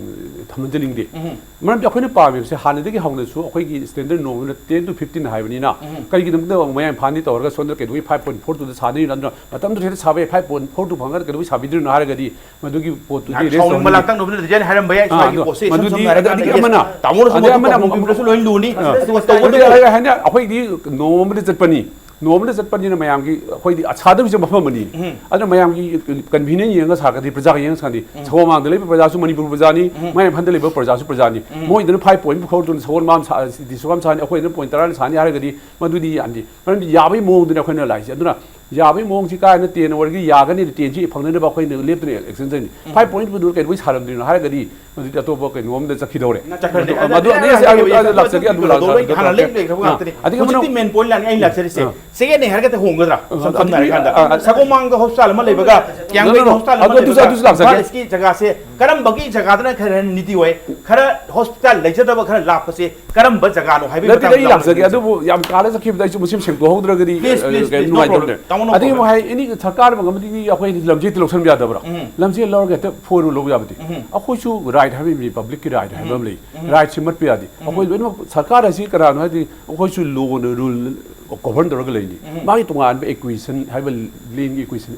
ꯊꯝꯅꯖꯅꯤꯡꯗꯦ꯫ ꯎꯝ꯫ ꯃꯔꯝꯗꯤ ꯑꯩꯈꯣꯏꯅ ꯄꯥꯝꯃꯤꯕꯁꯦ ꯍꯥꯟꯅꯗꯒꯤ ꯍꯧꯅꯁꯨ ꯑꯩꯈꯣꯏꯒꯤ ꯁ꯭ꯇꯦꯟꯗꯔꯗ ꯅꯣꯔꯝ ꯑꯃꯅ ten to fifteen ꯍꯥꯏꯕꯅꯤꯅ, ꯎꯝ꯫ ꯀꯔꯤꯒꯤꯗꯃꯛꯇ ꯃꯌꯥꯡ ꯏꯝꯐꯥꯜꯗꯤ ꯇꯧꯔꯒ ꯁꯣꯝꯗ ꯀꯩꯗꯧꯕꯩ five point four two ꯗ ꯁꯥꯗꯣꯏꯅꯣ? ꯑꯗꯨꯅ ꯃꯇꯝꯗꯨꯗ ꯍꯦꯛꯇ ꯁꯥꯕ ꯌꯥꯏ, five point four two ꯐꯪꯉꯒ ꯀꯩꯗꯧꯕꯩ ꯁꯥꯕꯤꯗ꯭ꯔꯤꯅꯣ ꯍꯥꯏꯔꯒꯗꯤ, ꯃꯗꯨꯒꯤ ꯄꯣꯠꯇꯨꯗꯤ ꯉꯥꯏꯍꯥꯛ ꯔꯦꯁ ꯁꯥꯎꯅꯤꯡꯕ ꯇꯧꯍꯟꯅꯤꯡꯗꯦ꯫ ꯂꯥꯛꯇꯪ ꯅꯣꯕꯦꯜ ꯗꯤꯖꯥꯏꯟ ꯍꯥꯏꯔꯝꯕ ꯌꯥꯏ, ꯑꯥ, ꯁ꯭ꯋꯥꯏꯒꯤ ꯑꯗꯣ ꯄꯣꯠꯁꯦ ꯏꯁꯝ ꯃꯗꯨꯗꯤ, ꯁꯝꯅ ꯍꯥꯏꯔꯀꯥꯟꯗ ꯑꯗꯒꯤ ꯌꯦꯁ, ꯑꯃꯅ, ꯇꯥꯃꯣꯅꯁꯨ ꯑꯗꯩ ꯃꯇꯧ ꯑꯃꯅ ꯇꯧꯕꯤꯕꯗꯁꯨ ꯂꯣꯏ ꯂꯨꯅꯤ꯫ ꯑꯥ꯫ ꯑꯗꯨꯒ ꯑꯗꯩ ꯇꯧꯕꯗ ꯑꯩ ꯍꯥꯏꯅ ꯑꯩꯈꯣꯏꯗꯤ ꯅꯣꯡꯃ ꯑꯃꯗ ꯆꯠꯄꯅꯤ, ꯅꯣꯡꯃ ꯑꯃꯗ ꯆꯠꯄꯅꯤꯅ ꯃꯌꯥꯝꯒꯤ ꯑꯩꯈꯣꯏꯗꯤ ꯑꯁꯥꯗꯕꯁꯦ ꯃꯐꯝ ꯑꯃꯅꯤ꯫ ꯎꯝ꯫ ꯑꯗꯨꯅ ꯃꯌꯥꯝꯒꯤ ꯀꯟꯚꯤꯅꯤꯌꯟ ꯌꯦꯡꯉꯒ ꯁꯥꯒꯗꯤ ꯄ꯭ꯔꯖꯥꯒ ꯌꯦꯡꯉꯒ ꯁꯥꯒꯗꯤ ꯎꯝ꯫ ꯁꯒꯣꯜꯃꯥꯡꯗ ꯂꯩꯕ ꯄ꯭ꯔꯖꯥꯁꯨ ꯃꯅꯤꯄꯨꯔ ꯄ꯭ꯔꯖꯥꯅꯤ, ꯎꯝ꯫ ꯃꯌꯥꯡ ꯏꯝꯐꯥꯜꯗ ꯂꯩꯕ ꯄ꯭ꯔꯖꯥꯁꯨ ꯄ꯭ꯔꯖꯥꯅꯤ꯫ ꯎꯝ꯫ ꯃꯣꯏꯗꯅ five point four two ꯅ ꯁꯒꯣꯜꯃꯥꯡ ꯁꯥ-, ꯗꯤꯁꯇ꯭ꯔꯤꯛ ꯑꯃ ꯁꯥꯅꯤ, ꯑꯩꯈꯣꯏꯗꯅ point ꯇꯔꯥ ꯁꯥꯅꯤ ꯍꯥꯏꯔꯒꯗꯤ ꯃꯗꯨꯗꯤ ꯌꯥꯝꯗꯤ, ꯃꯔꯝꯗꯤ ꯌꯥꯕꯒꯤ ꯃꯑꯣꯡꯗꯨꯅꯤ ꯑꯩꯈꯣꯏꯅ ꯂꯥꯛꯏꯁꯦ꯫ ꯑꯗꯨꯅ ꯌꯥꯕꯒꯤ ꯃꯑꯣꯡꯁꯤ ꯀꯥ ꯍꯦꯟꯅ ꯇꯦꯟ ꯑꯣꯏꯔꯒꯗꯤ ꯌꯥꯒꯅꯤ, ꯇꯦꯟꯁꯤ ꯐꯪꯅꯅꯕ ꯑꯩꯈꯣꯏꯅ ꯂꯦꯞꯇꯅ ꯑꯦꯛꯁꯟ ꯆꯪꯅꯤ꯫ ꯎꯝ꯫ Five point four two ꯗꯨ ꯀꯩꯗꯧꯕꯩ ꯁꯥꯔꯝꯗ꯭ꯔꯤꯅꯣ ꯍꯥꯏꯔꯒꯗꯤ ꯑꯗꯨꯗꯤ ꯑꯇꯣꯞꯄ ꯀꯩꯅꯣ ꯑꯃꯗ ꯆꯠꯈꯤꯗꯧꯔꯦ꯫ ꯆꯠꯈ꯭ꯔꯅꯤ꯫ ꯑꯗꯨ- ꯑꯗꯨ- ꯑꯗꯨ- ꯑꯗꯨ- ꯑꯗꯨ- ꯑꯗꯨ- ꯑꯗꯨ ꯂꯥꯛꯆꯒꯦ, ꯑꯗꯨ ꯂꯥꯛꯆꯒꯦ, ꯂꯣꯏ ꯑꯗꯨ ꯍꯥꯟꯅ ꯂꯥꯛꯆꯒꯦ꯫ ꯂꯩꯈ꯭ꯔꯕ ꯑꯥ, ꯉꯥꯛꯇꯅꯤ꯫ ꯑꯗꯒꯤ ꯍꯧꯖꯤꯛꯇꯤ ꯑꯃꯅ- ꯃꯦꯟ ꯄꯣꯏꯟ ꯂꯥꯛꯅꯤ ꯑꯩꯅ ꯂꯥꯛꯆꯔꯤꯁꯦ꯫ ꯑꯥ꯫ ꯁꯦꯀꯦꯟ ꯍꯦꯟ ꯍꯥꯏꯔꯒ ꯍꯣꯡꯒꯗ꯭ꯔꯥ? ꯑꯥ, ꯁꯝ ꯁꯝꯅ ꯑꯗꯒꯤ- ꯍꯥꯏꯔꯀꯥꯟꯗ ꯑꯥ, ꯑꯥ, ꯁꯒꯣꯜꯕꯟꯗ ꯍꯣꯁꯄꯤꯇꯥꯜ ꯑꯃ ꯂꯩꯕꯒ ꯀꯤꯌꯥꯝꯒꯩ No, no, no. ꯍꯣꯁꯄꯤꯇꯥꯜ ꯑꯃ ꯑꯗꯨ- ꯑꯗꯨꯁꯨ- ꯂꯩꯕꯒ ꯑꯗꯨꯁꯨ ꯂꯥꯛꯆꯒꯦ꯫ ꯏꯝꯐꯥꯜ ꯏꯁꯀꯤ ꯖꯒꯥꯁꯦ ꯀꯔꯝꯕꯒꯤ ꯖꯒꯥꯗꯅ ꯈꯔ ꯍꯦꯟꯅ ꯅꯤꯗꯤ ꯑꯣꯏ? ꯈꯔ ꯍꯣꯁꯄꯤꯇꯥꯜ ꯂꯩꯖꯗꯕ ꯈꯔ ꯂꯥꯞꯄꯁꯦ ꯀꯔꯝꯕ ꯖꯒꯥꯅꯣ ꯍꯥꯏꯕꯒꯤ ꯅꯠꯇꯦ, ꯃꯇꯥꯡꯗ ꯑꯩ ꯂꯥꯛꯆꯒꯦ꯫ ꯂꯥꯛꯆꯒꯦ꯫ ꯑꯗꯨꯕꯨ ꯌꯥꯝ ꯀꯥꯗ ꯆꯠꯈꯤꯕꯗ ꯑꯩꯁꯨ ꯃꯁꯤ ꯁꯦꯡꯗꯣꯛꯍꯧꯗ꯭ꯔꯒꯗꯤ, Please, please, ꯑ, please, no ꯅꯨꯡꯉꯥꯏꯇꯕꯅꯦ꯫ problem. ꯇꯥꯃꯣ, no ꯑꯗꯒꯤ ꯑꯃꯨꯛ problem. ꯍꯥꯏ, ꯑꯦꯅꯤ ꯁꯔꯀꯥꯔ ꯑꯃꯗꯤ ꯑꯩꯈꯣꯏ ꯂꯝꯖꯦꯜꯗꯤ ꯂꯧꯁꯟꯕ ꯌꯥꯗꯕ꯭ꯔꯥ? ꯎꯝ꯫ ꯂꯝꯖꯦꯜ ꯂꯧꯔꯒ ꯍꯦꯛꯇ ꯐꯣꯔ ꯂꯧꯕ ꯌꯥꯕꯗꯤ꯫ ꯎꯝ꯫ ꯑꯩꯈꯣꯏꯁꯨ ꯔꯥꯏꯠ ꯍꯥꯏꯕ ꯑꯃ ꯂꯩ, ꯄꯕ꯭ꯂꯤꯛꯀꯤ ꯔꯥꯏꯠ ꯍꯥꯏꯕ ꯑꯃ ꯂꯩ꯫ ꯎꯝ꯫ ꯔꯥꯏꯠꯁꯤ ꯃꯠꯄ ꯌꯥꯗꯦ꯫ ꯑꯩꯈꯣꯏ ꯂꯣꯏꯅꯃꯛ ꯁꯔꯀꯥꯔ ꯑꯁꯤ ꯀꯅꯥꯅꯣ ꯍꯥꯏꯗꯤ ꯑꯩꯈꯣꯏꯁꯨ ꯂꯣꯅ ꯔꯨꯜ ꯒꯣꯚꯔꯟ ꯇꯧꯔꯒ ꯂꯩꯅꯤ꯫ ꯎꯝ꯫ ꯃꯥꯒꯤ ꯇꯣꯉꯥꯟꯕ ꯏꯀ꯭ꯋꯦꯁꯟ ꯍꯥꯏꯕ ꯂꯦꯟꯒꯤ ꯏꯀ꯭ꯋꯦꯁꯟ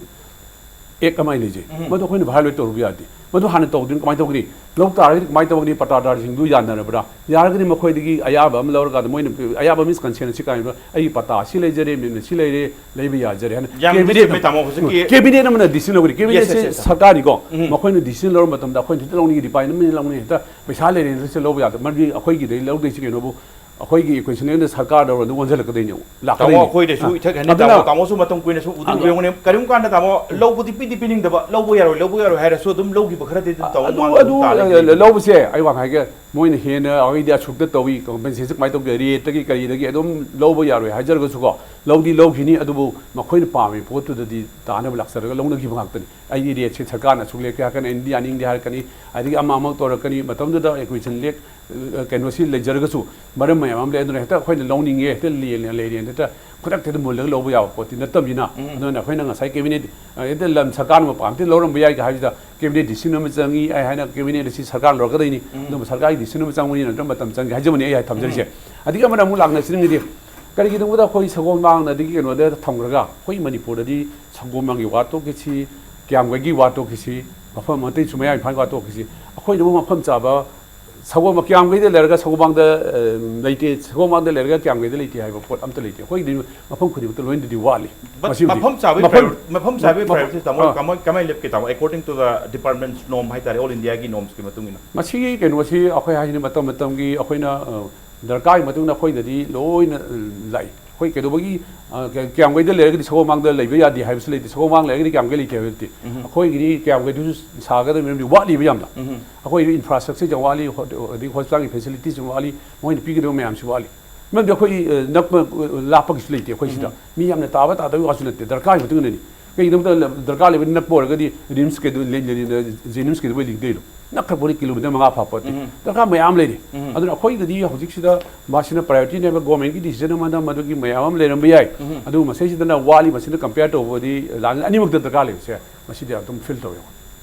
ꯑꯦꯛ ꯑꯃ ꯂꯩꯖꯩ꯫ ꯎꯝ꯫ ꯃꯗꯨ ꯑꯩꯈꯣꯏꯅ ꯚꯥꯏꯑꯣꯂꯦꯠ ꯇꯧꯔꯨꯕ ꯌꯥꯗꯦ꯫ ꯃꯗꯨ ꯍꯥꯟꯅ ꯇꯧꯗ꯭ꯔꯤꯉꯩ ꯀꯃꯥꯏꯅ ꯇꯧꯒꯅꯤ? ꯂꯧ ꯇꯥꯔꯒꯗꯤ ꯀꯃꯥꯏꯅ ꯇꯧꯒꯅꯤ? ꯄꯇꯥꯗꯥꯔꯁꯤꯡꯗꯨ ꯌꯥꯅꯔꯕ꯭ꯔꯥ? ꯌꯥꯔꯒꯗꯤ ꯃꯈꯣꯏꯗꯒꯤ ꯑꯌꯥꯕ ꯑꯃ ꯂꯧꯔꯀꯥꯟꯗ ꯃꯣꯏꯅ ꯑꯌꯥꯕ ꯃꯤꯟꯁ ꯀꯟꯁꯦꯟ ꯑꯁꯤ ꯀꯥꯏꯅ ꯑꯩꯒꯤ ꯄꯇꯥ ꯑꯁꯤ ꯂꯩꯖꯔꯦ, ꯃꯤꯡ ꯑꯁꯤ ꯂꯩꯔꯦ, ꯂꯩꯕ ꯌꯥꯖꯔꯦ ꯍꯥꯏꯅ ꯌꯥꯝ ꯀꯦꯕꯤꯅꯦꯠ ꯆꯨꯝꯃꯦ, ꯇꯥꯃꯣ꯫ ꯍꯧꯖꯤꯛꯀꯤ ꯀꯦꯕꯤꯅꯦꯠ ꯑꯃꯅ ꯗꯤꯁꯤꯖꯟ ꯂꯧꯒꯅꯤ꯫ ꯀꯦꯕꯤꯅꯦꯠꯁꯦ Yes, yes, yes, sir. ꯁꯔꯀꯥꯔꯅꯤꯀꯣ꯫ ꯎꯝ꯫ ꯃꯈꯣꯏꯅ ꯗꯤꯁꯤꯖꯟ ꯂꯧꯔ ꯃꯇꯝꯗ ꯑꯩꯈꯣꯏꯅ ꯍꯦꯛꯇ ꯂꯧꯅꯤꯡꯉꯤ, ꯗꯤꯄꯥꯔꯠꯃꯦꯟ ꯂꯧꯅꯤꯡꯉꯤ, ꯍꯦꯛꯇ ꯄꯩꯁꯥ ꯂꯩꯔꯦꯅ ꯍꯦꯛꯇ ꯂꯧꯕ ꯌꯥꯗꯕ꯫ ꯃꯔꯝꯗꯤ ꯑꯩꯈꯣꯏꯒꯤꯗꯩ ꯂꯧꯗꯣꯏꯁꯤ ꯀꯩꯅꯣꯕꯨ ꯑꯩꯈꯣꯏꯒꯤ ꯏꯀ꯭ꯋꯦꯁꯟ ꯂꯦꯟꯗ ꯁꯔꯀꯥꯔꯗ ꯑꯣꯏꯔꯗꯤ ꯑꯣꯟꯁꯤꯜꯂꯛꯀꯗꯣꯏꯅꯦꯕ, ꯇꯥꯃꯣ, ꯂꯥꯛꯀꯗꯣꯏꯅꯦ꯫ ꯑꯩꯈꯣꯏꯗꯁꯨ ꯑ, ꯏꯊꯛ ꯍꯟꯗꯛ ꯑꯗꯨꯅ ꯇꯥꯃꯣ, ꯇꯥꯃꯣꯁꯨ ꯃꯇꯝ ꯀꯨꯏꯅꯁꯨ ꯎꯗ꯭ꯔꯤꯕ ꯑꯗꯨꯅ ꯌꯦꯡꯉꯨꯅꯦ꯫ ꯀꯔꯤꯒꯨꯝꯕ ꯀꯥꯟꯗ ꯇꯥꯃꯣ ꯂꯧꯕꯗꯤ ꯄꯤꯗꯤ ꯄꯤꯅꯤꯡꯗꯕ, ꯂꯧꯕ ꯌꯥꯔꯣꯏ, ꯂꯧꯕ ꯌꯥꯔꯣꯏ ꯍꯥꯏꯔꯁꯨ ꯑꯗꯨꯝ ꯂꯧꯈꯤꯕ ꯈꯔꯗꯤ ꯑꯗꯨꯝ ꯇꯥꯃꯣ ꯑꯗꯨ ꯃꯃꯥꯡꯗ ꯑꯗꯨ ꯑꯗꯨꯝ ꯇꯥꯔ ꯑ, ꯂꯩꯔꯤꯕ꯫ ꯂꯧꯕꯁꯦ ꯑꯩ ꯋꯥ ꯍꯥꯏꯒꯦ, ꯃꯣꯏꯅ ꯍꯦꯟꯅ ꯑꯩꯈꯣꯏꯗꯤ ꯑꯁꯨꯛꯇ ꯇꯧꯏ, ꯀꯝꯄꯦꯟꯁꯦꯁꯟ ꯀꯃꯥꯏꯅ ꯇꯧꯒꯦ, ꯔꯦꯠꯇꯒꯤ ꯀꯔꯤꯗꯒꯤ ꯑꯗꯨꯝ ꯂꯧꯕ ꯌꯥꯔꯣꯏ ꯍꯥꯏꯖꯔꯒꯁꯨꯀꯣ, ꯂꯧꯗꯤ ꯂꯧꯈꯤꯅꯤ꯫ ꯑꯗꯨꯕꯨ ꯃꯈꯣꯏꯅ ꯄꯥꯝꯃꯤ ꯄꯣꯠꯇꯨꯗꯗꯤ ꯇꯥꯅꯕ ꯂꯥꯛꯆꯔꯒ ꯂꯧꯅꯈꯤꯕ ꯉꯥꯛꯇꯅꯤ꯫ ꯑꯩꯗꯤ ꯔꯦꯠꯁꯦ ꯁꯔꯀꯥꯔꯅ ꯑꯁꯨꯛ ꯂꯦꯞꯀꯦ ꯍꯥꯏꯔꯛꯀꯅꯤ, ꯑꯩꯅꯗꯤ ꯌꯥꯅꯤꯡꯗꯦ ꯍꯥꯏꯔꯛꯀꯅꯤ, ꯑꯗꯒꯤ ꯑꯃ ꯑꯃ ꯇꯧꯔꯛꯀꯅꯤ꯫ ꯃꯇꯝꯗꯨꯗ ꯏꯀ꯭ꯋꯦꯁꯟ ꯂꯦꯛ ꯑ, ꯀꯩꯅꯣꯁꯤ ꯂꯩꯖꯔꯒꯁꯨ ꯃꯔꯝ ꯃꯌꯥꯝ ꯑꯃ ꯂꯩ꯫ ꯑꯗꯨꯅ ꯍꯦꯛꯇ ꯑꯩꯈꯣꯏꯅ ꯂꯧꯅꯤꯡꯉꯦ, ꯍꯦꯛꯇ ꯂꯦꯟꯅ ꯂꯩꯔꯦꯅ ꯍꯦꯛꯇ ꯈꯨꯗꯛꯇ ꯍꯦꯛꯇ ꯃꯨꯜꯂꯒ ꯂꯧꯕ ꯌꯥꯕ ꯄꯣꯠꯇꯤ ꯅꯠꯇꯕꯅꯤꯅ, ꯎꯝ꯫ ꯑꯗꯨꯅ ꯑꯩꯈꯣꯏꯅ ꯉꯁꯥꯏ ꯀꯦꯕꯤꯅꯦꯠ, ꯑ, ꯍꯦꯛꯇ ꯂꯝ ꯁꯔꯀꯥꯔꯅ ꯃꯄꯥꯟ ꯍꯦꯛꯇ ꯂꯧꯔꯝꯕ ꯌꯥꯏꯒ ꯍꯥꯏꯕꯁꯤꯗ ꯀꯦꯕꯤꯅꯦꯠ ꯗꯤꯁꯤꯖꯟ ꯑꯃ ꯆꯪꯉꯤ꯫ ꯑꯩ ꯍꯥꯏꯅ ꯀꯦꯕꯤꯅꯦꯠ ꯑꯁꯤ ꯁꯔꯀꯥꯔꯅ ꯂꯧꯔꯛꯀꯗꯣꯏꯅꯤ꯫ ꯎꯝ꯫ ꯑꯗꯨꯝꯕ ꯁꯔꯀꯥꯔꯒꯤ ꯗꯤꯁꯤꯖꯟ ꯑꯃ ꯆꯪꯕꯅꯤꯅ ꯑꯗꯨꯝ ꯃꯇꯝ ꯆꯪꯒꯦ ꯍꯥꯏꯖꯕꯅꯤ ꯑꯩ ꯊꯝꯖꯔꯤꯁꯦ꯫ ꯎꯝ꯫ ꯑꯗꯒꯤ ꯑꯃꯅ ꯑꯃꯨꯛ ꯂꯥꯛꯅꯁꯤꯅꯤꯡꯉꯤꯗꯤ, ꯀꯔꯤꯒꯤꯅꯣꯗ ꯑꯩꯈꯣꯏ ꯁꯒꯣꯜ ꯃꯥꯡꯅꯗꯒꯤ ꯀꯩꯅꯣꯗ ꯊꯝꯈ꯭ꯔꯒ ꯑꯩꯈꯣꯏ ꯃꯅꯤꯄꯨꯔꯗꯗꯤ ꯁꯒꯣꯜ ꯃꯥꯡꯒꯤ ꯋꯥ ꯇꯣꯛꯈꯤꯁꯤ, ꯀꯤꯌꯥꯝꯒꯩꯒꯤ ꯋꯥ ꯇꯣꯛꯈꯤꯁꯤ, ꯃꯐꯝ ꯑꯇꯩꯁꯨ ꯃꯌꯥꯏ ꯏꯝꯐꯥꯜꯒꯤ ꯋꯥ ꯇꯣꯛꯈꯤꯁꯤ, ꯑꯩꯈꯣꯏꯅ ꯑꯃꯨꯛ ꯃꯐꯝ ꯆꯥꯕ ꯁꯒꯣꯜ ꯀꯤꯌꯥꯝꯒꯩꯗ ꯂꯩꯔꯒ ꯁꯒꯣꯜꯕꯥꯡꯗ, ꯑ, ꯂꯩꯇꯦ, ꯁꯒꯣꯜꯕꯥꯡꯗ ꯂꯩꯔꯒ ꯀꯤꯌꯥꯝꯒꯩꯗ ꯂꯩꯇꯦ ꯍꯥꯏꯕ ꯄꯣꯠ ꯑꯝꯇ ꯂꯩꯇꯦ꯫ ꯑꯩꯈꯣꯏꯒꯤꯗꯤ ꯃꯐꯝ ꯈꯨꯗꯤꯡꯃꯛꯇ ꯂꯣꯏꯅꯗꯤ ꯋꯥꯠꯂꯤ꯫ But ꯃꯁꯤꯃꯗꯤ ꯃꯐꯝ ꯆꯥꯕꯒꯤ ꯃꯐꯝ- prior-, ꯃꯐꯝ ꯆꯥꯕꯒꯤ ꯃꯐꯝ- priority ꯇꯥꯃꯣ ꯑꯥ꯫ ꯀꯃꯥꯏ ꯀꯃꯥꯏꯅ ꯂꯦꯞꯀꯦ ꯇꯥꯃꯣ? According to the department's norm ꯍꯥꯏꯇꯥꯔꯦ, all Indiaꯒꯤ normsꯀꯤ ꯃꯇꯨꯡ ꯏꯟꯅ꯫ ꯃꯁꯤꯒꯤ ꯀꯩꯅꯣꯁꯤ ꯑꯩꯈꯣꯏ ꯍꯥꯏꯁꯤꯅ ꯃꯇꯝ ꯃꯇꯝꯒꯤ ꯑꯩꯈꯣꯏꯅ, ꯑ, ꯗꯔꯀꯥꯔꯒꯤ ꯃꯇꯨꯡ ꯏꯟꯅ ꯑꯩꯈꯣꯏꯅꯗꯤ ꯂꯣꯏꯅ, ꯑ, ꯂꯥꯛꯏ꯫ ꯑꯩꯈꯣꯏ ꯀꯩꯗꯧꯕꯒꯤ, ꯑ, ꯀ-, ꯀꯌꯥꯝꯒꯩꯗ ꯂꯩꯔꯒꯗꯤ ꯁꯒꯣꯜꯕꯪꯗ ꯂꯩꯕ ꯌꯥꯗꯦ ꯍꯥꯏꯕꯁꯨ ꯂꯩꯇꯦ, ꯁꯒꯣꯜꯕꯪ ꯂꯩꯔꯒꯗꯤ ꯀꯌꯥꯝꯒꯩ ꯂꯩꯇꯦ ꯍꯥꯏꯕ ꯅꯠꯇꯦ꯫ ꯑꯩꯈꯣꯏꯒꯤꯗꯤ ꯀꯌꯥꯝꯒꯩꯗꯨꯁꯨ ꯁꯥꯒꯗꯕ ꯃꯔꯝꯗꯤ ꯋꯥꯠꯂꯤꯕ ꯌꯥꯝꯅ꯫ ꯑꯩꯈꯣꯏꯒꯤ infrastructure ꯌꯥꯝ ꯋꯥꯠꯂꯤ, ꯍꯣ-, ꯑꯗꯒꯤ hospitalꯒꯤ facilities ꯌꯥꯝ ꯋꯥꯠꯂꯤ, ꯃꯣꯏꯅ ꯄꯤꯒꯗꯕ ꯃꯌꯥꯝꯁꯨ ꯋꯥꯠꯂꯤ꯫ ꯃꯔꯝꯗꯤ ꯑꯩꯈꯣꯏ, ꯑ, ꯅꯛꯄ, ꯑ, ꯂꯥꯞꯄꯒꯤꯁꯨ ꯂꯩꯇꯦ ꯑꯩꯈꯣꯏ ꯁꯤꯗ꯫ ꯃꯤ ꯌꯥꯝꯅ ꯇꯥꯕ ꯇꯥꯗꯕꯒꯤ ꯋꯥꯁꯨ ꯅꯠꯇꯦ, ꯗꯔꯀꯥꯔꯒꯤ ꯃꯇꯨꯡ ꯏꯟꯅꯅꯤ꯫ ꯀꯩꯒꯤꯅꯣ ꯍꯥꯏꯕ ꯃꯇꯝꯗ ꯗꯔꯀꯥꯔ ꯂꯩꯕ ꯅꯛꯄ ꯑꯣꯏꯔꯒꯗꯤ RIMSꯀꯤꯗꯨ ꯂꯩ-, ꯂꯩ-, ꯂꯩ-, JNIMSꯀꯤꯗꯨꯕꯨ ꯂꯤꯡꯗꯣꯏꯅꯣ? ꯅꯛꯈ꯭ꯔꯄꯣꯠꯅꯤ, kilometre ꯃꯉꯥ ꯐꯥꯄꯣꯠꯇꯦ꯫ ꯗꯔꯀꯥꯔ ꯃꯌꯥꯝ ꯂꯩꯔꯤ꯫ ꯑꯗꯨꯅ ꯑꯩꯈꯣꯏꯗꯗꯤ ꯍꯧꯖꯤꯛꯁꯤꯗ ꯃꯁꯤꯅ priorityꯅꯦꯕ, governmentꯀꯤ decision ꯑꯃꯗ ꯃꯗꯨꯒꯤ ꯃꯌꯥꯝ ꯑꯃ ꯂꯩꯔꯝꯕ ꯌꯥꯏ꯫ ꯑꯗꯨꯕꯨ ꯃꯁꯤꯁꯤꯗꯅ ꯋꯥꯠꯂꯤ, ꯃꯁꯤꯅ compare ꯇꯧꯕꯗꯤ ꯂꯥꯟ ꯑꯅꯤꯃꯛꯇ ꯗꯔꯀꯥꯔ ꯂꯩꯕꯁꯦ ꯃꯁꯤꯗꯤ ꯑꯗꯨꯝ feel ꯇꯧꯋꯦ꯫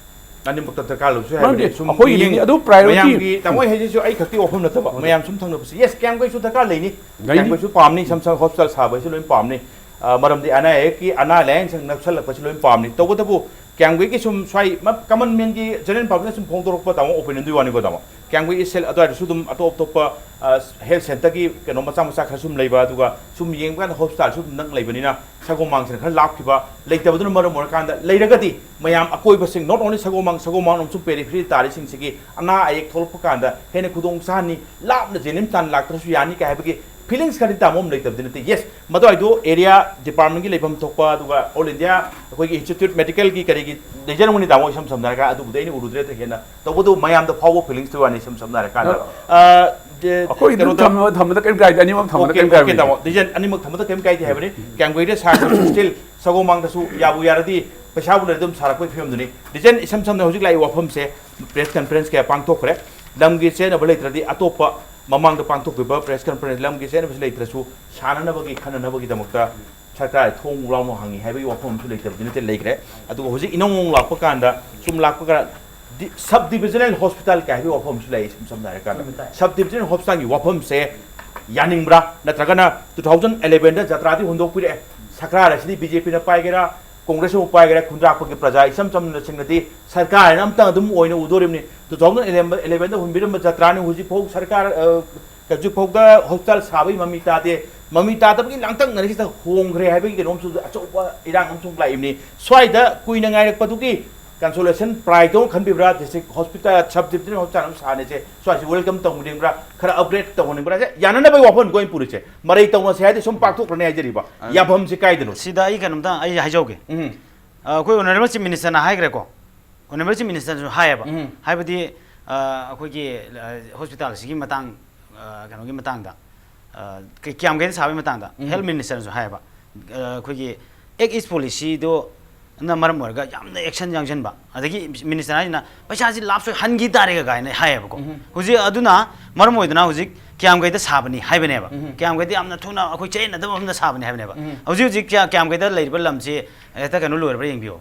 ꯑꯅꯤꯃꯛꯇ ꯗꯔꯀꯥꯔ ꯂꯩꯕꯁꯨ ꯃꯔꯝꯗꯤ ꯍꯥꯏꯕꯅꯤ꯫ ꯁꯨꯝ ꯑꯩꯈꯣꯏꯒꯤꯗꯤ ꯃꯤꯠꯌꯦꯡ ꯑꯗꯨ priority ꯃꯌꯥꯝꯒꯤ ꯇꯥꯃꯣ ꯍꯥꯏꯁꯤꯁꯨ ꯑꯩ ꯈꯛꯀꯤ ꯋꯥꯐꯝ ꯅꯠꯇꯕ, ꯃꯌꯥꯝ ꯁꯨꯝ ꯊꯝꯅꯕꯁꯦ꯫ Yes, ꯀꯌꯥꯝꯒꯩꯁꯨ ꯗꯔꯀꯥꯔ ꯂꯩꯅꯤ꯫ ꯂꯩꯅꯤ꯫ ꯀꯌꯥꯝꯒꯩꯁꯨ ꯄꯥꯝꯅꯤ, ꯏꯁꯝ ꯁꯝꯅ hospital ꯁꯥꯕ ꯍꯥꯏꯁꯤ ꯂꯣꯏ ꯄꯥꯝꯅꯤ꯫ ꯑ, ꯃꯔꯝꯗꯤ ꯑꯅꯥ ꯑꯌꯦꯛꯀꯤ, ꯑꯅꯥ ꯂꯥꯌꯦꯡ ꯁꯪ ꯅꯛꯁꯜꯂꯛꯄꯁꯤ ꯂꯣꯏ ꯄꯥꯝꯅꯤ꯫ ꯇꯧꯕꯇꯕꯨ ꯀꯌꯥꯝꯒꯩꯒꯤ ꯁꯨꯝ ꯁ꯭ꯋꯥꯏ ꯃ-, common manꯒꯤ general publicꯅ ꯁꯨꯝ ꯐꯣꯡꯗꯣꯔꯛꯄ, ꯇꯥꯃꯣ, opinionꯗꯨꯒꯤ ꯋꯥꯅꯤꯀꯣ, ꯇꯥꯃꯣ꯫ ꯀꯌꯥꯝꯒꯩ ꯏꯁ ꯑꯗꯨꯋꯥꯏꯗꯁꯨ ꯑꯗꯨꯝ ꯑꯇꯣꯞ ꯑꯇꯣꯞꯄ, ꯑ, health centreꯒꯤ ꯀꯩꯅꯣ ꯃꯆꯥ ꯃꯆꯥ ꯈꯔ ꯁꯨꯝ ꯂꯩꯕ, ꯑꯗꯨꯒ ꯁꯨꯝ ꯌꯦꯡꯕ ꯀꯥꯟꯗ hospitalꯁꯨ ꯑꯗꯨꯝ ꯅꯛ ꯂꯩꯕꯅꯤꯅ ꯁꯒꯣꯜꯕꯪꯁꯤꯅ ꯈꯔ ꯂꯥꯞꯈꯤꯕ, ꯂꯩꯇꯕꯗꯨꯅ ꯃꯔꯝ ꯑꯣꯏꯔꯀꯥꯟꯗ, ꯂꯩꯔꯒꯗꯤ ꯃꯌꯥꯝ ꯑꯀꯣꯏꯕꯁꯤꯡ, not only ꯁꯒꯣꯜꯕꯪ, ꯁꯒꯣꯜꯕꯪ ꯑꯃꯁꯨꯡ periphery ꯇꯥꯔꯤꯁꯤꯡꯁꯤꯒꯤ ꯑꯅꯥ ꯑꯌꯦꯛ ꯊꯣꯛꯂꯛꯄ ꯀꯥꯟꯗ ꯍꯦꯟꯅ ꯈꯨꯗꯣꯡ ꯆꯥꯍꯟꯅꯤ, ꯂꯥꯞꯅ JNIMS ꯇꯥꯟꯅ ꯂꯥꯛꯇ꯭ꯔꯁꯨ ꯌꯥꯅꯤ ꯀꯥꯏ ꯍꯥꯏꯕꯒꯤ feelings ꯈꯔꯗꯤ ꯇꯥꯃꯣ ꯑꯃ ꯂꯩꯇꯕꯗꯤ ꯅꯠꯇꯦ꯫ Yes, ꯃꯗꯨꯋꯥꯏꯗꯣ area departmentꯀꯤ ꯂꯩꯐꯝ ꯊꯣꯛꯄ, ꯑꯗꯨꯒ all India ꯑꯩꯈꯣꯏꯒꯤ institute medicalꯒꯤ ꯀꯔꯤꯒꯤ ꯂꯩꯖꯔꯝꯒꯅꯤ ꯇꯥꯃꯣ, ꯏꯁꯝ ꯁꯝꯅ ꯍꯥꯏꯔꯒ ꯑꯗꯨꯕꯨꯗꯤ ꯑꯩꯅ ꯎꯔꯨꯗ꯭ꯔꯦ꯫ ꯍꯦꯟꯅ ꯇꯧꯕꯗꯣ ꯃꯌꯥꯝꯗ ꯐꯥꯎꯕ feelingsꯇꯨ ꯋꯥꯅꯤ, ꯏꯁꯝ ꯁꯝꯅ ꯍꯥꯏꯔꯀꯥꯟꯗ꯫ ꯑ, ꯑ, ꯑꯩꯈꯣꯏ ꯑꯗꯨꯝ ꯀꯩꯅꯣꯗ ꯊꯝꯕ-, ꯊꯝꯕꯗ ꯀꯔꯤꯝ ꯀꯥꯏꯗꯦ, ꯑꯅꯤꯃꯛ ꯊꯝꯕꯗ okay, ꯀꯔꯤꯝ okay, ꯀꯥꯏꯕ ꯇꯥꯃꯣ꯫ ꯂꯩꯇꯦ꯫ Decision ꯑꯅꯤꯃꯛ ꯊꯝꯕꯗ ꯀꯔꯤꯝ ꯀꯥꯏꯗꯦ ꯍꯥꯏꯕꯅꯤ꯫ ꯀꯌꯥꯝꯒꯩꯗ ꯁꯥꯔꯒꯁꯨ still ꯁꯒꯣꯜꯕꯪꯗꯁꯨ ꯌꯥꯕꯨ ꯌꯥꯔꯗꯤ ꯄꯩꯁꯥꯕꯨ ꯂꯩꯔꯗꯤ ꯑꯗꯨꯝ ꯁꯥꯔꯛꯄꯒꯤ ꯐꯤꯕꯝꯗꯨꯅꯤ꯫ Decision ꯏꯁꯝ ꯁꯝꯅ ꯍꯧꯖꯤꯛ ꯂꯥꯛꯏ ꯋꯥꯐꯝꯁꯦ, press conference ꯀꯌꯥ ꯄꯥꯡꯊꯣꯛꯈ꯭ꯔꯦ꯫ ꯂꯝꯒꯤ ꯆꯦꯟꯅꯕ ꯂꯩꯇ꯭ꯔꯗꯤ ꯑꯇꯣꯞꯄ ꯃꯃꯥꯡꯗ ꯄꯥꯡꯊꯣꯛꯈꯤꯕ press conference, ꯂꯝꯒꯤ ꯆꯦꯟꯅꯕꯁꯤ ꯂꯩꯇ꯭ꯔꯁꯨ ꯁꯥꯟꯅꯅꯕꯒꯤ, ꯈꯟꯅꯅꯕꯒꯤꯗꯃꯛꯇ ꯁꯔꯀꯥꯔ ꯊꯣꯡ ꯂꯥꯎꯅ ꯍꯥꯡꯉꯤ ꯍꯥꯏꯕꯒꯤ ꯋꯥꯐꯝ ꯑꯃꯁꯨ ꯂꯩꯇꯕꯗꯤ ꯅꯠꯇꯦ, ꯂꯩꯈ꯭ꯔꯦ꯫ ꯑꯗꯨꯒ ꯍꯧꯖꯤꯛ ꯏꯅꯧ ꯅꯧꯅ ꯂꯥꯛꯄ ꯀꯥꯟꯗ, ꯁꯨꯝ ꯂꯥꯛꯄ ꯀꯥꯟꯗ, ꯗꯤ-, sub divisional hospital ꯀꯥꯏ ꯍꯥꯏꯕꯒꯤ ꯋꯥꯐꯝ ꯑꯃꯁꯨ ꯂꯩ꯫ ꯁꯝ-, ꯁꯝꯅ ꯍꯥꯏꯔꯀꯥꯟꯗ, ꯆꯨꯝꯃꯤ, ꯇꯥꯏ꯫ Sub divisional hospitalꯒꯤ ꯋꯥꯐꯝꯁꯦ ꯌꯥꯅꯤꯡꯕ꯭ꯔꯥ? ꯅꯠꯇ꯭ꯔꯒꯅ two thousand elevenꯗ ꯖꯇ꯭ꯔꯥꯗꯤ ꯍꯨꯟꯗꯣꯛꯄꯤꯔꯛꯑꯦ꯫ ꯁꯔꯀꯥꯔ ꯑꯁꯤꯗꯤ BJPꯅ ꯄꯥꯏꯒꯦꯔꯥ, ꯀꯣꯡꯒ꯭ꯔꯦꯁꯅ ꯄꯥꯏꯒꯦꯔꯥ, ꯈꯨꯟꯗ꯭ꯔꯥꯛꯄꯒꯤ ꯄ꯭ꯔꯖꯥ ꯏꯆꯝ ꯆꯝꯅ ꯆꯤꯡꯅꯗꯤ ꯁꯔꯀꯥꯔ ꯍꯥꯏꯅ ꯑꯝꯇꯪ ꯑꯗꯨꯝ ꯑꯣꯏꯅ ꯎꯗꯣꯔꯤꯕꯅꯤ꯫ Two thousand elevenꯗ ꯍꯨꯟꯕꯤꯔꯝꯕ ꯖꯇ꯭ꯔꯥꯅꯤ, ꯍꯧꯖꯤꯛꯐꯥꯎ ꯁꯔꯀꯥꯔ, ꯑ, ꯍꯧꯖꯤꯛꯐꯥꯎꯗ hospital ꯁꯥꯕꯒꯤ ꯃꯃꯤ ꯇꯥꯗꯦ꯫ ꯃꯃꯤ ꯇꯥꯗꯕꯒꯤ ꯂꯥꯡꯇꯛꯅꯔꯤꯁꯤꯗ ꯍꯣꯡꯈ꯭ꯔꯦ ꯍꯥꯏꯕꯒꯤ ꯀꯩꯅꯣꯝꯁꯨ ꯑꯆꯧꯕ ꯏꯔꯥꯡ ꯑꯃꯁꯨ ꯂꯥꯛꯏꯕꯅꯤ꯫ ꯁ꯭ꯋꯥꯏꯗ ꯀꯨꯏꯅ ꯉꯥꯏꯔꯛꯄꯗꯨꯒꯤ consolation ꯄ꯭ꯔꯥꯏꯖꯇꯣ ꯈꯟꯕꯤꯕ꯭ꯔꯥ? District hospital, sub ꯗꯤꯕꯤꯖꯅꯦꯜ hospital ꯑꯃ ꯁꯥꯅꯤꯁꯦ, ꯁ꯭ꯋꯥꯏꯁꯤ ꯋꯦꯜꯀꯝ ꯇꯧꯅꯤꯡꯕ꯭ꯔꯥ? ꯁꯦ ꯌꯥꯅꯅꯕꯒꯤ ꯋꯥꯐꯝꯅꯤꯀꯣ ꯑꯩꯅ ꯄꯨꯔꯤꯁꯦ꯫ ꯃꯔꯩ ꯇꯧꯅꯁꯦ ꯍꯥꯏꯗꯤ ꯁꯨꯝ ꯄꯥꯛꯊꯣꯛꯈ꯭ꯔꯅꯤ ꯍꯥꯏꯖꯔꯤꯕ꯫ ꯑ, ꯌꯥꯐꯝꯁꯤ ꯀꯥꯏꯗꯅꯣ? ꯁꯤꯗ ꯑꯩ ꯀꯩꯅꯣꯝꯇ ꯑꯩ ꯍꯥꯏꯖꯍꯧꯒꯦ꯫ ꯎꯝ꯫ ꯑ, ꯑꯩꯈꯣꯏ ꯑꯣꯅꯔꯦꯕꯜ ꯆꯤꯐ ꯃꯤꯅꯤꯁꯇꯔꯅ ꯍꯥꯏꯈ꯭ꯔꯦꯀꯣ꯫ ꯑꯣꯅꯔꯦꯕꯜ ꯆꯤꯐ ꯃꯤꯅꯤꯁꯇꯔꯅꯁꯨ ꯍꯥꯏꯌꯦꯕ꯫ ꯎꯝ꯫ ꯍꯥꯏꯕꯗꯤ, ꯑ, ꯑꯩꯈꯣꯏꯒꯤ, ꯑ, ꯍꯣꯁꯄꯤꯇꯥꯜꯁꯤꯒꯤ ꯃꯇꯥꯡ, ꯑ, ꯀꯩꯅꯣꯒꯤ ꯃꯇꯥꯡꯗ, ꯑ, ꯀ-, ꯀꯤꯌꯥꯝꯒꯩꯗ ꯁꯥꯕꯒꯤ ꯃꯇꯥꯡꯗ ꯎꯝ꯫ ꯍꯦꯜꯊ ꯃꯤꯅꯤꯁꯇꯔꯅꯁꯨ ꯍꯥꯏꯌꯦꯕ꯫ ꯑ, ꯑꯩꯈꯣꯏꯒꯤ ꯑꯦꯛ ꯏꯁ ꯄꯣꯂꯤꯁꯤꯗꯨꯅ ꯃꯔꯝ ꯑꯣꯏꯔꯒ ꯌꯥꯝꯅ ꯑꯦꯛꯁꯟ ꯌꯥꯡꯁꯤꯟꯕ, ꯑꯗꯒꯤ ꯃꯤꯅꯤꯁꯇꯔ ꯍꯥꯏꯁꯤꯅ ꯄꯩꯁꯥꯁꯤ ꯂꯥꯞꯁꯨ ꯍꯟꯈꯤ ꯇꯥꯔꯦꯒ ꯀꯥꯏꯅ ꯍꯥꯏꯌꯦꯕꯀꯣ꯫ ꯎꯝ꯫ ꯍꯧꯖꯤꯛ ꯑꯗꯨꯅ ꯃꯔꯝ ꯑꯣꯏꯗꯅ ꯍꯧꯖꯤꯛ ꯀꯤꯌꯥꯝꯒꯩꯗ ꯁꯥꯕꯅꯤ ꯍꯥꯏꯕꯅꯦꯕ꯫ ꯎꯝ꯫ ꯀꯤꯌꯥꯝꯒꯩꯗ ꯌꯥꯝꯅ ꯊꯨꯅ ꯑꯩꯈꯣꯏ ꯆꯌꯦꯠꯅꯗꯕ ꯃꯐꯝꯗ ꯁꯥꯕꯅꯤ ꯍꯥꯏꯕꯅꯦꯕ꯫ ꯎꯝ꯫ ꯍꯧꯖꯤꯛ ꯍꯧꯖꯤꯛ ꯀꯤꯌꯥ-, ꯀꯤꯌꯥꯝꯒꯩꯗ ꯂꯩꯔꯤꯕ ꯂꯝꯁꯤ ꯍꯦꯛꯇ ꯀꯩꯅꯣ ꯂꯣꯏꯔꯕ꯭ꯔꯥ ꯌꯦꯡꯕꯤꯌꯣ꯫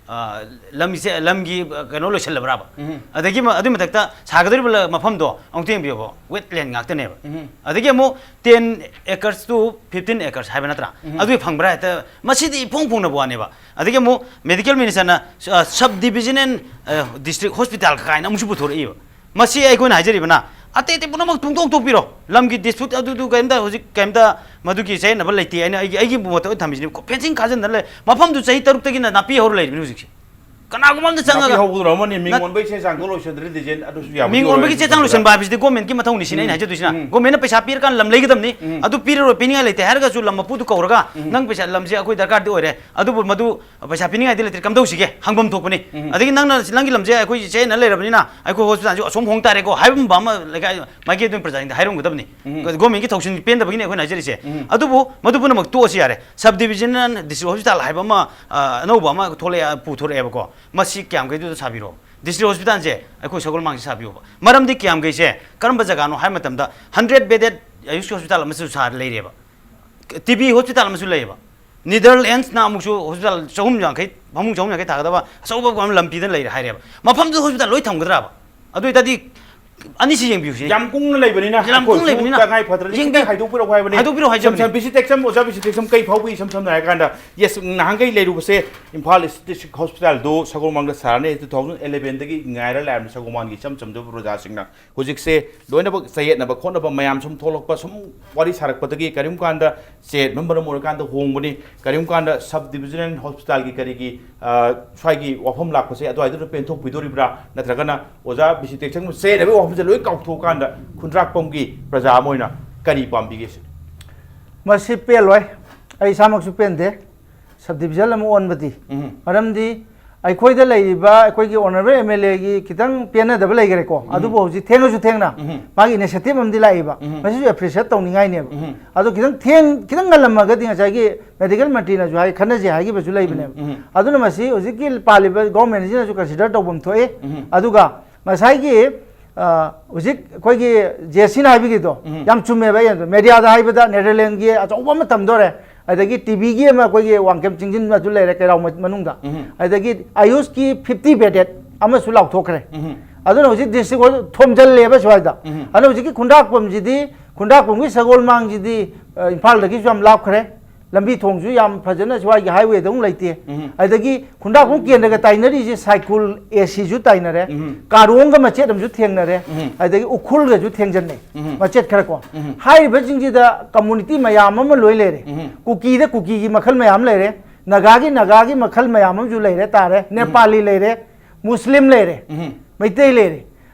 ꯑ, ꯂꯝꯒꯤꯁꯦ, ꯂꯝꯒꯤ, ꯑ, ꯀꯩꯅꯣ ꯂꯣꯏꯁꯤꯜꯂꯕ꯭ꯔꯥꯕ? ꯎꯝ꯫ ꯑꯗꯒꯤ ꯃ-, ꯑꯗꯨꯒꯤ ꯃꯊꯛꯇ ꯁꯥꯒꯗꯧꯔꯤꯕ ꯂ-, ꯃꯐꯝꯗꯣ ꯑꯃꯨꯛꯇ ꯌꯦꯡꯕꯤꯌꯣꯕ, ꯋꯦꯠꯂꯦꯟ ꯉꯥꯛꯇꯅꯦꯕ꯫ ꯎꯝ꯫ ꯑꯗꯒꯤ ꯑꯃꯨꯛ ten acres to fifteen acres ꯍꯥꯏꯕ ꯅꯠꯇ꯭ꯔꯥ? ꯎꯝ꯫ ꯑꯗꯨꯒꯤ ꯐꯪꯕ꯭ꯔꯥ? ꯍꯦꯛꯇ ꯃꯁꯤꯗꯤ ꯏꯐꯣꯡ ꯐꯣꯡꯅꯕ ꯋꯥꯅꯦꯕ꯫ ꯑꯗꯒꯤ ꯑꯃꯨꯛ ꯃꯦꯗꯤꯀꯦꯜ ꯃꯤꯅꯤꯁꯇꯔꯅ, ꯑ, sub division and, ꯑ, district hospital ꯀꯥꯏꯅ ꯑꯃꯨꯛꯁꯨ ꯄꯨꯊꯣꯔꯛꯏꯕ꯫ ꯃꯁꯤ ꯑꯩꯈꯣꯏꯅ ꯍꯥꯏꯖꯔꯤꯕꯅ ꯑꯇꯩ ꯑꯇꯩ ꯄꯨꯝꯅꯃꯛ ꯊꯨꯡꯇꯣꯛ ꯊꯣꯛꯄꯤꯔꯣ꯫ ꯂꯝꯒꯤ dispute ꯑꯗꯨꯗꯨ ꯀꯩꯝꯇ ꯍꯧꯖꯤꯛ ꯀꯩꯝꯇ ꯃꯗꯨꯒꯤ ꯆꯌꯦꯠꯅꯕ ꯂꯩꯇꯦ꯫ ꯑꯩꯅ ꯑꯩꯒꯤ, ꯑꯩꯒꯤ ꯃꯣꯠꯇ ꯑꯣꯏꯅ ꯊꯝꯃꯤꯁꯤꯅꯤ꯫ ꯐꯦꯟꯁꯤꯡ ꯈꯥꯖꯤꯟꯗꯅ ꯂꯩ꯫ ꯃꯐꯝꯗꯨ ꯆꯍꯤ ꯇꯔꯨꯛꯇꯒꯤꯅ ꯅꯥꯄꯤ ꯍꯧꯔ ꯂꯩꯔꯤꯕꯅꯤ ꯍꯧꯖꯤꯛꯁꯦ꯫ ꯀꯅꯥꯒꯨꯝꯕ ꯑꯝꯇ ꯅꯥꯄꯤ ꯆꯪꯉꯒ ꯍꯧꯕꯗꯨꯅ ꯑꯃꯅꯤ, ꯃꯤꯡ ꯅꯠ-, ꯑꯣꯟꯕꯒꯤ ꯆꯦ ꯆꯥꯡꯗꯣ ꯂꯣꯏꯁꯤꯟꯗ꯭ꯔꯗꯤ ꯖꯦꯟ ꯑꯗꯨꯁꯨ ꯌꯥꯕꯗꯤ ꯃꯤꯡ ꯑꯣꯟꯕꯒꯤ ꯑꯣꯏꯔꯣꯏ ꯆꯦ ꯆꯥꯡ ꯍꯧꯖꯤꯛ ꯂꯣꯏꯁꯤꯟꯕ ꯍꯥꯏꯕꯁꯤꯗꯤ ꯒꯣꯔꯃꯦꯟꯒꯤ ꯃꯊꯧꯅꯤ ꯁꯤꯅꯤ ꯑꯩꯅ ꯎꯝ, ꯍꯥꯏꯖꯗꯣꯏꯁꯤꯅ꯫ ꯎꯝ꯫ ꯒꯣꯔꯃꯦꯟꯅ ꯄꯩꯁꯥ ꯄꯤꯔꯀꯥꯟꯗ ꯂꯝ ꯂꯩꯒꯗꯕꯅꯤ꯫ ꯎꯝ꯫ ꯑꯗꯨ ꯄꯤꯔꯔꯣꯏ, ꯄꯤꯅꯤꯡꯉꯥꯏ ꯂꯩꯇꯦ ꯍꯥꯏꯔꯒꯁꯨ ꯂꯝ ꯃꯄꯨꯗꯨ ꯀꯧꯔꯒ ꯎꯝ꯫ ꯅꯪ ꯄꯩꯁꯥ, ꯂꯝꯁꯦ ꯑꯩꯈꯣꯏ ꯗꯔꯀꯥꯔꯗꯤ ꯑꯣꯏꯔꯦ, ꯑꯗꯨꯕꯨ ꯃꯗꯨ ꯄꯩꯁꯥ ꯄꯤꯅꯤꯡꯉꯥꯏꯗꯤ ꯂꯩꯇ꯭ꯔꯦ, ꯀꯝꯗꯧꯁꯤꯒꯦ? ꯍꯪꯐꯝ ꯊꯣꯛꯄꯅꯤ꯫ ꯎꯝ꯫ ꯑꯗꯒꯤ ꯅꯪꯅ, ꯅꯪꯒꯤ ꯂꯝꯁꯦ ꯑꯩꯈꯣꯏ ꯆꯌꯦꯠꯅ ꯂꯩꯔꯕꯅꯤꯅ ꯑꯩꯈꯣꯏ ꯍꯣꯁꯄꯤꯇꯥꯜꯁꯨ ꯑꯁꯣꯝ ꯍꯣꯡ ꯇꯥꯔꯦꯀꯣ ꯍꯥꯏꯕ ꯑꯃ ꯂꯩꯀꯥꯏ ꯃꯥꯏꯀꯩ ꯑꯗꯨꯝ ꯄ꯭ꯔꯖꯥꯁꯤꯡꯗ ꯍꯥꯏꯔꯝꯒꯗꯕꯅꯤ꯫ ꯎꯝ꯫ ꯒꯣꯔꯃꯦꯟꯒꯤ ꯊꯧꯁꯤꯜ ꯄꯦꯟꯗꯕꯒꯤꯅꯤ ꯑꯩꯈꯣꯏꯅ ꯍꯥꯏꯖꯔꯤꯁꯦ꯫ ꯎꯝ꯫ ꯑꯗꯨꯕꯨ ꯃꯗꯨ ꯄꯨꯝꯅꯃꯛ ꯇꯣꯛꯑꯁꯤ ꯌꯥꯔꯦ꯫ Sub division and district hospital ꯍꯥꯏꯕ ꯑꯃ, ꯑ, ꯑꯅꯧꯕ ꯑꯃ ꯊꯣꯛꯂꯛꯑꯦ, ꯄꯨꯊꯣꯔꯛꯑꯦꯕꯀꯣ꯫ ꯃꯁꯤ ꯀꯤꯌꯥꯝꯒꯩꯗꯨꯗ ꯁꯥꯕꯤꯔꯣ꯫ District hospitalꯁꯦ ꯑꯩꯈꯣꯏ ꯁꯒꯣꯜ ꯃꯥꯡꯁꯦ ꯁꯥꯕꯤꯌꯣꯕ꯫ ꯃꯔꯝꯗꯤ ꯀꯤꯌꯥꯝꯒꯩꯁꯦ ꯀꯔꯝꯕ ꯖꯒꯥꯅꯣ ꯍꯥꯏꯕ ꯃꯇꯝꯗ hundred bedded ꯑꯌꯨꯁꯀꯤ ꯍꯣꯁꯄꯤꯇꯥꯜ ꯑꯃꯁꯨ ꯁꯥ ꯂꯩꯔꯦꯕ꯫ ꯇꯤ ꯕꯤ ꯍꯣꯁꯄꯤꯇꯥꯜ ꯑꯃꯁꯨ ꯂꯩꯌꯦꯕ꯫ ꯅꯤꯗꯔꯂꯦꯟꯁꯅ ꯑꯃꯨꯛꯁꯨ ꯍꯣꯁꯄꯤꯇꯥꯜ ꯆꯍꯨꯝ ꯌꯥꯡꯈꯩ, ꯐꯃꯨꯡ ꯆꯍꯨꯝ ꯌꯥꯡꯈꯩ ꯊꯥꯒꯗꯕ ꯑꯆꯧꯕ ꯑꯃ ꯂꯝ ꯄꯤꯗꯅ ꯂꯩꯔꯦ ꯍꯥꯏꯔꯦꯕ꯫ ꯃꯐꯝꯗꯨꯗ ꯍꯣꯁꯄꯤꯇꯥꯜ ꯂꯣꯏ ꯊꯝꯒꯗ꯭ꯔꯕ? ꯑꯗꯨ ꯑꯣꯏꯇꯥꯔꯗꯤ ꯑꯅꯤꯁꯤ ꯌꯦꯡꯕꯤꯌꯨꯁꯦ꯫ ꯌꯥꯝ ꯀꯨꯡꯅ ꯂꯩꯕꯅꯤꯅ ꯌꯥꯝ ꯀꯨꯡꯅ ꯑꯩꯈꯣꯏꯁꯨ ꯂꯩꯕꯅꯤꯅ ꯇꯉꯥꯏ ꯐꯗ꯭ꯔꯗꯤ ꯌꯦꯡꯕꯤ- ꯈꯤꯇꯪ ꯍꯥꯏꯗꯣꯛꯄꯤꯔꯛꯑꯣ ꯍꯥꯏꯕꯅꯤ꯫ ꯍꯥꯏꯗꯣꯛꯄꯤꯔꯛꯑꯣ ꯍꯥꯏꯖꯕꯅꯤ꯫ ꯏꯁꯝ ꯁꯝ ꯕꯤꯁꯤ ꯇꯦꯛꯆꯝ, ꯑꯣꯖꯥ ꯕꯤꯁꯤ ꯇꯦꯛꯆꯝ ꯀꯩ ꯐꯥꯎꯕꯤ ꯏꯁꯝ ꯁꯝꯅ ꯍꯥꯏꯔ ꯀꯥꯟꯗ, ꯌꯦꯁ, ꯅꯍꯥꯟꯈꯩ ꯂꯩꯔꯨꯕꯁꯦ ꯏꯝꯐꯥꯜ ꯏꯁ ꯗꯤꯁꯇ꯭ꯔꯤꯛ ꯍꯣꯁꯄꯤꯇꯥꯜꯗꯨ ꯁꯒꯣꯜꯕꯟꯗ ꯁꯥꯔꯅꯤ, ꯇꯨ ꯊꯥꯎꯖꯟ ꯑꯦꯂꯦꯚꯦꯟꯗꯒꯤ ꯉꯥꯏꯔ ꯂꯩꯔꯕꯅꯤ ꯁꯒꯣꯜꯕꯟꯒꯤ ꯏꯆꯝ ꯆꯝꯖꯕ ꯄ꯭ꯔꯖꯥꯁꯤꯡꯅ꯫ ꯍꯧꯖꯤꯛꯁꯦ ꯂꯣꯏꯅꯃꯛ ꯆꯌꯦꯠꯅꯕ ꯈꯣꯠꯅꯕ ꯃꯌꯥꯝ ꯁꯨꯝ ꯊꯣꯛꯂꯛꯄ, ꯁꯨꯝ ꯋꯥꯔꯤ ꯁꯥꯔꯛꯄꯗꯒꯤ ꯀꯔꯤꯒꯨꯝꯕ ꯀꯥꯟꯗ ꯆꯌꯦꯠꯅꯕ ꯃꯔꯝ ꯑꯣꯏꯔꯀꯥꯟꯗ ꯍꯣꯡꯕꯅꯤ꯫ ꯀꯔꯤꯒꯨꯝꯕ ꯀꯥꯟꯗ ꯁꯕ ꯗꯤꯕꯤꯖꯅꯦꯜ ꯍꯣꯁꯄꯤꯇꯥꯜꯒꯤ ꯀꯔꯤꯒꯤ, ꯑ, ꯁ꯭ꯋꯥꯏꯒꯤ ꯋꯥꯐꯝ ꯂꯥꯛꯄꯁꯦ ꯑꯗꯨꯋꯥꯏꯗꯨꯗ ꯄꯦꯟꯊꯣꯛꯄꯤꯗꯣꯔꯤꯕ꯭ꯔꯥ, ꯅꯠꯇ꯭ꯔꯒꯅ ꯑꯣꯖꯥ ꯕꯤꯁꯤ ꯇꯦꯛꯆꯝ ꯆꯌꯦꯠꯅꯕꯒꯤ ꯋꯥꯐꯝꯁꯦ ꯂꯣꯏ ꯀꯥꯎꯊꯣꯛꯑꯀꯥꯟꯗ ꯈꯨꯟꯗ꯭ꯔꯥꯛꯄꯝꯒꯤ ꯄ꯭ꯔꯖꯥ ꯑꯃ ꯑꯣꯏꯅ ꯀꯔꯤ ꯄꯥꯝꯕꯤꯒꯦ ꯁꯤꯅꯤ? ꯃꯁꯤ ꯄꯦꯜꯂꯣꯏ꯫ ꯑꯩ ꯏꯁꯥꯃꯛꯁꯨ ꯄꯦꯟꯗꯦ꯫ ꯁꯕ ꯗꯤꯕꯤꯖꯟ ꯑꯃ ꯑꯣꯟꯕꯗꯤ꯫ ꯎꯝ꯫ ꯃꯔꯝꯗꯤ ꯑꯩꯈꯣꯏꯗ ꯂꯩꯔꯤꯕ ꯑꯩꯈꯣꯏꯒꯤ ꯑꯣꯅꯔꯦꯕꯜ ꯑꯦꯝ ꯑꯦꯜ ꯑꯦꯒꯤ ꯈꯤꯇꯪ ꯄꯦꯟꯅꯗꯕ ꯂꯩꯈꯔꯦꯀꯣ꯫ ꯑꯗꯨꯕꯨ ꯍꯧꯖꯤꯛ ꯊꯦꯡꯉꯁꯨ ꯊꯦꯡꯅ ꯎꯝ꯫ ꯃꯥꯒꯤ ꯏꯅꯤꯁꯤꯌꯦꯇꯤꯚ ꯑꯃꯗꯤ ꯂꯥꯛꯏꯕ꯫ ꯎꯝ꯫ ꯃꯁꯤꯁꯨ ꯑꯦꯄ꯭ꯔꯤꯁꯤꯌꯦꯠ ꯇꯧꯅꯤꯡꯉꯥꯏꯅꯦꯕ꯫ ꯎꯝ꯫ ꯑꯗꯣ ꯈꯤꯇꯪ ꯊꯦꯡ ꯈꯤꯇꯪ ꯉꯜꯂꯝꯃꯒꯗꯤ ꯉꯁꯥꯏꯒꯤ ꯃꯦꯗꯤꯀꯦꯜ ꯃꯟꯇ꯭ꯔꯤꯅꯁꯨ ꯍꯥꯏ, ꯈꯟꯅꯁꯦ ꯍꯥꯏꯈꯤꯕꯁꯨ ꯂꯩꯕꯅꯦꯕ꯫ ꯎꯝ꯫ ꯑꯗꯨꯅ ꯃꯁꯤ ꯍꯧꯖꯤꯛꯀꯤ ꯄꯥꯜꯂꯤꯕ ꯒꯣꯔꯃꯦꯟꯁꯤꯅꯁꯨ ꯀꯟꯁꯤꯗꯔ ꯇꯧꯐꯝ ꯊꯣꯛꯏ꯫ ꯎꯝ꯫ ꯑꯗꯨꯒ ꯉꯁꯥꯏꯒꯤ, ꯑ, ꯍꯧꯖꯤꯛ ꯑꯩꯈꯣꯏꯒꯤ ꯖꯦ ꯁꯤꯅ ꯍꯥꯏꯕꯤꯒꯤꯗꯣ ꯎꯝ꯫ ꯌꯥꯝ ꯆꯨꯝꯃꯦꯕ꯫ ꯑꯩ ꯃꯦꯗꯤꯌꯥꯗ ꯍꯥꯏꯕꯗ ꯅꯦꯗꯔꯂꯦꯟꯒꯤ ꯑꯆꯧꯕ ꯑꯃ ꯇꯝꯗꯣꯔꯦ, ꯑꯗꯒꯤ ꯇꯤꯚꯤꯒꯤ ꯑꯃ ꯑꯩꯈꯣꯏꯒꯤ ꯋꯥꯡꯈꯦꯝ ꯆꯤꯡꯁꯤꯟꯕꯁꯨ ꯂꯩꯔꯦ ꯀꯩꯔꯥꯎ ꯃ-, ꯃꯅꯨꯡꯗ, ꯎꯝ꯫ ꯑꯗꯒꯤ ꯑꯌꯨꯁꯀꯤ ꯐꯤꯐꯇꯤ ꯕꯦꯗꯦꯠ ꯑꯃꯁꯨ ꯂꯥꯎꯊꯣꯛꯈ꯭ꯔꯦ꯫ ꯎꯝ꯫ ꯑꯗꯨꯅ ꯍꯧꯖꯤꯛ ꯗꯤꯁꯇ꯭ꯔꯤꯛ ꯍꯣꯏ ꯊꯣꯝꯖꯤꯜꯂꯦꯕ ꯁ꯭ꯋꯥꯏꯗ꯫ ꯎꯝ꯫ ꯑꯗꯨꯅ ꯍꯧꯖꯤꯛꯀꯤ ꯈꯨꯟꯗ꯭ꯔꯥꯛꯄꯝꯁꯤꯗꯤ, ꯈꯨꯟꯗ꯭ꯔꯥꯛꯄꯝꯒꯤ ꯁꯒꯣꯜꯃꯥꯡꯁꯤꯗꯤ, ꯑ, ꯏꯝꯐꯥꯜꯗꯒꯤꯁꯨ ꯌꯥꯝ ꯂꯥꯞꯈ꯭ꯔꯦ, ꯂꯝꯕꯤ ꯊꯣꯡꯁꯨ ꯌꯥꯝ ꯐꯖꯅ ꯁ꯭ꯋꯥꯏꯒꯤ ꯍꯥꯏꯋꯦꯗꯧꯅ ꯂꯩꯇꯦ꯫ ꯎꯝ꯫ ꯑꯗꯒꯤ ꯈꯨꯟꯗ꯭ꯔꯥꯛꯄꯝ ꯀꯦꯟꯗ꯭ꯔꯒ ꯇꯥꯏꯅꯔꯤꯁꯦ ꯁꯥꯏꯀꯨꯜ ꯑꯦ ꯁꯤꯁꯨ ꯇꯥꯏꯅꯔꯦ, ꯎꯝ꯫ ꯀꯥꯔꯣꯡꯒ ꯃꯆꯦꯠ ꯑꯃꯁꯨ ꯊꯦꯡꯅꯔꯦ, ꯎꯝ꯫ ꯑꯗꯒꯤ ꯎꯈ꯭ꯔꯨꯜꯒꯁꯨ ꯊꯦꯡꯖꯟꯅꯩ, ꯎꯝ꯫ ꯃꯆꯦꯠ ꯈꯔ ꯀꯣ꯫ ꯎꯝ꯫ ꯍꯥꯏꯔꯤꯕꯁꯤꯡꯁꯤꯗ ꯀꯝꯃꯨꯅꯤꯇꯤ ꯃꯌꯥꯝ ꯑꯃ ꯂꯣꯏ ꯂꯩꯔꯦ꯫ ꯎꯝ꯫ ꯀꯨꯀꯤꯗ ꯀꯨꯀꯤꯒꯤ ꯃꯈꯜ ꯃꯌꯥꯝ ꯂꯩꯔꯦ, ꯅꯥꯒꯥꯒꯤ ꯅꯥꯒꯥꯒꯤ ꯃꯈꯜ ꯃꯌꯥꯝ ꯑꯃꯁꯨ ꯂꯩꯔꯦ ꯇꯥꯔꯦ, ꯅꯦꯄꯥꯂꯤ ꯂꯩꯔꯦ, ꯃꯨꯁꯂꯤꯝ ꯂꯩꯔꯦ, ꯎꯝ꯫ ꯃꯩꯇꯩ ꯂꯩꯔꯦ꯫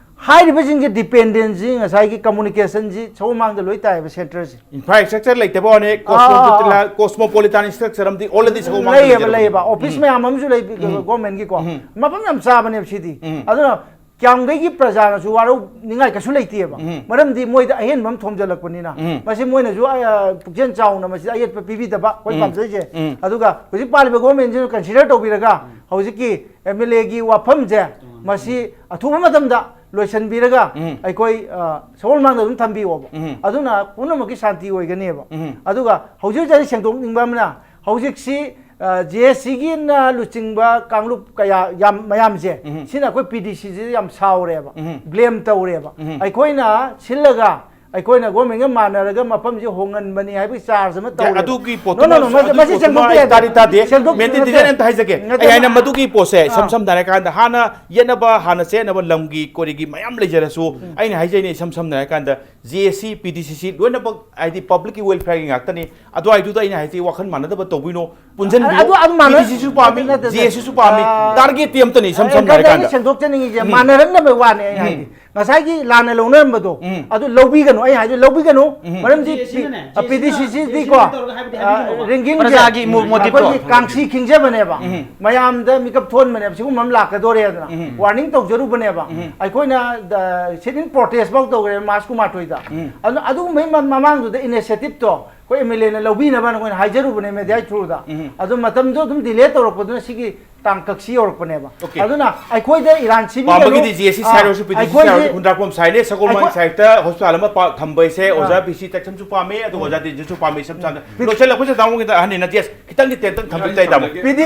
ꯍꯥꯏꯔꯤꯕꯁꯤꯡꯁꯦ ꯗꯤꯄꯦꯟꯗꯦꯟꯁꯤ ꯉꯁꯥꯏꯒꯤ ꯀꯝꯃꯨꯅꯤꯀꯦꯁꯟꯁꯤ ꯁꯒꯣꯜꯃꯥꯡꯗ ꯂꯣꯏ ꯇꯥꯏꯌꯦꯕ ꯁꯦꯟꯇꯔꯁꯦ꯫ ꯏꯟꯐ꯭ꯔꯥꯁ꯭ꯇ꯭ꯔꯛꯆꯔ ꯂꯩꯇꯕ ꯋꯥꯅꯦ, ꯑꯥ, ꯑꯥ, ꯑꯥ꯫ ꯀꯣꯁꯃꯣꯄꯣꯂꯤꯇꯥꯟ ꯏꯟꯐ꯭ꯔꯥꯁ꯭ꯇ꯭ꯔꯛꯆꯔ ꯑꯃꯗꯤ ꯑꯣꯜꯔꯦꯗꯤ ꯁꯒꯣꯜꯕꯟꯗ ꯂꯩꯌꯦꯕ, ꯂꯩꯖꯔꯕꯅꯤ꯫ ꯂꯩꯌꯦꯕ꯫ ꯑꯣꯐꯤꯁ ꯎꯝ꯫ ꯃꯌꯥꯝ ꯑꯃꯁꯨ ꯂꯩ, ꯎꯝ꯫ ꯒꯣꯔꯃꯦꯟꯒꯤꯀꯣ꯫ ꯎꯝ꯫ ꯃꯐꯝ ꯌꯥꯝ ꯆꯥꯕꯅꯦꯕ ꯁꯤꯗꯤ꯫ ꯎꯝ꯫ ꯑꯗꯨꯅ ꯀꯌꯥꯝꯈꯩꯒꯤ ꯄ꯭ꯔꯖꯥꯅꯁꯨ ꯋꯥꯔꯧꯅꯤꯡꯉꯥꯏ ꯀꯩꯁꯨ ꯂꯩꯇꯦꯕ꯫ ꯎꯝ꯫ ꯃꯔꯝꯗꯤ ꯃꯣꯏꯗ ꯑꯍꯦꯟꯕ ꯑꯃ ꯊꯣꯝꯖꯤꯜꯂꯛꯄꯅꯤꯅ꯫ ꯎꯝ꯫ ꯃꯁꯤ ꯃꯣꯏꯅꯁꯨ, ꯑ, ꯄꯨꯛꯆꯦꯜ ꯆꯥꯎꯅ ꯃꯁꯤꯗ ꯑꯌꯦꯠꯄ ꯄꯤꯕꯤꯗꯕ ꯑꯩꯈꯣꯏ ꯎꯝ꯫ ꯄꯥꯝꯖꯩꯁꯦ꯫ ꯎꯝ꯫ ꯑꯗꯨꯒ ꯍꯧꯖꯤꯛ ꯄꯥꯜꯂꯤꯕ ꯒꯣꯔꯃꯦꯟꯁꯤꯅ ꯀꯟꯁꯤꯗꯔ ꯇꯧꯕꯤꯔꯒ ꯍꯧꯖꯤꯛꯀꯤ ꯑꯦꯝ ꯑꯦꯜ ꯑꯦꯒꯤ ꯋꯥꯐꯝꯁꯦ ꯃꯁꯤ ꯑꯊꯨꯕ ꯃꯇꯝꯗ ꯂꯣꯏꯁꯤꯟꯕꯤꯔꯒ ꯎꯝ꯫ ꯑꯩꯈꯣꯏ, ꯑ, ꯁꯒꯣꯜꯃꯥꯡꯗ ꯑꯗꯨꯝ ꯊꯝꯕꯤꯌꯣꯕ꯫ ꯎꯝ꯫ ꯑꯗꯨꯅ ꯄꯨꯝꯅꯃꯛꯀꯤ ꯁꯥꯟꯇꯤ ꯑꯣꯏꯒꯅꯦꯕ꯫ ꯎꯝ꯫ ꯑꯗꯨꯒ ꯍꯧꯖꯤꯛ ꯍꯧꯖꯤꯛ ꯑꯩ ꯁꯦꯡꯗꯣꯛꯅꯤꯡꯕ ꯑꯃꯅ ꯍꯧꯖꯤꯛꯁꯤ ꯖꯦ ꯑꯦꯁ ꯁꯤꯒꯤꯅ ꯂꯨꯆꯤꯡꯕ ꯀꯥꯡꯂꯨꯞ ꯀꯌꯥ ꯌꯥꯝ ꯃꯌꯥꯝꯁꯦ, ꯎꯝ꯫ ꯁꯤꯅ ꯑꯩꯈꯣꯏ ꯄꯤ ꯗꯤ ꯁꯤ ꯁꯤꯗ ꯌꯥꯝ ꯁꯥꯎꯔꯦꯕ, ꯎꯝ꯫ ꯕ꯭ꯂꯦꯝ ꯇꯧꯔꯦꯕ꯫ ꯎꯝ꯫ ꯑꯩꯈꯣꯏꯅ ꯁꯤꯜꯂꯒ ꯑꯩꯈꯣꯏꯅ ꯒꯣꯔꯃꯦꯟꯒ ꯃꯥꯟꯅꯔꯒ ꯃꯐꯝꯁꯤ ꯍꯣꯡꯍꯟꯕꯅꯤ ꯍꯥꯏꯕꯒꯤ ꯆꯥꯔꯖ ꯑꯃ ꯇꯧꯔꯦꯕ꯫ ꯑꯗꯨꯒꯤ No, ꯄꯣꯠꯇꯨꯃ no, no, ꯃꯁꯤ- ꯃꯁꯤ ꯑꯗꯨꯒꯤ ꯁꯦꯡꯗꯣꯛꯄ ꯄꯣꯠꯇꯨꯃ ꯑꯩ ꯌꯥꯗꯦ꯫ ꯇꯥꯗꯤ ꯇꯥꯗꯦ꯫ ꯁꯦꯡꯗꯣꯛ- ꯃꯦꯟꯗꯤ ꯅꯠꯇꯦ, ꯗꯤꯖꯥꯏꯟ ꯑꯝꯇ ꯍꯥꯏꯖꯒꯦ꯫ ꯅꯠꯇꯦ, ꯑꯩ ꯍꯥꯏꯅ ꯅꯠꯇꯦ꯫ ꯃꯗꯨꯒꯤ ꯄꯣꯠꯁꯦ ꯏꯁꯝ ꯑꯥ꯫ ꯁꯝꯅ ꯍꯥꯏꯔꯀꯥꯟꯗ ꯍꯥꯟꯅ ꯌꯦꯠꯅꯕ, ꯍꯥꯟꯅ ꯆꯦꯟꯅꯕ ꯂꯝꯒꯤ ꯀꯣꯔꯤꯒꯤ ꯃꯌꯥꯝ ꯂꯩꯖꯔꯁꯨ, ꯑꯩꯅ ꯍꯥꯏꯖꯩꯅꯦ ꯏꯁꯝ ꯁꯝꯅ ꯍꯥꯏꯔꯀꯥꯟꯗ ꯖꯦ ꯑꯦꯁ ꯁꯤ, ꯄꯤ ꯗꯤ ꯁꯤ ꯁꯤ ꯂꯣꯏꯅꯃꯛ ꯍꯥꯏꯗꯤ ꯄꯕ꯭ꯂꯤꯛꯀꯤ ꯋꯦꯜꯐꯤꯌꯔꯒꯤ ꯉꯥꯛꯇꯅꯤ꯫ ꯑꯗꯨꯋꯥꯏꯗꯨꯗ ꯑꯩꯅ ꯍꯥꯏꯁꯤ ꯋꯥꯈꯜ ꯃꯥꯟꯅꯗꯕ ꯇꯧꯕꯤꯅꯣ, ꯄꯨꯟꯁꯤꯟꯕꯤꯌꯨ꯫ ꯑꯗꯨ- ꯑꯗꯨ ꯃꯥꯟꯅ- ꯄꯤ ꯗꯤ ꯁꯤ ꯁꯨ ꯄꯥꯝꯃꯤ, ꯅꯠꯇꯦ, ꯅꯠꯇꯦ꯫ ꯖꯦ ꯑꯦꯁ ꯁꯤ ꯁꯨ ꯄꯥꯝꯃꯤ, ꯑꯥ, ꯇꯥꯔꯒꯦꯠꯇꯤ ꯑꯝꯇꯅꯤ ꯏꯁꯝ ꯁꯝꯅ ꯑꯦꯡꯀꯔꯗ ꯑꯩꯅ ꯍꯥꯏꯔꯀꯥꯟꯗ꯫ ꯁꯦꯡꯗꯣꯛꯆꯅꯤꯡꯉꯤꯁꯦ ꯎꯝ꯫ ꯃꯥꯟꯅꯔꯝꯅꯕ ꯋꯥꯅꯦ ꯑꯩ ꯎꯝ꯫ ꯍꯥꯏꯗꯤ꯫ ꯉꯁꯥꯏꯒꯤ ꯂꯥꯟꯅ ꯂꯧꯅꯔꯝꯕꯗꯣ, ꯎꯝ꯫ ꯑꯗꯨ ꯂꯧꯕꯤꯒꯅꯨ꯫ ꯑꯩ ꯍꯥꯏꯗꯤ ꯂꯧꯕꯤꯒꯅꯨ꯫ ꯎꯝ꯫ ꯃꯔꯝꯗꯤ ꯖꯦ ꯑꯦꯁ ꯁꯤꯅꯅꯦ, ꯄꯤ ꯗꯤ ꯁꯤ ꯁꯤ ꯗꯤ ꯖꯦ ꯑꯦꯁ ꯁꯤꯅ ꯀꯣ, ꯇꯧꯔꯒ ꯍꯥꯏꯕꯗꯤ ꯍꯥꯏꯕꯤꯒꯅꯣꯕ꯫ ꯔꯦꯡꯀꯤꯡꯁꯦ ꯄ꯭ꯔꯖꯥꯒꯤ ꯃꯣ-, ꯃꯣꯇꯤꯚꯇꯣ꯫ ꯑꯩꯈꯣꯏꯒꯤ ꯀꯥꯡꯁꯤ ꯈꯤꯡꯖꯕꯅꯦꯕ꯫ ꯎꯝ꯫ ꯃꯌꯥꯝꯗ ꯃꯤꯀꯞ ꯊꯣꯛꯍꯟꯕꯅꯦꯕ꯫ ꯁꯤꯒꯨꯝꯕ ꯑꯃ ꯂꯥꯛꯀꯗꯣꯔꯦꯗꯅ꯫ ꯎꯝ꯫ ꯋꯥꯔꯅꯤꯡ ꯇꯧꯖꯔꯨꯕꯅꯦꯕ꯫ ꯎꯝ꯫ ꯑꯩꯈꯣꯏꯅ ꯁꯤꯠ ꯏꯟ ꯄ꯭ꯔꯣꯇꯦꯁ ꯐꯥꯎ ꯇꯧꯈ꯭ꯔꯦ ꯃꯥꯔꯁ ꯀꯨꯟꯃꯥꯊꯣꯏꯗ꯫ ꯎꯝ꯫ ꯑꯗꯨ ꯑꯗꯨꯒꯨꯝꯕꯒꯤ ꯃ- ꯃꯃꯥꯡꯗꯨꯗ ꯏꯅꯤꯁꯤꯌꯦꯇꯤꯚꯇꯣ ꯑꯩꯈꯣꯏ ꯑꯦꯝ ꯑꯦꯜ ꯑꯦꯅ ꯂꯧꯕꯤꯅꯕꯅ ꯑꯩꯈꯣꯏꯅ ꯍꯥꯏꯖꯔꯨꯕꯅꯦ ꯃꯦꯗꯤꯌꯥ ꯊ꯭ꯔꯨꯗ꯫ ꯎꯝ꯫ ꯑꯗꯨ ꯃꯇꯝꯗꯣ ꯑꯗꯨꯝ ꯗꯤꯂꯦ ꯇꯧꯔꯛꯄꯗꯨꯅ ꯁꯤꯒꯤ ꯇꯥꯡꯀꯛꯁꯤ ꯌꯧꯔꯛꯄꯅꯦꯕ꯫ Okay꯫ ꯑꯗꯨꯅ ꯑꯩꯈꯣꯏꯗ ꯏꯔꯥꯟ ꯁꯤꯕꯤꯒꯅꯨ꯫ ꯄꯥꯝꯕꯒꯤꯗꯤ ꯖꯤ ꯑꯦꯁ ꯁꯤ ꯑꯥ, ꯁꯥꯏꯠ ꯑꯣꯏꯔꯁꯨ ꯄꯤ ꯗꯤ ꯁꯤ ꯁꯥꯏꯠ ꯑꯩꯈꯣꯏꯁꯦ- ꯑꯣꯏꯔꯁꯨ ꯈꯨꯟꯗ꯭ꯔꯥꯛꯄꯝ ꯁꯥꯏꯠꯅꯦ, ꯁꯒꯣꯜꯕꯟ ꯑꯩꯈꯣꯏ- ꯁꯥꯏꯠꯇ ꯍꯣꯁꯄꯤꯇꯥꯜ ꯑꯃ ꯄꯥ- ꯊꯝꯕꯩꯁꯦ ꯑꯣꯖꯥ ꯄꯤ ꯁꯤ ꯇꯦꯛꯁꯝꯁꯨ ꯄꯥꯝꯃꯤ, ꯑꯗꯨꯒ ꯑꯣꯖꯥ ꯇꯦꯟꯁꯟꯁꯨ ꯄꯥꯝꯃꯤ꯫ ꯏꯁꯝ ꯁꯝꯅ ꯂꯣꯏꯁꯤꯜꯂꯛꯄꯁꯤꯗ ꯇꯥꯃꯣꯒꯤꯗ ꯑꯍꯟꯅꯤꯅ ꯖꯤ ꯑꯦꯁ ꯈꯤꯇꯪꯗꯤ ꯇꯦꯟꯇꯪ ꯊꯝꯕꯤꯕ ꯇꯥꯏ ꯇꯥꯃꯣ꯫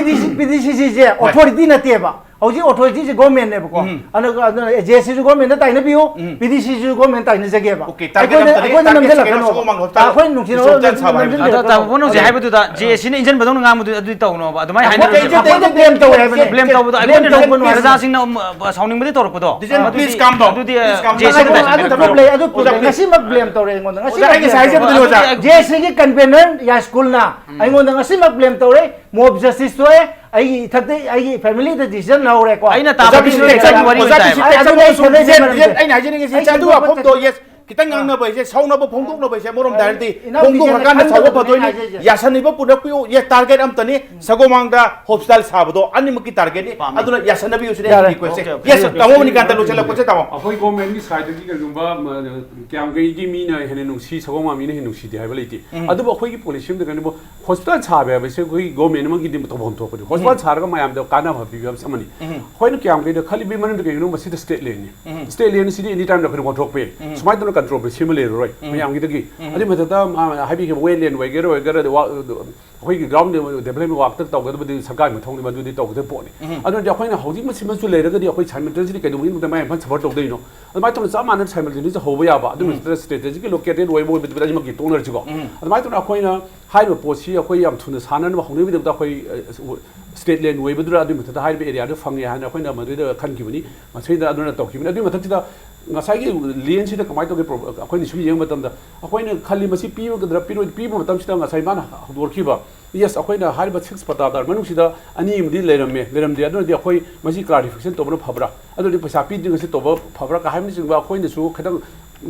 ꯄꯤ ꯗꯤ ꯁꯤ ꯁꯤꯁꯦ ꯑꯣꯊꯣꯔꯤꯇꯤ ꯅꯠꯇꯦꯕ꯫ ꯍꯧꯖꯤꯛ ꯑꯣꯊꯣꯔꯤꯇꯤꯁꯦ ꯒꯣꯔꯃꯦꯟꯅꯦꯕꯀꯣ꯫ ꯎꯝ꯫ ꯑꯗꯨꯒ ꯖꯤ ꯑꯦꯁ ꯁꯤꯁꯨ ꯒꯣꯔꯃꯦꯟꯗ ꯇꯥꯏꯅꯕꯤꯌꯨ, ꯎꯝ꯫ ꯄꯤ ꯗꯤ ꯁꯤꯁꯨ ꯒꯣꯔꯃꯦꯟ ꯇꯥꯏꯅꯖꯒꯦꯕ꯫ Okay, target ꯑꯩꯈꯣꯏꯅ- ꯑꯝꯇꯅꯤ, ꯑꯩꯈꯣꯏꯅ target ꯅꯝꯁꯤꯜꯂꯛꯀꯅꯣ꯫ ꯁꯦꯀꯦꯟ ꯁꯒꯣꯜ ꯃꯥꯡꯂꯣꯝ ꯇꯥ-, ꯑꯩꯈꯣꯏ ꯅꯨꯡꯊꯤꯜ ꯁꯒꯣꯜ ꯆꯥꯟ ꯁꯥꯕ ꯍꯥꯏꯕꯗꯨꯗ꯫ ꯑꯗꯣ ꯇꯥꯃꯣ ꯅꯪ ꯍꯧꯖꯤꯛ ꯍꯥꯏꯕꯗꯨꯗ ꯖꯦ ꯑꯦꯁ ꯁꯤꯅ ꯏꯟꯖꯟꯕꯗꯧꯅ ꯉꯥꯡꯕꯗꯨ ꯑꯗꯨꯗꯤ ꯇꯧꯅꯣꯕ꯫ ꯑꯗꯨꯃꯥꯏꯅ ꯑꯩꯈꯣꯏ ꯍꯥꯏꯅꯔꯣꯏꯁꯦ꯫ ꯀꯩꯝꯇ ꯑꯩꯈꯣꯏꯅ ꯕ꯭ꯂꯦꯝ ꯇꯧꯋꯦ ꯍꯥꯏꯕꯅꯦ꯫ ꯕ꯭ꯂꯦꯝ ꯇꯧꯕꯗꯣ ꯕ꯭ꯂꯦꯝ ꯑꯩꯈꯣꯏꯅ ꯇꯧꯕ ꯅꯨꯡꯉꯥꯏꯔꯦ꯫ ꯄ꯭ꯔꯖꯥꯁꯤꯡꯅ, ꯑꯃ, ꯁꯥꯎꯅꯤꯡꯕꯗꯤ ꯇꯧꯔꯛꯄꯗꯣ꯫ This is please calm down. ꯑꯗꯨꯗꯤ, ꯑ, ꯑꯗꯨ ꯖꯦ ꯑꯦꯁ ꯁꯤꯅ ꯑꯗꯨ ꯇꯥꯏꯅꯕ ꯄ꯭ꯔꯣꯕ꯭ꯂꯦꯝ ꯑꯗꯨ ꯑꯣꯖꯥ, ꯄ꯭ꯔꯣꯕ꯭ꯂꯦꯝ ꯉꯁꯤꯃꯛ ꯕ꯭ꯂꯦꯝ ꯇꯧꯔꯦ ꯑꯩꯉꯣꯟꯗ꯫ ꯑꯣꯖꯥ, ꯑꯩ ꯉꯁꯥꯏ ꯍꯥꯏꯖꯕꯗꯨꯅꯦ, ꯑꯣꯖꯥ꯫ ꯖꯦ ꯑꯦꯁ ꯁꯤꯒꯤ ꯀꯟꯚꯦꯅꯔ ꯌꯥꯏꯁ꯭ꯀꯨꯜꯅ ꯑꯩꯉꯣꯟꯗ ꯉꯁꯤꯃꯛ ꯕ꯭ꯂꯦꯝ ꯇꯧꯔꯦ꯫ ꯃꯣꯕ ꯖꯁꯇꯤꯁ ꯊꯣꯛꯑꯦ꯫ ꯑꯩꯒꯤ ꯏꯊꯛꯇ ꯑꯩꯒꯤ ꯐꯦꯃꯤꯂꯤꯗ ꯗꯤꯁꯤꯖꯟ ꯂꯧꯔꯦꯀꯣ꯫ ꯑꯩꯅ ꯑꯣꯖꯥ, ꯇꯥꯕꯗꯤ ꯄꯤ ꯁꯤ ꯂꯩꯇꯦ, ꯇꯦꯛꯁꯟ, ꯋꯥꯔꯤ ꯑꯣꯖꯥ, ꯑꯣꯏꯇꯥꯏꯕ꯫ ꯇꯦꯛꯁꯟ ꯑꯗꯨ ꯂꯩ, ꯇꯧꯁꯨ ꯑꯗꯨ ꯂꯩ, ꯌꯦꯠ, ꯑꯗꯨ ꯂꯩ꯫ ꯌꯦꯠ, ꯑꯩꯅ ꯍꯥꯏꯖꯅꯤꯡꯉꯤꯁꯤ ꯑꯩ ꯏꯆꯥꯗꯨ ꯁꯦꯡꯗꯣꯛꯄ ꯋꯥꯐꯝꯗꯣ, ꯌꯦꯁ꯫ ꯈꯤꯇꯪ ꯉꯥꯡꯅꯕ ꯍꯥꯏꯁꯦ, ꯁꯥꯎꯅꯕ ꯐꯣꯡꯗꯣꯛꯅꯕ ꯍꯥꯏꯁꯦ ꯃꯔꯣꯝꯗ ꯍꯥꯏꯔꯗꯤ ꯏꯅꯥꯎ ꯈꯣꯡꯗꯣꯛꯈ꯭ꯔꯀꯥꯟꯗ ꯅꯨꯄꯤꯁꯦ ꯁꯥꯎꯕ ꯐꯗꯣꯏꯅꯤ꯫ ꯍꯥꯏꯖꯩꯁꯦ꯫ ꯌꯥꯁꯟꯅꯕ ꯄꯨꯔꯛꯄꯤꯌꯨ, ꯌꯦꯁ, ꯇꯥꯔꯒꯦꯠ ꯑꯝꯇꯅꯤ꯫ ꯁꯒꯣꯜꯃꯥꯡꯗ ꯍꯣꯁꯄꯤꯇꯥꯜ ꯁꯥꯕꯗꯣ ꯑꯅꯤꯃꯛꯀꯤ ꯇꯥꯔꯒꯦꯠꯅꯤ꯫ ꯄꯥꯝꯃꯤ꯫ ꯑꯗꯨꯅ ꯌꯥꯁꯟꯅꯕꯤꯌꯨ ꯁꯤꯅꯤ ꯌꯥꯔꯦ꯫ ꯑꯩꯒꯤ ꯔꯤꯀ꯭ꯋꯦꯁꯁꯦ꯫ Okay, okay. ꯌꯦꯁ, ꯇꯥꯃꯣ ꯃꯅꯤꯀꯥꯟꯇ ꯂꯣꯏꯁꯤꯜꯂꯛꯄꯁꯦ ꯇꯥꯃꯣ꯫ ꯑꯩꯈꯣꯏ ꯒꯣꯔꯃꯦꯟꯒꯤ ꯁꯥꯏꯠꯇꯒꯤ ꯀꯩꯒꯨꯝꯕ ꯃ, ꯀꯌꯥꯝꯒꯩꯒꯤ ꯃꯤꯅ ꯍꯦꯟꯅ ꯅꯨꯡꯁꯤ, ꯁꯒꯣꯜꯃꯥꯡ ꯃꯤꯅ ꯍꯦꯟꯅ ꯅꯨꯡꯁꯤꯗꯦ ꯍꯥꯏꯕ ꯂꯩꯇꯦ꯫ ꯑꯗꯨꯕꯨ ꯑꯩꯈꯣꯏꯒꯤ ꯄꯣꯂꯤꯁꯤ ꯑꯃꯗ ꯀꯩꯅꯣ, ꯍꯣꯁꯄꯤꯇꯥꯜ ꯁꯥꯕ ꯍꯥꯏꯕꯁꯦ ꯑꯩꯈꯣꯏ ꯒꯣꯔꯃꯦꯟ ꯑꯃꯒꯤꯗꯤ ꯇꯧꯐꯝ ꯊꯣꯛꯄꯅꯤ꯫ ꯍꯣꯁꯄꯤꯇꯥꯜ ꯁꯥꯔꯒ ꯃꯌꯥꯝꯗ ꯀꯥꯟꯅꯕ ꯄꯤꯕ ꯍꯥꯏꯕꯁꯤ ꯑꯃꯅꯤ꯫ ꯑꯩꯈꯣꯏꯅ ꯀꯌꯥꯝꯒꯩꯗ ꯈꯜꯂꯤꯕꯒꯤ ꯃꯔꯝꯗꯤ ꯀꯩꯒꯤꯅꯣ, ꯃꯁꯤꯗ ꯁ꯭ꯇꯦꯠ ꯂꯦꯟꯅꯤ꯫ ꯁ꯭ꯇꯦꯠ ꯂꯦꯟ ꯑꯁꯤꯗꯤ ꯑꯦꯅꯤ ꯇꯥꯏꯝꯗ ꯑꯩꯈꯣꯏꯅ ꯑꯣꯟꯊꯣꯛꯄ ꯌꯥꯏ꯫ ꯁꯨꯃꯥꯏꯅ ꯇꯧꯅ ꯀꯟꯇ꯭ꯔꯣꯚꯔꯁꯤ ꯑꯃ ꯂꯩꯔꯔꯣꯏ ꯃꯌꯥꯝꯒꯤꯗꯒꯤ꯫ ꯑꯗꯨꯏ ꯃꯊꯛꯇ, ꯑ, ꯍꯥꯏꯕꯤꯈꯤꯕ ꯋꯦꯠ ꯂꯦꯟ ꯑꯣꯏꯒꯦꯔꯥ ꯑꯣꯏꯒꯦꯔꯥ, ꯑꯗꯩ ꯋꯥ-, ꯑꯩꯈꯣꯏꯒꯤ ꯒ꯭ꯔꯥꯎꯟ ꯗꯦꯕꯂꯞꯃꯦꯟ ꯋꯥꯛꯇ ꯇꯧꯒꯗꯕꯗꯤ ꯁꯔꯀꯥꯔꯒꯤ ꯃꯊꯧꯅꯤ, ꯃꯗꯨꯗꯤ ꯇꯧꯒꯗꯕ ꯄꯣꯠꯅꯤ꯫ ꯑꯗꯨꯅꯗꯤ ꯑꯩꯈꯣꯏꯅ ꯍꯧꯖꯤꯛ ꯃꯁꯤꯃꯁꯨ ꯂꯩꯔꯒꯗꯤ ꯑꯩꯈꯣꯏ ꯁꯥꯏꯃꯜꯇꯦꯅꯤꯌꯁꯂꯤ ꯀꯩꯗꯧꯕꯒꯤꯗꯃꯛꯇ ꯃꯌꯥꯝ ꯏꯝꯐꯥꯜ ꯁꯐꯔ ꯇꯧꯗꯣꯏꯅꯣ? ꯑꯗꯨꯃꯥꯏꯅ ꯇꯧꯅ ꯆꯞ ꯃꯥꯟꯅꯅ ꯁꯥꯏꯃꯜꯇꯦꯅꯤꯌꯁ ꯍꯧꯕ ꯌꯥꯕ, ꯑꯗꯨ ꯅꯠꯇ꯭ꯔꯒ ꯁ꯭ꯇ꯭ꯔꯦꯇꯦꯖꯤꯛꯀꯤ ꯂꯣꯀꯦꯇꯦꯗ ꯑꯣꯏꯕ ꯑꯣꯏꯕꯗꯨꯗ ꯑꯅꯤꯃꯛꯀꯤ ꯇꯣꯛꯅꯔꯁꯤꯀꯣ꯫ ꯑꯗꯨꯃꯥꯏꯅ ꯇꯧꯅ ꯑꯩꯈꯣꯏꯅ ꯍꯥꯏꯔꯤꯕ ꯄꯣꯠꯁꯤ ꯑꯩꯈꯣꯏ ꯌꯥꯝ ꯊꯨꯅ ꯁꯥꯟꯅꯅꯕ ꯍꯧꯅꯕꯒꯤꯗꯃꯛꯇ ꯑꯩꯈꯣꯏ ꯁ꯭ꯇꯦꯠ ꯂꯦꯟ ꯑꯣꯏꯕꯗꯨꯗ ꯑꯗꯨꯒꯤ ꯃꯊꯛꯇ ꯍꯥꯏꯔꯤꯕ ꯑꯦꯔꯤꯌꯥꯗꯨ ꯐꯪꯉꯦ ꯍꯥꯏꯅ ꯑꯩꯈꯣꯏꯅ ꯃꯗꯨꯗ ꯈꯟꯈꯤꯕꯅꯤ꯫ ꯃꯁꯤꯗ ꯑꯗꯨꯅ ꯇꯧꯈꯤꯕꯅꯤ꯫ ꯑꯗꯨꯒꯤ ꯃꯊꯛꯁꯤꯗ ꯉꯁꯥꯏꯒꯤ ꯂꯦꯟꯁꯤꯗ ꯀꯃꯥꯏꯅ ꯇꯧꯒꯦ? ꯄ꯭ꯔꯣ-, ꯑꯩꯈꯣꯏꯅ ꯁꯨꯝ ꯌꯦꯡꯕ ꯃꯇꯝꯗ ꯑꯩꯈꯣꯏꯅ ꯈꯜꯂꯤ ꯃꯁꯤ ꯄꯤꯒꯗ꯭ꯔꯥ ꯄꯤꯔꯣꯏ, ꯄꯤꯕ ꯃꯇꯝꯁꯤꯗ ꯉꯁꯥꯏ ꯃꯥꯅ ꯍꯧꯗꯣꯔꯛꯈꯤꯕ, ꯌꯦꯁ, ꯑꯩꯈꯣꯏꯅ ꯍꯥꯏꯔꯤꯕ ꯁꯤꯛꯁ ꯄꯇꯥꯗꯥꯔ ꯃꯅꯨꯡꯁꯤꯗ ꯑꯅꯤ ꯑꯃꯗꯤ ꯂꯩꯔꯝꯃꯦ, ꯂꯩꯔꯝꯗꯦ꯫ ꯑꯗꯨꯅꯗꯤ ꯑꯩꯈꯣꯏ ꯃꯁꯤ ꯀ꯭ꯂꯥꯔꯤꯐꯤꯀꯦꯁꯟ ꯇꯧꯕꯅ ꯐꯕ꯭ꯔꯥ, ꯑꯗꯨꯗꯤ ꯄꯩꯁꯥ ꯄꯤꯗ꯭ꯔꯤꯉꯩꯁꯤ ꯇꯧꯕ ꯐꯕ꯭ꯔꯥ ꯀ ꯍꯥꯏꯕꯅꯆꯤꯡꯕ ꯑꯩꯈꯣꯏꯅꯁꯨ ꯈꯤꯇꯪ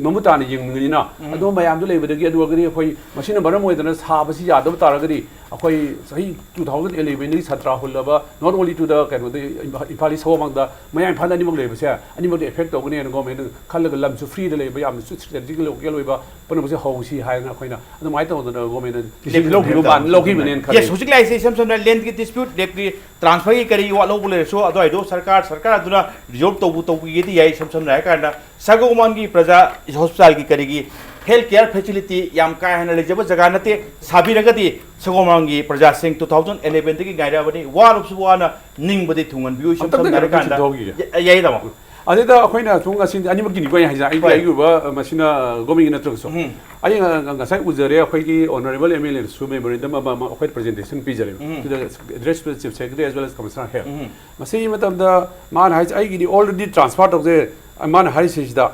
ꯃꯃꯨꯠ ꯇꯥꯅ ꯌꯦꯡꯅꯤꯡꯕꯅꯤꯅ, ꯑꯗꯨ ꯃꯌꯥꯝꯗꯨ ꯂꯩꯕꯗꯒꯤ, ꯑꯗꯨ ꯑꯣꯏꯔꯒꯗꯤ ꯑꯩꯈꯣꯏ ꯃꯁꯤꯅ ꯃꯔꯝ ꯑꯣꯏꯗꯅ ꯁꯥꯕꯁꯤ ꯌꯥꯗꯕ ꯇꯥꯔꯒꯗꯤ, ꯑꯩꯈꯣꯏ ꯆꯍꯤ two thousand eleven ꯗꯒꯤ ꯁꯥꯇ꯭ꯔ ꯍꯨꯜꯂꯕ, not only to the ꯀꯩꯅꯣꯗ, ꯏꯝꯐꯥ-, ꯏꯝꯐꯥꯜ ꯏꯁ ꯁꯒꯣꯜꯕꯟꯗ, ꯃꯌꯥꯏ ꯏꯝꯐꯥꯜꯗ ꯑꯅꯤꯃꯛ ꯂꯩꯕꯁꯦ, ꯑꯅꯤꯃꯛꯇ ꯑꯦꯐꯦꯛ ꯇꯧꯒꯅꯤ ꯍꯥꯏꯅ ꯒꯣꯔꯃꯦꯟꯅ ꯈꯜꯂꯒ ꯂꯝꯁꯨ ꯐ꯭ꯔꯤꯗ ꯂꯩꯕ, ꯌꯥꯝꯅꯁꯨ ꯁ꯭ꯇ꯭ꯔꯦꯇꯦꯖꯤꯛ ꯂꯣꯀꯦꯜ ꯑꯣꯏꯕ ꯄꯨꯝꯅꯃꯛꯁꯦ ꯍꯧꯁꯤ ꯍꯥꯏꯅ ꯑꯩꯈꯣꯏꯅ ꯑꯗꯨꯃꯥꯏꯅ ꯇꯧꯗꯅ ꯒꯣꯔꯃꯦꯟꯅ ꯗꯤꯁꯤꯖꯟ ꯂꯧꯈꯤꯕ ꯃꯥꯟ-, ꯂꯧꯈꯤꯕꯅꯦꯅ ꯈꯜꯂꯤ꯫ ꯌꯦꯁ, ꯍꯧꯖꯤꯛ ꯂꯥꯛꯏꯁꯦ ꯏꯁꯝ ꯁꯝꯅ ꯂꯦꯟꯒꯤ ꯗꯤꯁꯄ꯭ꯌꯨꯠ, ꯂꯦꯞꯀꯤ ꯇ꯭ꯔꯥꯟꯁꯐꯔꯒꯤ ꯀꯔꯤ ꯋꯥꯠꯍꯧꯕ ꯂꯩꯔꯁꯨ ꯑꯗꯨꯋꯥꯏꯗꯣ ꯁꯔꯀꯥꯔ, ꯁꯔꯀꯥꯔ ꯑꯗꯨꯅ ꯔꯤꯖꯣꯜꯕ ꯇꯧꯕ ꯇꯧꯕꯤꯒꯦꯗꯤ ꯌꯥꯏ꯫ ꯏꯁꯝ ꯁꯝꯅ ꯍꯥꯏꯔ ꯀꯥꯟꯗ ꯁꯒꯣꯜꯕꯟꯒꯤ ꯄ꯭ꯔꯖꯥ ꯍꯣꯁꯄꯤꯇꯥꯜꯒꯤ ꯀꯔꯤꯒꯤ ꯍꯦꯜꯊ ꯀꯦꯌꯔ ꯐꯦꯁꯤꯂꯤꯇꯤ ꯌꯥꯝ ꯀꯥ ꯍꯦꯟꯅ ꯂꯩꯖꯕ ꯖꯒꯥ ꯅꯠꯇꯦ꯫ ꯁꯥꯕꯤꯔꯒꯗꯤ ꯁꯒꯣꯜꯕꯟꯒꯤ ꯄ꯭ꯔꯖꯥꯁꯤꯡ two thousand eleven ꯗꯒꯤ ꯉꯥꯏꯔꯛꯑꯕꯅꯤ, ꯋꯥꯔꯕꯁꯨ ꯋꯥꯅ ꯅꯤꯡꯕꯗꯤ ꯊꯨꯡꯍꯟꯕꯤꯌꯨ꯫ ꯏꯁꯝ ꯑꯝꯇꯪꯗꯤ ꯁꯝꯅ ꯍꯥꯏꯔ ꯀꯩꯅꯣꯝꯇ ꯀꯥꯟꯗ ꯆꯤꯡꯊꯣꯛꯈꯤꯒꯦ꯫ ꯌꯥ-, ꯌꯥꯏꯌꯦ, ꯇꯥꯃꯣ꯫ ꯑꯗꯨꯗ ꯑꯩꯈꯣꯏꯅ ꯁꯨꯝ ꯉꯁꯤ ꯑꯅꯤꯃꯛꯀꯤꯅꯤꯀꯣ ꯑꯩꯅ ꯍꯥꯏꯁꯦ, ꯑꯩꯒꯤ, ꯍꯣꯏ꯫ ꯑꯩꯒꯤ ꯑꯣꯏꯕ, ꯑ, ꯃꯁꯤꯅ ꯒꯣꯔꯃꯦꯟꯒꯤ ꯅꯠꯇ꯭ꯔꯒꯁꯨ꯫ ꯎꯝ꯫ ꯑꯩ ꯉ-, ꯉ-, ꯉꯁꯥꯏ ꯎꯖꯔꯦ, ꯑꯩꯈꯣꯏꯒꯤ ꯑꯣꯅꯔꯦꯕꯜ ꯑꯦꯝ ꯑꯦꯜ ꯑꯦꯅꯁꯨ ꯃꯦꯃꯣꯔꯦꯟꯗꯝ ꯑꯃ, ꯑꯃ ꯑꯩꯈꯣꯏ ꯄ꯭ꯔꯖꯦꯟꯇꯦꯁꯟ ꯄꯤꯖꯔꯦ꯫ Um. To the address to the Chief Secretary as well as Commissioner Health꯫ ꯎꯝ꯫ ꯃꯁꯤꯒꯤ ꯃꯇꯝꯗ ꯃꯥꯅ ꯍꯥꯏꯁꯦ, "ꯑꯩꯒꯤꯗꯤ already transfer ꯇꯧꯖꯩ", ꯃꯥꯅ ꯍꯥꯏꯔꯤꯁꯤꯗ,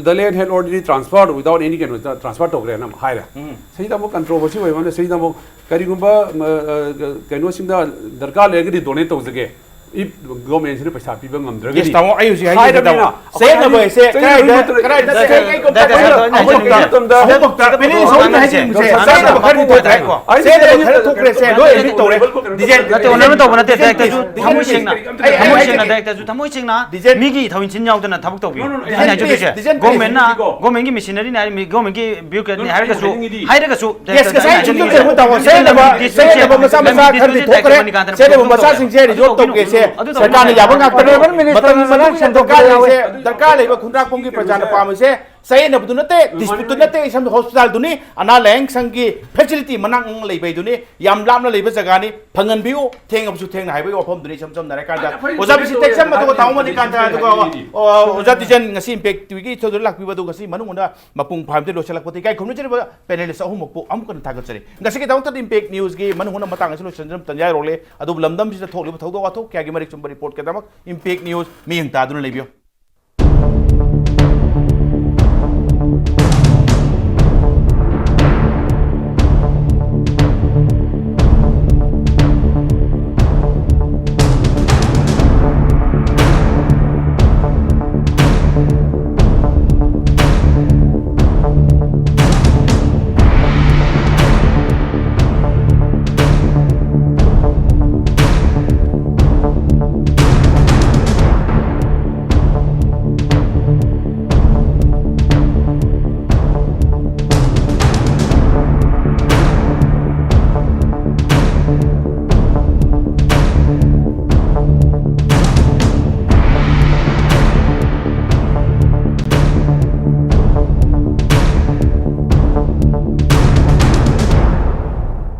"The land had already transferred without any ꯀꯩꯅꯣ transfer ꯇꯧꯈ꯭ꯔꯦꯅ" ꯑꯃ ꯍꯥꯏꯔꯦ꯫ ꯎꯝ꯫ ꯁꯤꯗ ꯑꯃꯨꯛ ꯀꯟꯇ꯭ꯔꯣꯚꯔꯁꯤ ꯑꯣꯏꯕ ꯑꯃꯅ, ꯁꯤꯗ ꯑꯃꯨꯛ ꯀꯔꯤꯒꯨꯝꯕ, ꯃ-, ꯑ, ꯀꯩꯅꯣꯁꯤꯡꯗ ꯗꯔꯀꯥꯔ ꯂꯩꯔꯒꯗꯤ ꯗꯣꯅꯦꯠ ꯇꯧꯖꯒꯦ, if ꯒꯣꯔꯃꯦꯟꯁꯤꯅ ꯄꯩꯁꯥ ꯄꯤꯕ ꯉꯝꯗ꯭ꯔꯒꯗꯤ꯫ ꯌꯦꯁ, ꯇꯥꯃꯣ, ꯑꯩ ꯍꯧꯖꯤꯛ ꯍꯥꯏꯖꯒꯦ, ꯍꯥꯏꯔꯕꯅꯤꯅ ꯇꯥꯃꯣ꯫ ꯆꯦꯟꯅꯕ ꯑꯩꯈꯣꯏ ꯍꯥꯏꯁꯦ ꯆꯦꯟꯅꯕ ꯀꯗꯥꯏꯗ, ꯅꯠꯇ꯭ꯔꯒ ꯀꯗꯥꯏꯗ, ꯀꯗꯥꯏꯗ, ꯀꯗꯥꯏꯗ, ꯀꯗꯥꯏꯗ, ꯑꯍꯨꯝꯃꯛꯇ, ꯀꯗꯥꯏꯗ, ꯄꯦꯅꯦꯜ ꯁꯣꯛꯅ ꯍꯥꯏꯁꯦ ꯌꯦꯡꯉꯨꯁꯦ꯫ ꯆꯦꯟꯅꯕ ꯈꯔꯗꯤ ꯊꯣꯛꯈ꯭ꯔꯦ꯫ ꯀꯣ꯫ ꯆꯦꯟꯅꯕ ꯈꯔꯗꯤ ꯊꯣꯛꯈ꯭ꯔꯦ, ꯁꯦ, ꯂꯣꯏ ꯑꯦꯗꯃꯤꯠ ꯇꯧꯔꯦ꯫ ꯗꯤꯖꯦꯟ, ꯅꯠꯇꯦ, ꯑꯣꯅꯔ ꯇꯧꯕ ꯅꯠꯇꯦ, ꯗꯤꯖꯦꯟ, ꯗꯥꯏꯔꯦꯛꯇꯔꯁꯨ ꯗꯤꯖꯦꯟ, ꯊꯃꯣꯏ ꯁꯦꯡꯅ, ꯑꯩ, ꯑꯩ, ꯊꯃꯣꯏ ꯑꯩ, ꯁꯦꯡꯅ ꯑꯩ, ꯗꯥꯏꯔꯦꯛꯇꯔꯁꯨ ꯊꯃꯣꯏ ꯁꯦꯡꯅ ꯗꯤꯖꯦꯟ, ꯃꯤꯒꯤ ꯊꯧ ꯏꯟꯁꯤꯟ ꯌꯥꯎꯗꯅ ꯊꯕꯛ ꯇꯧꯕꯤꯌꯨ꯫ No, no, no, ꯑꯩ ꯁꯤꯅ ꯍꯥꯏꯖꯗꯣꯏꯁꯦ꯫ ꯗꯤꯖꯦꯟ, ꯒꯣꯔꯃꯦꯟꯅ, ꯄꯦꯅꯦꯜ ꯁꯣꯛꯅ ꯒꯣꯔꯃꯦꯟꯒꯤ ꯕꯤꯌꯨ ꯀꯦꯠꯅꯤꯀꯣ꯫ ꯒꯣꯔꯃꯦꯟꯒꯤ ꯃꯦꯁꯤꯅꯔꯤꯅꯤ ꯍꯥꯏꯔ-, ꯒꯣꯔꯃꯦꯟꯒꯤ ꯕꯤꯌꯨ ꯀꯦꯠꯅꯤ ꯅꯣ, ꯅꯣ, ꯍꯥꯏꯔꯒꯁꯨ, ꯑꯩꯅ ꯍꯥꯏꯅꯤꯡꯉꯤꯗꯤ ꯍꯥꯏꯔꯒꯁꯨ, ꯌꯦꯁ, ꯉꯁꯥꯏ ꯗꯥꯏꯔꯦꯛꯇꯔ ꯆꯤꯡꯖꯣꯝ ꯆꯦꯟꯕ ꯇꯥꯃꯣ, ꯁꯦꯡꯅꯕ, ꯁꯦꯡꯅꯕ ꯃꯆꯥ ꯃꯆꯥ ꯈꯔꯗꯤ ꯊꯣꯛꯈ꯭ꯔꯦ꯫ ꯁꯦꯡꯅꯕ ꯃꯆꯥꯁꯤꯡꯁꯦ ꯔꯤꯖꯣꯜꯕ ꯇꯧꯒꯦꯁꯦ ꯁꯔꯀꯥꯔꯅ ꯌꯥꯕ ꯉꯥꯛꯇꯅꯦ꯫ ꯑꯣꯅꯔꯦꯕꯜ ꯃꯤꯅꯤꯁꯇꯔꯅ ꯃꯇꯝ ꯃꯅꯨꯡ ꯃꯇꯝ ꯗꯔꯀꯥꯔ ꯂꯩꯔꯤꯁꯦ, ꯗꯔꯀꯥꯔ ꯂꯩꯕ ꯈꯨꯟꯗ꯭ꯔꯥꯛꯄꯝꯒꯤ ꯄ꯭ꯔꯖꯥꯅ ꯄꯥꯝꯃꯤꯁꯦ ꯆꯌꯦꯠꯅꯕꯗꯨ ꯅꯠꯇꯦ, dispute ꯇꯨ ꯅꯠꯇꯦ, ꯏꯁꯝ hospital ꯗꯨꯅꯤ, ꯑꯅꯥ ꯂꯥꯌꯦꯡ ꯁꯪꯒꯤ facility ꯃꯅꯥꯛ ꯅꯛꯅ ꯂꯩꯕ ꯍꯥꯏꯗꯨꯅꯤ, ꯌꯥꯝ ꯂꯥꯞꯅ ꯂꯩꯕ ꯖꯒꯥꯅꯤ, ꯐꯪꯍꯟꯕꯤꯌꯨ, ꯊꯦꯡꯉꯕꯁꯨ ꯊꯦꯡꯅ ꯍꯥꯏꯕꯒꯤ ꯋꯥꯐꯝꯗꯨꯅꯤ꯫ ꯏꯁꯝ ꯁꯝꯅ ꯍꯥꯏꯔꯀꯥꯟꯗ, ꯑꯣꯖꯥ ꯕꯤ ꯁꯤ ꯇꯦꯛꯆꯝ, ꯑꯗꯨꯒ ꯇꯥꯃꯣ ꯃꯅꯤꯀꯥꯟꯇ, ꯑꯗꯨꯒ ꯑꯣꯖꯥ ꯇꯤꯖꯟ, ꯉꯁꯤ Impact TV ꯒꯤ ꯏꯊꯧꯗ ꯂꯥꯛꯄꯤꯕ ꯑꯗꯨ ꯉꯁꯤ ꯃꯅꯨꯡ ꯍꯨꯠꯅ ꯃꯄꯨꯡ ꯐꯥꯍꯟꯕꯗ ꯂꯣꯏꯁꯤꯜꯂꯛꯄꯗ ꯏꯀꯥꯏ ꯈꯨꯝꯅꯖꯔꯤꯕ panelist ꯑꯍꯨꯝꯃꯛꯄꯨ ꯑꯃꯨꯛ ꯍꯟꯅ ꯊꯥꯒꯠꯆꯔꯤ꯫ ꯉꯁꯤꯒꯤꯗꯃꯛꯇꯗꯤ Impact News ꯀꯤ ꯃꯅꯨꯡ ꯍꯨꯠꯅ ꯃꯇꯥꯡ ꯑꯁꯤ ꯂꯣꯏꯁꯤꯟꯖꯔꯝ ꯇꯟꯖꯥ ꯌꯧꯔꯛꯂꯦ꯫ ꯑꯗꯨꯕꯨ ꯂꯝꯗꯝꯁꯤꯗ ꯊꯣꯛꯂꯤꯕ ꯊꯧꯗꯣꯛ ꯋꯥꯊꯣꯛ ꯀꯌꯥꯒꯤ ꯃꯔꯤꯛ ꯆꯨꯝꯕ report ꯀꯤꯗꯃꯛ Impact News ꯃꯤꯠꯌꯦꯡ ꯇꯥꯗꯨꯅ ꯂꯩꯕꯤꯌꯨ꯫